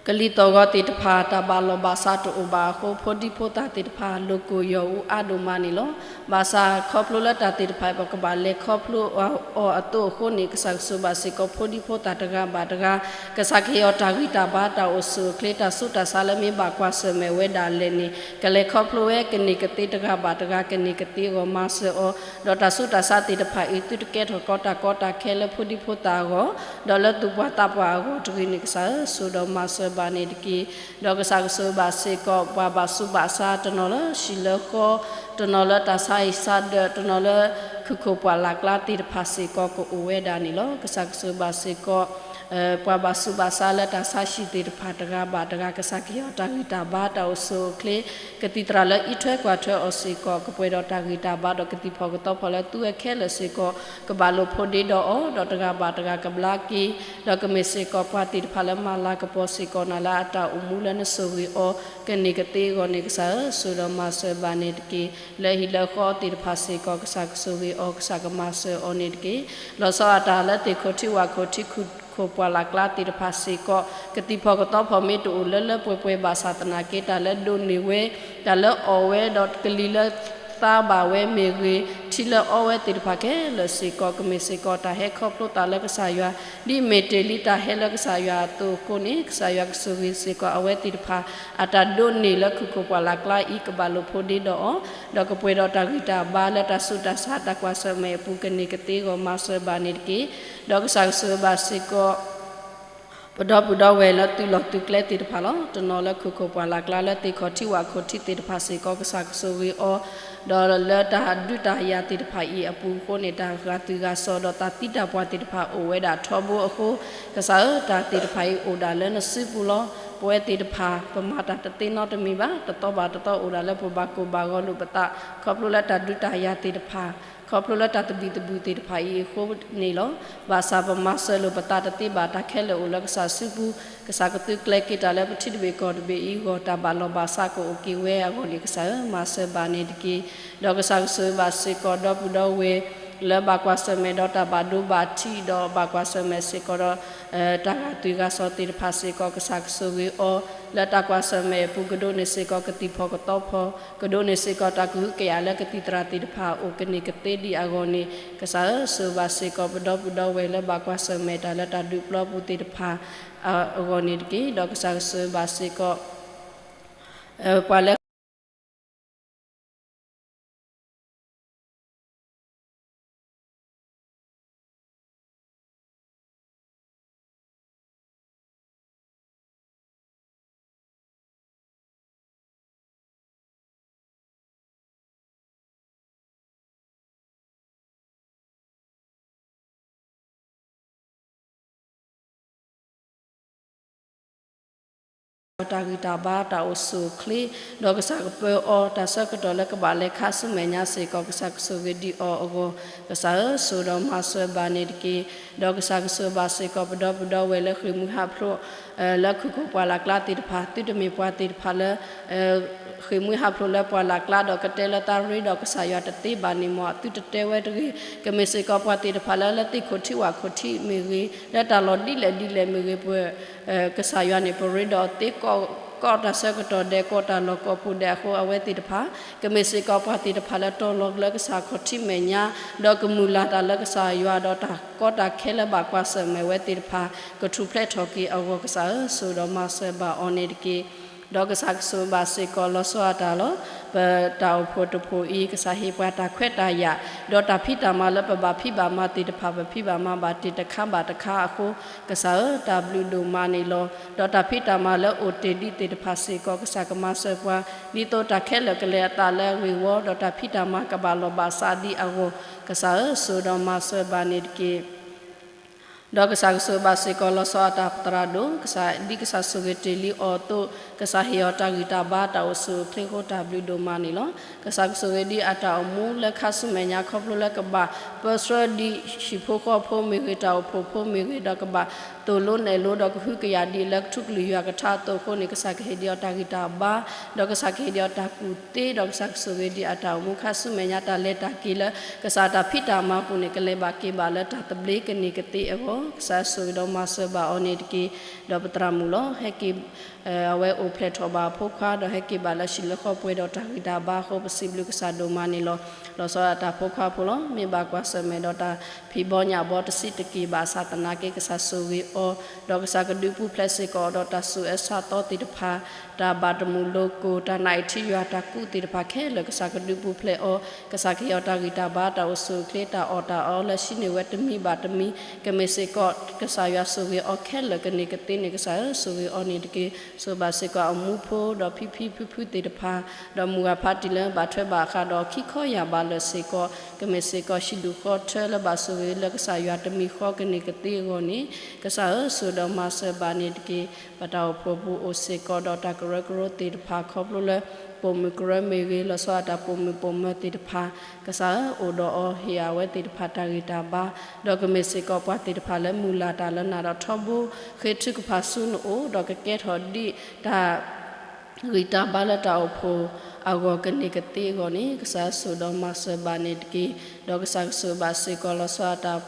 ကလံၤသီၣ်ဂီၤသ့ၣ်တဖၣ် တၢ်ဘၣ်လီၢ်ဘၣ်စးတအိၣ်ဘၣ်အဃိ ဖိဒံဖိသၣ်သ့ၣ်တဖၣ် လိာ်ကွီၢ်ယီၢ်အူအါဒိၣ်မးန့ၣ်လီၤ. ဘၣ်ဆၣ်ခီဖျိလၢတၢ်သ့ၣ်တဖၣ် ပကဘၣ်လဲၤခီဖျိအီၤအသိးအဃိန့ၣ် ကစၢ်ကဆိၣ်ဂ့ၤဘၣ်စ့ၢ်ကီးဖိဒံဖိသၣ်တဂၤဘၣ်တဂၤ, ကစၢ်ကဟ့ၣ်အီၤတၢ်ဂံၢ်တၢ်ဘါတၢ်အိၣ်ဆူၣ်အိၣ်ချ့ တၢ်ဆူးတၢ်ဆါလၢမ့ၢ်ဘၣ်ကွၢ်ဆၢၣ်မဲာ်ဝဲဒၣ်လဲာ်န့ၣ် ကလဲၤခီဖျိဝဲကန့ၢ်ကသ့တဂၤဘၣ်တဂၤ ကန့ၢ်ကသ့အဂီၢ်မၤစၢၤအီၤ, ဒီးတၢ်ဆူးတၢ်ဆါသ့ၣ်တဖၣ်အံၤ သုတကဲထီၣ်ကီတၢ်ကီတၢ်ခဲလၢဖိဒံဖိသၣ်အဂီၢ် ဒီးလၢသူၣ်ပှၢ်သးပှၢ်အဂီၢ်တဂ့ၤန့ၣ် ကစၢ်ဧၢ, ဆိၣ်ဂ့ၤဒီးမၤစၢၤဘၣ်န့ၣ်တက့ၢ်. ဒီးကစၢ်ကဆိၣ်ဂ့ၤဘၣ်စ့ၢ်ကီး ပှၤဘၣ်ဆူးဘၣ်ဆါ တနီၤလၢဟံၣ်လၢဃီ, တနီၤလၢတၢ်ဆါဟံၣ်ဆါဒၢး, တနီၤလၢခုၣ်ခိၣ်ပှၢ်လၢ်ကျါသ့ၣ်တဖၣ်စ့ၢ်ကီး ကအိၣ်ဝဲဒၣ်န့ၣ်လီၤ. ကစၢ်ကဆိၣ်ဂ့ၤဘၣ်စ့ၢ်ကီး ပှၤဘၣ်ဆူးဘၣ်ဆါလၢတၢ်ဆါဟံၣ်သ့ၣ်တဖၣ်တဂၤဘၣ်တဂၤ ကစၢ်ကဟ့ၣ်အီၤတၢ်ဂံၢ်တၢ်ဘါတၢ်အိၣ်ဆူၣ်အိၣ်ချ့, ကသံၣ်သရၣ်လၢအံးထွဲကွၢ်ထွဲအီၤစ့ၢ်ကီး ကပှဲၤဒီးတၢ်ဂံၢ်တၢ်ဘါဒီးကသံၣ်ဖီၣ်ကသီဖီၣ်လၢသူဝဲခဲလၢာ်စ့ၢ်ကီး ကဘၣ်လိာ်ဖိးဒ့ဒီးအီၤ, ဒီးတဂၤဘၣ်တဂၤကဘျါက့ၤ, ဒီးကမ့ၢ်စ့ၢ်ကီးပှၤသ့ၣ်တဖၣ်လၢမၤလၤကပီၤစ့ၢ်ကီးနၤလၢအတၢ်အိၣ်မူလၢနဆိၣ်ဂ့ၤအီၤ ကန့ၢ်ကသ့အဂီၢ်န့ၣ် ကစၢ်ဧၢ, ဆိၣ်ဂ့ၤဒီးမၤစၢၤဘၣ်န့ၣ်တက့ၢ်. လၢဟံၣ်လၢဃီသ့ၣ်တဖၣ်စ့ၢ်ကီး ကစၢ်ကဆိၣ်ဂ့ၤအီၤ ကစၢ်ကမၤစၢၤအီၤန့ၣ်တက့ၢ်. လီၤဆီအတၢ်လၢသ့ၣ်ခိၣ်ထံဝၣ်ခိၣ်ထံ ခုၣ်ခိၣ်ပှၢ်လၢ်ကျါသ့ၣ်တဖၣ်စ့ၢ်ကီး ကသံၣ်ဖီၣ်ကသီဖီၣ်မ့ၢ်တအိၣ်လၢလၢပှဲၤပှဲၤဘၣ်ဆၣ်သနာ်က့ တၢ်လၢဒိးန့ၢ်ဝဲ, တၢ်လၢအီၣ်ဝဲဒီးကလံၤလၢသါဘၣ်ဝဲမ့ၢ်ဂ့ၤ, ထံလၢအီဝဲသ့ၣ်တဖၣ်ခဲလၢာ်စ့ၢ်ကီး ကမ့ၢ်စ့ၢ်ကီးတၢ်ဟဲခီဖျိသးလၢကစၢ်ယွၤ, ဒ်မ့ၢ်တ့ၢ်လံတၢ်ဟဲလၢကစၢ်ယွၤအသိးအဃိန့ၣ် ကစၢ်ယွၤကဆိၣ်ဂ့ၤစ့ၢ်ကီးအဝဲသ့ၣ်တဖၣ် အတၢ်ဒိးန့ၢ်လၢခုၣ်ခိၣ်ပှၢ်လၢ်ကျါအံၤ ကဘၣ်လိာ်ဖိးဒ့ဒီးအီၤ, ဒီးကပှဲၤဒီးတၢ်ဂံၢ်တၢ်ဘါလၢတၢ်ဆူးတၢ်ဆါတၢ်ကွၢ်ဆၢၣ်မဲာ်အပူၤ ကန့ၢ်ကသ့အဂီၢ်မၤစၢၤဘၣ်န့ၣ်တက့ၢ်. ဒီးကစၢ်ကဆိၣ်ဂ့ၤဘၣ်စ့ၢ်ကီး ပဒီပုၢ်ဒီဝဲၢ်လၢသုးလီၢ်သုးကျဲသ့ၣ်တဖၣ်လီၤ. တနီၤလၢခုၣ်ခိၣ်ပှၢ်လၢ်ကျါလၢသ့ၣ်ခီၣ်ထံဝၣ်ခိၣ်ထံသ့ၣ်တဖၣ်စ့ၢ်ကီး ကစၢ်ကဆိၣ်ဂ့ၤအီၤ, ဒီးလၢတၢ်ဒုးတၢ်ယၤသ့ၣ်တဖၣ်အံၤအပူၤအဃိန့ၣ် တၢ်ဂာ်သူၣ်ဂာ်စီၤဒီးတၢ်သံတၢ်ပှၢ်သ့ၣ်တဖၣ်အိၣ်ဝဲဒၣ်ထီဘိအဃိ, ကစၢ်ဧၢ, တၢ်သ့ၣ်တဖၣ်အံၤအိၣ်ဒၣ်လၢနစုပူၤလီၤ. ပဝဲသ့ၣ်တဖၣ် ပမၤတၢ်တသ့နီတမံၤဘၣ်. တသီဘၣ်တသီအိၣ်ဒၣ်လၢပဘၣ်ကိၢ်ဘၣ်ဂီၤလိာ်ပသး ခီဖျိလၢတၢ်ဒုးတၢ်ယၤသ့ၣ်တဖၣ် ခီဖျိလၢတၢ်သဘံၣ်သဘုၣ်သ့ၣ်တဖၣ်အံၤအဃိန့ၣ်လီၤ. ဘၣ်ဆၣ်ပမၤစၢၤလိာ်ပသးတသ့ဘၣ်. တၢ်ခဲလၢာ်အိၣ်လၢကစၢ်စုပူၤ, ကစၢ်ကသုးကျဲၤက့ၤတၢ်လၢပထံတဘ့ၣ်ကီၢ်တဘ့ၣ်အံၤအဂီၢ် တၢ်ဘၣ်လီၢ်ဘၣ်စးကအိၣ်က့ၤဝဲအဂီၢ်န့ၣ် ကစၢ်ဧၢ, မၤစၢၤဘၣ်န့ၣ်တက့ၢ်. ဒီးကစၢ်ကဆိၣ်ဂ့ၤဘၣ်စ့ၢ်ကီး ဒီပုၢ်ဒီဝဲၢ် လၢဘၣ်ကွၢ်ဆၢၣ်မဲာ်ဒီးတၢ်ဘၣ်ဒိဘၣ်ထံး ဒီးဘၣ်ကွၢ်ဆၢၣ်မဲာ်စ့ၢ်ကီးဒီး တၢ်ဂာ်သွံၣ်ဂာ်စီၤသ့ၣ်တဖၣ်စ့ၢ်ကီး ကစၢ်ကဆိၣ်ဂ့ၤအီၤ လၢတၢ်ကွၢ်ဆၢၣ်မဲာ်အပူၤ ကဒိးန့ၢ်စ့ၢ်ကီးကသံၣ်ဖီၣ်ကသီဖီၣ် ကဒိးန့ၢ်စ့ၢ်ကီးတၢ်ကဟုကယာ်လၢကသံၣ်သရၣ်သ့ၣ်တဖၣ်အိၣ်ကန့ၢ်ကသ့ဒံးအဂီၢ်န့ၣ် ကစၢ်ဧၢ, ဆိၣ်ဂ့ၤဘၣ်စ့ၢ်ကီး ပဒီပုၢ်ဒီဝဲၢ်လၢဘၣ်ကွၢ်ဆၢၣ်မဲာ်တၢ်လၢတၢ်ဒုးပျီပူၤသ့ၣ်တဖၣ် အဂီၢ်န့ၣ်တက့ၢ်. ဒီးကစၢ်ကဆိၣ်ဂ့ၤဘၣ်စ့ၢ်ကီး ပှၤလၢ ကစၢ်ကဟ့ၣ်အီၤတၢ်ဂံၢ်တၢ်ဘါတၢ်အိၣ်ဆူၣ်အိၣ်ချ့, ဒီးကစၢ်ကပၢအီၤတၢ်ဆၢကတီၢ်လၢကဘၣ်လဲၤခါဆူမဲာ်ညါစ့ၢ်ကီး ကစၢ်ကဆိၣ်ဂ့ၤဒံးအီၤအဂီၢ်, ကစၢ်ဧၢ, စိာ်ဒီးမၤစၢၤဘၣ်န့ၣ်တက့ၢ်. ဒီးကစၢ်ကဆိၣ်ဘၣ်စ့ၢ်ကီး ပဒီပုၢ်ဒီဝဲၢ်လၢဃ့ၢ်မှံဟးဖျိး လၢခိၣ်ခိၣ်ပှၢ်လၢ်ကျါသ့ၣ်တဖၣ်, သုတမ့ၢ်ပှၤသ့ၣ်တဖၣ်လၢ ဃ့ၢ်မှံဟးဖျိးလၢပှၢ်လၢ်ကျါဒီးကတဲလၢသးရ့ဒီးကစၢ်ယွၤတသ့ဘၣ်န့ၣ်မ့ၢ် သုတတဲဝဲတဂ့ၤ. ကမ့ၢ်စ့ၢ်ကီးပှၤသ့ၣ်တဖၣ်လၢ လၢသ့ၣ်ခိၣ်ထံးဝၣ်ခိၣ်ထံးမ့ၢ်ဂ့ၤ, လၢတၢ်လီၢ်ဒ်လဲၣ်ဒ်လဲၣ်မ့ၢ်ဂ့ၤ, ပ ကစၢ်ယွၤန့ၣ် ပရ့ဒီးသ့ကိး ကိးတၢ်ဆၢကတီၢ်ဒဲး ကိးတၢ်လီၢ်ကိးပူၤဒဲးအဃိ အဝဲသ့ၣ်တဖၣ် ကမ့ၢ်စ့ၢ်ကီးပှၤသ့ၣ်တဖၣ်လၢတီၤလီၤလၢကစၢ်ခီၣ်ထံးမဲာ်ညါ, ဒီးကမုၢ်လၢ်တၢ်လၢကစၢ်ယွၤဒီးတၢ်ကီတၢ်ခဲလၢဘၣ်ကွၢ်ဆၢၣ်မဲာ်ဝဲသ့ၣ်တဖၣ် ကထူၣ်ဖျဲးထီၣ်က့ၤအဂီၢ် ကစၢ်ဧၢ, စိာ်ဒီးမၤစၢၤဘၣ်အီၤန့ၣ်တက့ၢ်. ဒီးကစၢ်ကဆိၣ်ဘၣ်စ့ၢ်ကီးလီၤဆီအတၢ်လီၤ. ပတၢ်အိၣ်ဖှိၣ်တဖှိၣ်အံၤ ကစၢ်ဟ့ၣ်ပှၤတၢ်ခွဲးတၢ်ယာ်, ဒီးတၢ်ဖံးတၢ်မၤလၢပဘၣ်ဖံးဘၣ်မၤသ့ၣ်တဖၣ် ပဖံးဘၣ်မၤဘၣ်တ့ၢ်တခါဘၣ်တခါအဃိ ကစၢ်ဧၢ, တၢ်ဘျုးဒိၣ်မးန့ၣ်လီၤ. ဒီးတၢ်ဖံးတၢ်မၤလၢအိၣ်တ့ၢ်ဒံးသ့ၣ်တဖၣ်စ့ၢ်ကီး ကစၢ်ကမၤစၢၤပှၤ ဒ်သိးတၢ်ခဲလၢာ်ကလဲၤအသးလၢအဂ့ၢ်ဝီ ဒီးတၢ်ဖံးတၢ်မၤကဘၣ်လီၢ်ဘၣ်စးဒံးအဂီၢ် ကစၢ်ဧၢ, စိာ်ဒီးမၤစၢၤဘၣ်န့ၣ်တက့ၢ်. ဒီးကစၢ်ကဆိၣ်ဘၣ်စ့ၢ်ကီးလီၤဆီအတၢ်ပသရၣ်ဒိၣ်, ကစၢ်ဒ်ကစၢ်ဆိၣ်ဂ့ၤတ့ၢ်လံအီၤအသိး ကစၢ်ဟ့ၣ်အီၤတၢ်ဂံၢ်တၢ်ဘါတၢ်အိၣ်ဆူၣ်အိၣ်ချ့အဃိ တၢ်ဘျုးဒိၣ်မးန့ၣ်လီၤ. ကစၢ်ကဆိၣ်ဂ့ၤဒံးအတၢ်အိၣ်မူလၢခါဆူမဲာ်ညါခီဖျိလၢကဘၣ်ပၢဆှၢဒံးဟံၣ်ဖိဃီဖိမ့ၢ်ဂ့ၤ တၢ်အိၣ်ဖှိၣ်ဖိမ့ၢ်ဂ့ၤ ဒီးကဘၣ်သိၣ်လိနဲၣ်လိဒီးကဟုကယာ်ဒံးလၢကထူၣ်ကလုၢ်ယွၤကထါအသိးအဃိန့ၣ် ကစၢ်ကဟ့ၣ်ဒံးအီၤတၢ်ဂံၢ်တၢ်ဘါ ဒီးကစၢ်ကဟ့ၣ်ဒံးအီၤတၢ်ကူၣ်သ့ ဒီးကစၢ်ကဆိၣ်ဂ့ၤဒံးအတၢ်အိၣ်မူခါဆူမဲာ်ညါတၢ်လဲၤတၢ်က့ၤလၢ ကစၢ်တၢ်ဖံးတၢ်မၤပူၤန့ၣ် ကလဲၤဘၣ်က့ၤဘၣ်လၢတၢ်သဘျ့ကန့ၢ်ကသ့အဂီၢ် ကစၢ်ဆိၣ်ဂ့ၤဒီးမၤစၢၤဘၣ်အီၤန့ၣ်တက့ၢ်. ဒီးပသရၣ်မုၣ်လီၤ. ဟဲက့ၤ အဝဲအိၣ်ဖျဲၣ်ထီၣ်ဘၣ်အဖိခွါ ဒီးဟဲက့ၤဘၣ်လၢဟံၣ်လၢဃီပှဲၤဒီးတၢ်ဂံၢ်တၢ်ဘါအဃိ ပစံးဘျုးကစၢ်ဒိၣ်မးန့ၣ်လီၤ. လီၤဆီဒၣ်တၢ်ဖိခွါဖိလီၤ. မ့ၢ်ဘၣ်ကွၢ်ဆၢၣ်မဲာ်ဒီးတၢ်ဖံးဘီညၣ်ဘီတဆံးတက့ၢ်ဘၣ်ဆၣ်သနာ်က့ ကစၢ်ဆိၣ်ဂ့ၤအီၤ ဒီးကစၢ်ကဒုးပူၤဖျဲးစ့ၢ်ကီးအီၤဒီးတၢ်ဆူးအၢဆါသီသ့ၣ်တဖၣ်, တၢ်ဘၣ်တမုာ်လိၤကိၢ်, တၢ်နးအံၤထံယွၤတၢ်ကူၣ်သ့ၣ်တဖၣ်ခဲလၢာ် ကစၢ်ကဒုးပူၤဖျဲးအီၤ, ကစၢ်ကဟ့ၣ်အီၤတၢ်ဂံၢ်တၢ်ဘါတၢ်အိၣ်ဆူၣ်အိၣ်ချ့ တၢ်အီၣ်တၢ်အီလၢဟံးန့ၢ်ဝဲတမံၤဘၣ်တမံၤ, ကမ့ၢ်စ့ၢ်ကီး ကစၢ်ယွၤဆိၣ်ဂ့ၤအီၤခဲလၢာ်ကန့ၢ်ကသ့န့ၣ် ကစၢ်ဧၢ ဆိၣ်ဂ့ၤအီၤန့ၣ်တက့ၢ်. ဆိၣ်ဘၣ်စ့ၢ်ကီးအမူဖိ ဒီးဖံဖံဖုဖုသ့ၣ်တဖၣ်, ဒီးမုၢ်ဂၤဖးတံၢ်လၢဘၣ်ထွဲဘၣ်ဃးဒီးခံခီယာ်ဘးလၢာ်စ့ၢ်ကီး, ကမ့ၢ်စ့ၢ်ကီးဟံၣ်ဒူၣ်ဃီထၢလၢဘၣ်ဆိၣ်ဂ့ၤလၢကစၢ်ယွၤတမံၤဃီကန့ၢ်ကသ့အဂီၢ်န့ၣ် ကစၢ်ဧၢ ဆိၣ်ဒီးမၤစၢၤဘၣ်န့ၣ်တက့ၢ်. ပတၢ်အိၣ်ဖှိၣ်ပူၤအိၣ်စ့ၢ်ကီးဒီးတၢ်ကရၢကရိသ့ၣ်တဖၣ်ခီဖျိလၢ ပိာ်မုၣ်ကရၢမ့ၢ်ဂ့ၤ လီၤဆီဒၣ်တၢ်ပိာ်မုၣ်ပိာ်မၢၤသ့ၣ်တဖၣ်, ကစၢ်ဧၢ အိၣ်ဒီးအီၤဟ့ၣ်အဝဲသ့ၣ်တဖၣ်တၢ်ဂံၢ်တၢ်ဘါ, ဒီးကမ့ၢ်စ့ၢ်ကီးပှၤသ့ၣ်တဖၣ်လၢမုၢ်လၢ်တၢ်လၢနၤဒီးထီဘိ ဃ့ထုကဖၣ်ဆူနအိၣ် ဒီးကကဲထီၣ်ဒံးတၢ် ဂံၢ်တၢ်ဘါလၢတၢ်အိၣ်ဖှိၣ်အဂီၢ်ကန့ၢ်ကသ့အဂီၢ်န့ၣ် ကစၢ်ဆိၣ်ဒီးမၤစၢၤဘၣ်န့ၣ်တက့ၢ်. ဒီးကစၢ်ကဆိၣ်ဘၣ်စ့ၢ်ကီးလီၤဆီဒၣ်တၢ်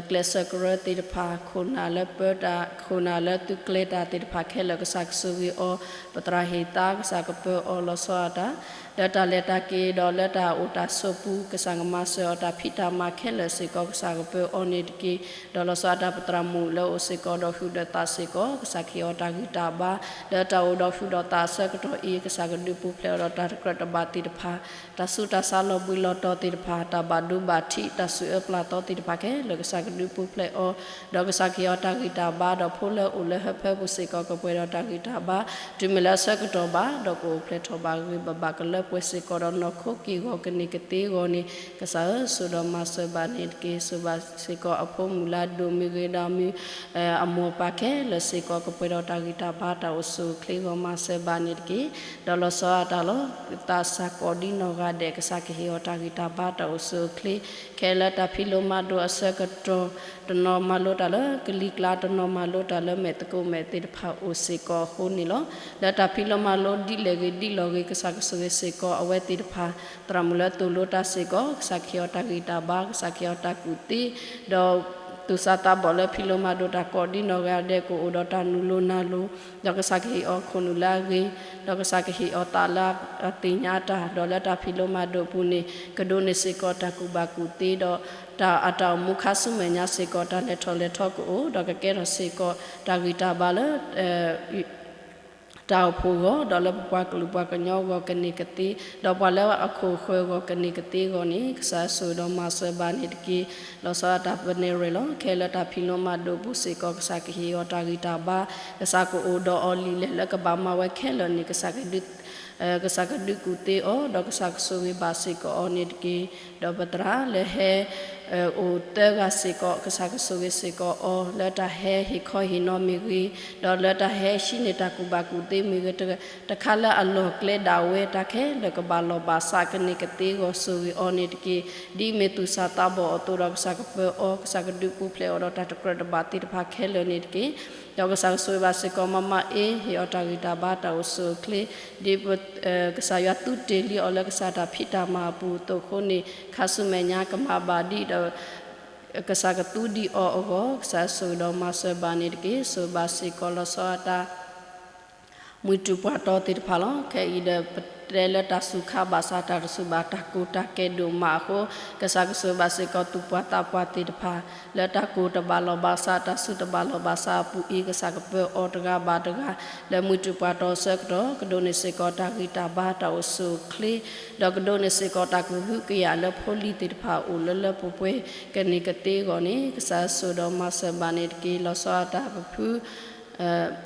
ကျဲးစၢးကရၢသ့ၣ်တဖၣ် ခိၣ်နၢ်လၢပၢတၢ် ခိၣ်နၢ်လၢသုးကျဲၤတၢ်သ့ၣ်တဖၣ်ခဲလၢာ် ကစၢ်ကဆိၣ်ဂ့ၤအီၤ, ပသရၣ်ဟ့ၣ်သါ ကစၢ်ကပၢအီၤလီၤဆီဒၣ်တၢ် လၢတၢ်လဲၤတၢ်က့ၤဒီးလၢတၢ်အိၣ်တၢ်ဆိးပူၤ ကစၢ်ကမၤစၢၤအီၤတၢ်ဖံးတၢ်မၤခဲလၢာ်စ့ၢ်ကီး ကစၢ်ကပၢအီၤန့ၣ်တက့ၢ်. ဒီးလီၤဆီဒၣ်တၢ်ပသရၣ်မုၣ်လၢအိၣ်စ့ၢ်ကီးဒီးဟုးဒီးသးစ့ၢ်ကီး ကစၢ်ကဟ့ၣ်အီၤတၢ်ဂံၢ်တၢ်ဘါ လၢတၢ်အိၣ်ဒီးဟုးဒီးသးအဆၢကတီၢ်အံၤ ကစၢ်ကဒုးပူၤဖျဲးအီၤဒီးတၢ်တကြၢးတဘၣ်သ့ၣ်တဖၣ် တၢ်ဆူးတၢ်ဆါလီၤဘှံးလီၤတီၤသ့ၣ်တဖၣ် တၢ်ဘၣ်ဒိဘၣ်ထံး တၢ်စူးအၢပျၢ်သီသ့ၣ်တဖၣ်ခဲလၢာ် ကစၢ်ကဒုးပူၤဖျဲးအီၤ ဒီးကစၢ်ကဟ့ၣ်အီၤတၢ်ဂံၢ်တၢ်ဘါ ဒီးဖိလၢအိၣ်လၢဟၢဖၢပူၤစ့ၢ်ကီး ကပှဲၤဒီးတၢ်ဂံၢ်တၢ်ဘါ တုၤမ့ၢ်လၢအဆၢကတီၢ်ဘၣ် ဒီးကအိၣ်ဖျဲၣ်ထီၣ်ဘၣ်ဂ့ၤဘၣ်ဘၣ်ကလၢပှဲၤစ့ၢ်ကီး ဒီးနီၢ်ခိက့ၢ်ဂီၤကန့ၢ်ကသ့အဂီၢ်န့ၣ် ကစၢ်ဧၢ ဆိၣ်ဒီးမၤစၢၤဘၣ်န့ၣ်တက့ၢ်. ဆိၣ်ဘၣ်စ့ၢ်ကီးအဖိမုၣ်လၢအဒိၣ်မ့ၢ်ဂ့ၤဒီးမုၢ် အမိၢ်ပၢ်ခဲလၢာ်စ့ၢ်ကီး ကပှဲၤဒီးတၢ်ဂံၢ်တၢ်ဘါတၢ်အိၣ်ဆူၣ်အိၣ်ချ့အဂီၢ် မၤစၢၤဘၣ်န့ၣ်တက့ၢ်. ဒီးလီၤဆီဒၣ်တၢ်လီၤ. သးစၢ်ကိးဒံနီၢ်ဂၤဒဲး ကစၢ်ကဟ့ၣ်အီၤတၢ်ဂံၢ်တၢ်ဘါတၢ်အိၣ်ဆူၣ်အိၣ်ချ့ ခဲလၢာ်တၢ်ဖံးလိမၤဒိးအဆၢကတီၢ် တနီၤမၤလိတၢ်လၢကလံၤကျါ တနီၤမၤလိတၢ်လၢမဲာ်သကိးမဲာ်သ့ၣ်တဖၣ်အိၣ်စ့ၢ်ကီးအဃိန့ၣ်လီၤ. လၢတၢ်ဖံးလိမၤလိဒ်လဲၣ်ဂ့ၤဒ်လဲၣ်ဂ့ၤ ကစၢ်ကဆိၣ်ဂ့ၤစ့ၢ်ကီးအဝဲသ့ၣ်တဖၣ် သရၣ်မုၣ်လၢသိၣ်လိတၢ်စ့ၢ်ကီး ကစၢ်ကဟ့ၣ်အီၤတၢ်ဂံၢ်တၢ်ဘါ ကစၢ်ကဟ့ၣ်အီၤတၢ်ကူၣ်သ့ ဒီး သူၣ်စၢ်သးဘီၣ်လၢဖံးလိမၤဒိးတၢ်ကိးဒံနီၢ်ဂၤဒဲး ကအိၣ်ဒီးတၢ်နုာ်လိၤနၤလိၤ ဒီးကစၢ်ကဟ့ၣ်အီၤခိၣ်နူာ်လၢအဂ့ၤ ဒီးကစၢ်ကဟ့ၣ်အီၤသးလၢအသ့ၣ်ညါတၢ် ဒီးလၢတၢ်ဖံးလိမၤဒိးအပူၤန့ၣ် ကဒိးန့ၢ်စ့ၢ်ကီးတၢ်ကူၣ်ဘၣ်ကူၣ်သ့ ဒီးတၢ်အတၢ်အိၣ်မူခါဆူမဲာ်ညါစ့ၢ်ကီး တၢ်လဲၤထီၣ်လဲၤထီကအိၣ် ဒီးကကဲထီၣ်စ့ၢ်ကီး တၢ်ဂံၢ်တၢ်ဘါလၢ တၢ်အိၣ်ဖှိၣ်ဂီၢ် ဒီးလၢပပှၤကလုာ်ပှၤကညီဂီၢ်ကန့ၢ်ကသ့ ဒီးပှၤလၢအခိၣ်ဃၢၤဂီၢ်ကန့ၢ်ကသ့အဂီၢ်န့ၣ် ကစၢ်ဆိၣ်ဒီးမၤစၢၤဘၣ်န့ၣ်တက့ၢ်. လီၤဆီဒၣ်တၢ်ပနဲၣ်ရဲၣ်လီၤ. ခဲလၢာ်တၢ်ဖံးလိမၤဒိးပူၤစ့ၢ်ကီး ကစၢ်ကဟ့ၣ်အီၤတၢ်ဂံၢ်တၢ်ဘါ ကစၢ်ကအိၣ်ဒီးအီၤလံာ်လဲၢ်လၢကဘၣ်မၤဝဲခဲလၢာ်န့ၣ် ကစၢ်ကဒုးကူၣ်သ့အီၤ ဒီးကစၢ်ကဆိၣ်ဂ့ၤဘၣ်စ့ၢ်ကီးအီၤန့ၣ်တက့ၢ်. ဒီးပသရၣ်လၢဟဲ အိၣ်သၢဂၤစ့ၢ်ကီး ကစၢ်ကဆိၣ်ဂ့ၤစ့ၢ်ကီးအီၤ လၢတၢ်ဟဲဟ့ၣ်ခီဟ့ၣ်နီၤမ့ၢ်ဂ့ၤ, ဒီးလၢတၢ်ဟဲဟံးန့ၢ်တၢ်ကူၣ်ဘၣ်ကူၣ်သ့မ့ၢ်ဂ့ၤ, တခါလၢအလီၢ်ကျဲဒၣ်ဝဲတၢ်ခဲလၢာ်ကဘၣ်လီၢ်ဘၣ်စးကန့ၢ်ကသ့အဂီၢ် ဆိၣ်ဂ့ၤအီၤန့ၣ်တက့ၢ်. ဒ်အမ့ၢ်သူၣ်စၢ်သးဘီၣ်အသိးဒီး ကစၢ်ကပၢအီၤ, ကစၢ်ကဒုးပူၤဖျဲးအီၤဒီးတၢ်တကြၢးတဘၣ်သ့ၣ်တဖၣ်ခဲလၢာ်န့ၣ်တက့ၢ်. ဒီးကစၢ်ကဆိၣ်ဂ့ၤဘၣ်စ့ၢ်ကီး မမအ့ ဟ့ၣ်အီၤတၢ်ဂံၢ်တၢ်ဘါတၢ်အိၣ်ဆူၣ်အိၣ်ချ့, ဒ် ကစၢ်ယွၤသူတ့ၢ်လံအီၤလၢကစၢ်တၢ်ဖံးတၢ်မၤအပူၤအသိးအဃိန့ၣ် ခါဆူမဲာ်ညါကမၤဘၣ်ဒံးဒီး ကစၢ်ကသူဒံးအီၤအဂီၢ် ကစၢ်ဆိၣ်ဂ့ၤဒီးမၤစၢၤဘၣ်န့ၣ်တက့ၢ်. ဆိၣ်ဂ့ၤဘၣ်စ့ၢ်ကီးလီၤဆီအတၢ် မှံတုၤပှၤတီသ့ၣ်တဖၣ်လီၤ. ခဲအံၤဒီးပတဲလၢတၢ်စူၤခါဘၣ်ဆၣ် တၢ်တစူၤဘၣ် တၢ်ကိၢ်တၢ်ကဲဒိၣ်မးအဃိ ကစၢ်ကဆိၣ်ဂ့ၤဘၣ်စ့ၢ်ကီးသူၣ်ပှၤသးပှၢ်သ့ၣ်တဖၣ် လၢတၢ်ကိၢ်တဘၣ်လီၢ်ဘၣ်စး တၢ်စူၤတဘၣ်လီၢ်ဘၣ်စးအပူၤအံၤ ကစၢ်ကပၢအီၤတဂၤဘၣ်တဂၤ လၢမှံတုၤပှၤတီအဆၢကတီၢ် ကဒိးန့ၢ်စ့ၢ်ကီးတၢ်ဂံၢ်တၢ်ဘါတၢ်အိၣ်ဆူၣ်အိၣ်ချ့ ဒီးကဒိးန့ၢ်စ့ၢ်ကီးတၢ်ကဟုကယာ်လၢဖိလံၤသ့ၣ်တဖၣ်အိၣ်လၢလၢပှဲၤပှဲၤ ကန့ၢ်ကသ့အဂီၢ်န့ၣ် ကစၢ်ဆိၣ်ဒီးမၤစၢၤဘၣ်န့ၣ်တက့ၢ်. လီၤဆီအတၢ်ပဖု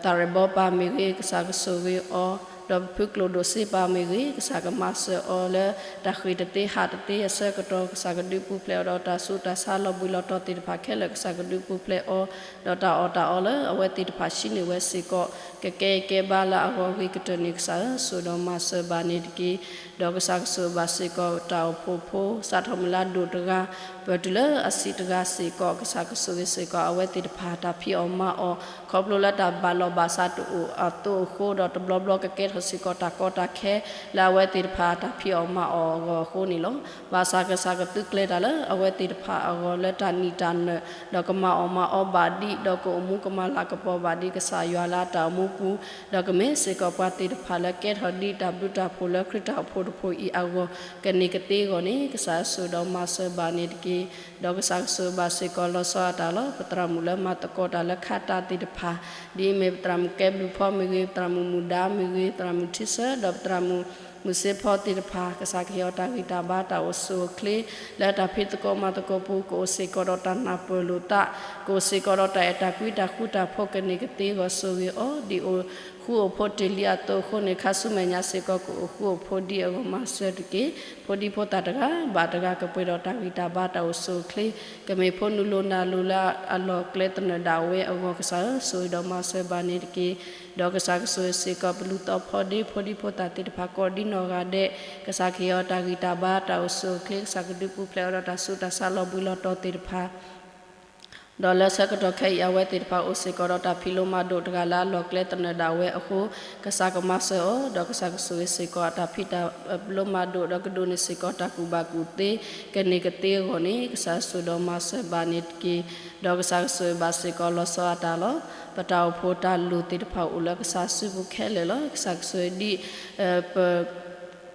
သးရဲၣ်ဘီပၢ်မ့ၢ်ဂ့ၤ ကစၢ်ကဆိၣ်ဂ့ၤအီၤ, ဒီးပဖုကျိၣ်ဒိၣ်စ့ပၢ်မ့ၢ်ဂ့ၤ ကစၢ်ကမၤစၢၤအီၤလၢ တၢ်ဃ့ၢ်တသ့ဟးတသ့အဆၢကတီၢ် ကစၢ်ကဒုးပူၤဖျဲးအီၤဒီးတၢ်ဆူးတၢ်ဆါလီၤဘှံးလီၤတီၤသ့ၣ်တဖၣ်ခဲလၢာ် ကစၢ်ကဒုးပူၤဖျဲးအီၤ ဒီးတၢ်အီၣ်တၢ်အီလၢအဝဲသ့ၣ်တဖၣ်ဟံးန့ၢ်ဝဲစ့ၢ်ကီး ကကဲကဲဘၣ်လၢအဂီၢ်ဂ့ၤကတၢၢ်န့ၣ် ကစၢ်ဧၢ ဆိၣ်ဒီးမၤစၢၤဘၣ်န့ၣ်တက့ၢ်. ဒီးကစၢ်ကဆိၣ်ဂ့ၤဘၣ်စ့ၢ်ကီးတၢ်အိၣ်ဖှိၣ်ဖိ စးထီၣ်မုၢ်လၢ်ဒိၣ်တဂၤ ပၢၢ်တုၤလၢအဆံးတဂၤစ့ၢ်ကီး ကစၢ်ကဆိၣ်ဂ့ၤစ့ၢ်ကီးအဝဲသ့ၣ်တဖၣ် တၢ်ဖံးအီၣ်မၤအီၣ် ခီဖျိလၢတၢ်ဘၣ်လီၢ်ဘၣ်စးတအိၣ်အသိးအဃိ ဒီးတဘျီဘျီကကဲထီၣ်စ့ၢ်ကီးတၢ်ကီတၢ်ခဲ လၢအဝဲသ့ၣ်တဖၣ်တၢ်ဖံးအီၣ်မၤအီၣ်အဂီၢ်အဃိန့ၣ်လီၤ. ဘၣ်ဆၣ်ကစၢ်ကသုးကျဲၤတၢ်လၢအဝဲသ့ၣ်တဖၣ်အဂီၢ်လၢတၢ်နံၣ်တၢ်နၢၤ ဒီးကမၤအီၣ်မၤအီဘၣ်ဒံး ဒီးကအိၣ်မူကမၤလၤကပီၤဘၣ်ဒံးကစၢ်ယွၤလၢအတၢ်အိၣ်မူပူၤ ဒီးကမ့ၢ်စ့ၢ်ကီးပှၤသ့ၣ်တဖၣ်လၢကဲထီၣ်ဒံးတၢ်ဘျုးတၢ်ဖှိၣ်လၢခရံာ်တၢ်အိၣ်ဖှိၣ်တဖှိၣ်အံၤအဂီၢ် ကန့ၢ်ကသ့အဂီၢ်န့ၣ် ကစၢ်ဆိၣ်ဒီးမၤစၢၤဘၣ်န့ၣ်တက့ၢ်. ဒီးကစၢ်ကဆိၣ်ဂ့ၤဘၣ်စ့ၢ်ကီးလီၤဆီအတၢ်လီၤ. ပသရၣ်မုၣ်လၢမၤသကိးတၢ်လၢခးတၢ်သ့ၣ်တဖၣ် ဒ်အမ့ၢ်ပသရၣ်မုၣ်ကဲဘျုးဖီမ့ၢ်ဂ့ၤ, ပသရၣ်မုၣ်မုၢ်ဒါမ့ၢ်ဂ့ၤ, ပသရၣ်မုၣ်ထံဆၢ, ဒီးပသရၣ်မုၣ်မုၢ်စ့ဖီသ့ၣ်တဖၣ် ကစၢ်ကဟ့ၣ်အီၤတၢ်ဂံၢ်တၢ်ဘါတၢ်အိၣ်ဆူၣ်အိၣ်ချ့ လၢတၢ်ဖံးသကိးမၤသကိးပူၤ ကအိၣ်စ့ၢ်ကီးဒီးတၢ်နၢ်ပၢၢ်လိာ်သး, ကအိၣ်စ့ၢ်ကီးဒီးတၢ်အဲၣ်တၢ်ကွံတၢ်ဃူတၢ်ဖိးကန့ၢ်ကသ့အဂီၢ် ဆိၣ်ဂ့ၤအီၤ ဒ်အိၣ်ဃူအိၣ်ဖိးတ့ၢ်လံအသိးအဃိန့ၣ် ခါဆူမဲာ်ညါစ့ၢ်ကီး ကအိၣ်ဃူအိၣ်ဖိးဒံးအဂီၢ် မၤစၢၤတက့ၢ်. ဖိဒံဖိသၣ်တဂၤဘၣ်တဂၤ ကပှဲၤဒီးတၢ်ဂံၢ်တၢ်ဘါတၢ်အိၣ်ဆူၣ်အိၣ်ချ့ ကမ့ၢ်ဖိနုာ်လီၤနၢ်လီၤလၢအလီၢ်ကျဲသနၢၣ်ဒၣ်ဝဲအဂီၢ် ကစၢ်ဧၢ ဆိၣ်ဂ့ၤဒီးမၤစၢၤဘၣ်န့ၣ်တက့ၢ်. ဒီးကစၢ်ကဆိၣ်ဂ့ၤစ့ၢ်ကီး ပလူၤသီဖီဒ့ ဖိဒံဖိသၣ်သ့ၣ်တဖၣ် ကိးဒံနီၢ်ဂၤဒဲး, ကစၢ်ကဟ့ၣ်အီၤတၢ်ဂံၢ်တၢ်ဘါတၢ်အိၣ်ဆူၣ်အိၣ်ချ့, ကစၢ်ကဒုးပူၤဖျဲးအီၤဒီးတၢ်ဆူးတၢ်ဆါလီၤဘှံးလီၤတီၤသ့ၣ်တဖၣ် ဒီးလၢဆၢကတီၢ်ခဲအံၤ အဝဲသ့ၣ်တဖၣ်အိၣ်စ့ၢ်ကီးဒီးတၢ်ဖံးလိမၤဒိးတဂၤလၢအလီၢ်ကျဲသနၢၣ်ဒၣ်ဝဲအဃိ ကစၢ်ကမၤစၢၤအီၤ ဒီးကစၢ်ကဆိၣ်ဂ့ၤစ့ၢ်ကီးအတၢ်ဖံးတၢ်လိမၤဒိး ဒီးကဒိးန့ၢ်စ့ၢ်ကီးတၢ်ကူၣ်ဘၣ်ကူၣ်သ့ ကန့ၢ်ကသ့အဂီၢ်န့ၣ် ကစၢ်ဆိၣ်ဒီးမၤစၢၤဘၣ်န့ၣ်တက့ၢ်. ဒီးကစၢ်ကဆိၣ်ဂ့ၤဘၣ်စ့ၢ်ကီးလီၤဆီအတၢ်လီၤ. ပတၢ်အိၣ်ဖှိၣ်တၢ်လိၣ်သ့ၣ်တဖၣ်အိၣ်လၢကစၢ်စုပူၤခဲလၢာ်လီၤ. ကစၢ်ကဆိၣ်ဂ့ၤဒ် ပ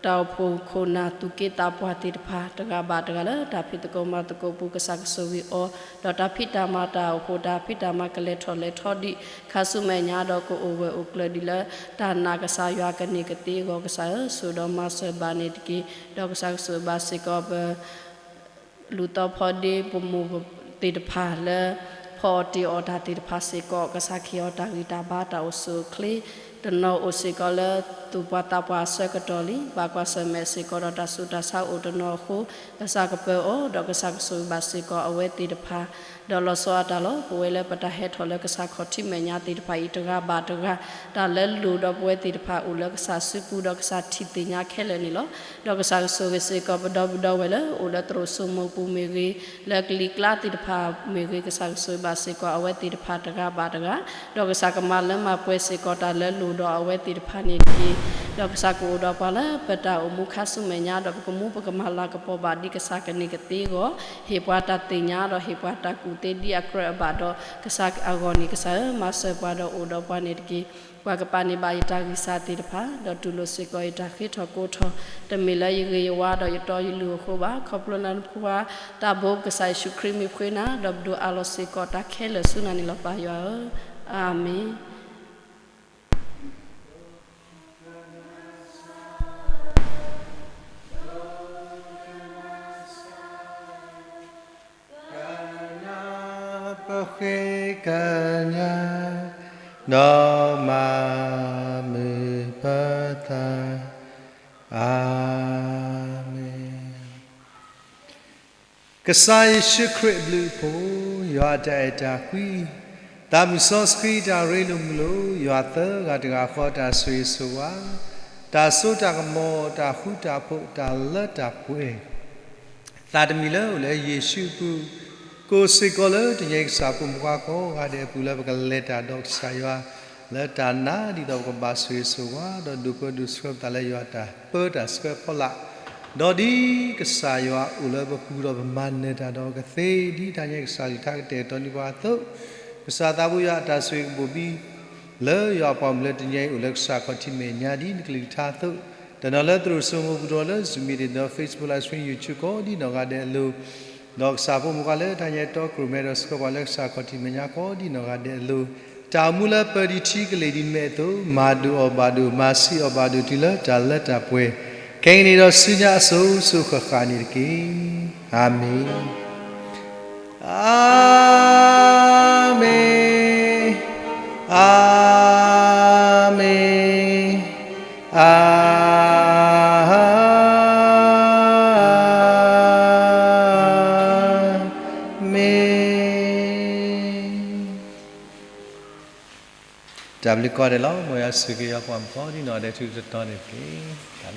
တၢ်အိၣ်ဖှိၣ်ခိၣ်နၢ်သူၣ်က့သးပှၢ်သ့ၣ်တဖၣ် တဂၤဘၣ်တဂၤလၢတၢ်ဖံးသကိးမၤသကိးပူၤ ကစၢ်ကဆိၣ်ဂ့ၤအီၤ ဒီးတၢ်ဖံးတၢ်မၤတၢ်အိၣ်ဖှိၣ်တၢ်ဖံးတၢ်မၤကလဲၤထီၣ်လဲၤထီဒံး ခါဆူမဲာ်ညါဒီးကအိၣ်ဂၢၢ်အိၣ်ကျၢၤဒံးလၢ တၢ်နာ်ကစၢ်ယွၤကန့ၢ်ကသ့အဂီၢ် ကစၢ်ဧၢ ဆိၣ်ဒီးမၤစၢၤဘၣ်န့ၣ်တက့ၢ်. ဒီးကစၢ်ကဆိၣ်ဂ့ၤဘၣ်စ့ၢ်ကီးပ လူၤသီဖီဒ့ ပမိၢ်သ့ၣ်တဖၣ်လၢ ဖီအီၣ်တ့ၢ်အီၣ်တၢ်သ့ၣ်တဖၣ်စ့ၢ်ကီး ကစၢ်ကဟ့ၣ်အီၤတၢ်ဂံၢ်တၢ်ဘါတၢ်အိၣ်ဆူၣ်အိၣ်ချ့ တနီၤအိၣ်စ့ၢ်ကီးလၢသူၣ်ပှၢ်သးပှၢ်အဆၢကတီၢ်လံ ဘၣ်ကွၢ်ဆၢၣ်မဲာ်စ့ၢ်ကီးဒီးတၢ်ဆူးတၢ်ဆါအိၣ်တနီၤအဃိ ကစၢ်ကပၢအီၤ ဒီးကစၢ်ကဆိၣ်ဂ့ၤဘၣ်စ့ၢ်ကီးအဝဲသ့ၣ်တဖၣ် ဒီးလီၤဆီအတၢ်လီၤ ပဝဲလၢပတၢ်ဟဲထီၣ်လၢကစၢ်ခီၣ်ထံးမဲာ်ညါသ့ၣ်တဖၣ်အံၤတဂၤဘၣ်တဂၤ တၢ်လၢလိၣ်ဒီးပဝဲသ့ၣ်တဖၣ်အိၣ်လၢကစၢ်စုပူၤဒီးကစၢ်ထံၣ်သ့ၣ်ညါခဲလၢာ်န့ၣ်လီၤ. ဒီးကစၢ်ကဆိၣ်ဂ့ၤစ့ၢ်ကီးပဒီပုၢ်ဒီဝဲၢ်လၢအိၣ်လၢသရိာ်စိမိၤပူၤမ့ၢ်ဂ့ၤ, လၢကလံၤကျါသ့ၣ်တဖၣ်မ့ၢ်ဂ့ၤ, ကစၢ်ကဆိၣ်ဂ့ၤဘၣ်စ့ၢ်ကီးအဝဲသ့ၣ်တဖၣ်တဂၤဘၣ်တဂၤ, ဒီးကစၢ်ကမၤလၢမၤပှဲၤစ့ၢ်ကီးတၢ်လၢလိၣ်ဒီးအဝဲသ့ၣ်တဖၣ်န့ၣ်တက့ၢ်. ဒီးကစၢ်ကအိၣ်ဒီးပှၤလၢပတၢ်အိၣ်မူခါဆူမဲာ်ညါ ဒီးပကမူပကမၤလၤကပီၤဘၣ်ဒ်ကစၢ်ကန့ၢ်ကသ့အဂီၢ်, ဟ့ၣ်ပှၤတၢ်သ့ၣ်ညါဒီးဟ့ၣ်ပှၤတၢ်ကူၣ်သ့ဒ်အကြၢးအဘၣ်ဒီး ကစၢ်အဂီၢ်န့ၣ် ကစၢ်ဧၢ, မၤစၢၤပှၤဒီးအိၣ်ဒီးပှၤန့ၣ်တက့ၢ်. ပှၤကပာ်န့ၢ်ဘၣ်ယတၢ်ဂံၢ်စၢ်သ့ၣ်တဖၣ်, ဒီးတူၢ်လိာ်စ့ၢ်ကီးယတၢ်ဃ့ထီၣ်ကိးထီၣ်, တမ့ၢ်လၢယဂ့ၤယဝါဒီးယတီယလုၢ်အဃိဘၣ်, ခီဖျိနဖိခွါတၢ်ဘိကစၢ်ယ့ၣ်ၡူးခရံာ်မ့ၢ်ဖှ့နၤ, ဒီးပဒိးအးလီၤစ့ၢ်ကီးတၢ်ခဲလၢာ်ဆူနၤန့ၣ်လီၤ ပၢ်ယွၤဧၢ, အၤမ့ၣ်. ကညီပဃ့ကညး, ဒီးမၤမုာ်ပသး, အၤမ့ၣ်. ကစၢ်ယ့ၣ်ၡူးခရံာ်အဘျုးအဖှိၣ်, ယွၤအတၢ်အဲၣ်တၢ်ကွံ, သးမုၢ်စီဆှံတၢ်ရ့လိာ်မုာ်လိာ်, ယွၤသၢဂၤတဂၤဃီအတၢ်ဆိၣ်ဂ့ၤဆိၣ်ဝါ, တၢ်စိတၢ်ကမီၤ, တၢ်ဃူတၢ်ဖိး, တၢ်လၢတၢ်ပှဲၤ သးတမံၤလၢအိၣ်လၢယ့ၣ်ၡူးအပူၤ, ကိးစ့ၢ်ကီးလၢတနံၤအံၤကစၢ်အဖိမုၣ်ဖိခွါကိးဂၤဒဲးအပူၤလၢပကလဲၤတၢ်ဒီးကစၢ်ယွၤ လၢတၢ်နးဒ်သိးပကဘၣ်ဆိၣ်ဂ့ၤဆိၣ်ဝါ ဒီးဒိၣ်ပၢဒိၣ်ဆှၢပသးလၢယွၤအတၢ်ပၢတၢ်ဆှၢဖီလာ်, ဒီးဒ်ကစၢ်ယွၤအိၣ်လၢပပူၤဒီးပမၤနၢၤတၢ်ဒီးကသ့ ဒ်တၢ်ညါကစၢ်ကလုၢ်ကထါကတဲာ်ကတီၤန့ၢ်ပှၤအသိး, ကစၢ်သးဘိယွၤအတၢ်ဆိၣ်ဂ့ၤကဘိၣ်ဘံ လၢယွၤအပှၤမုၣ်လၢတနံၤအံၤအိၣ်လၢကစၢ်ခီၣ်ထံးမဲာ်ညါ ဒ်နကလုၢ်ကထါအသိး, တနီၤလၢသရိာ်စိမိၤပူၤ တနီၤလၢ Zoom meeting ဒီး Facebook live stream YouTube ကိးဒ်နီၢ်ဂၤဒဲးအလိၤ, ဒီးကစၢ်ဖိမုၣ်ဖိခွါလၢတၢ်ညါတီခိၣ်ရိၣ်မဲဒီးဆှၢပှၤလၢကစၢ်ခီၣ်ထံးမဲာ်ညါ ကိးဒ်နီၢ်ဂၤဒဲးအလိၤ, တၢ်အိၣ်မူလၢပၢၤဒံးထံကလ့ၢ်ဒံးမဲာ်အသိး မၤဒိၣ်အီၣ်ဘၣ်ဒိၣ် မၤဆံးအီၣ်ဘၣ်ဒိၣ်တုၤလၢတၢ်လၢတၢ်ပှဲၤ, ခဲကနံၣ်ဒီးဆူညါအစိၤစိၤဃၣ်ဃၣ်န့ၣ်တက့ၢ်. အၤမ့ၣ်, အၤမ့ၣ်, အၤမ့ၣ်, အၤမ့ၣ်. တၢ်ဘျုးကိးဂၤဒဲးလီၤ. မ်ယွၤဆိၣ်ဂ့ၤယွၤပှၤမုၣ်ဖိ ဒ်နီၢ်ဂၤဒဲးထူးထူးတီၤတီၤန့ၣ်တက့ၢ်. တၢ်ဘျုး.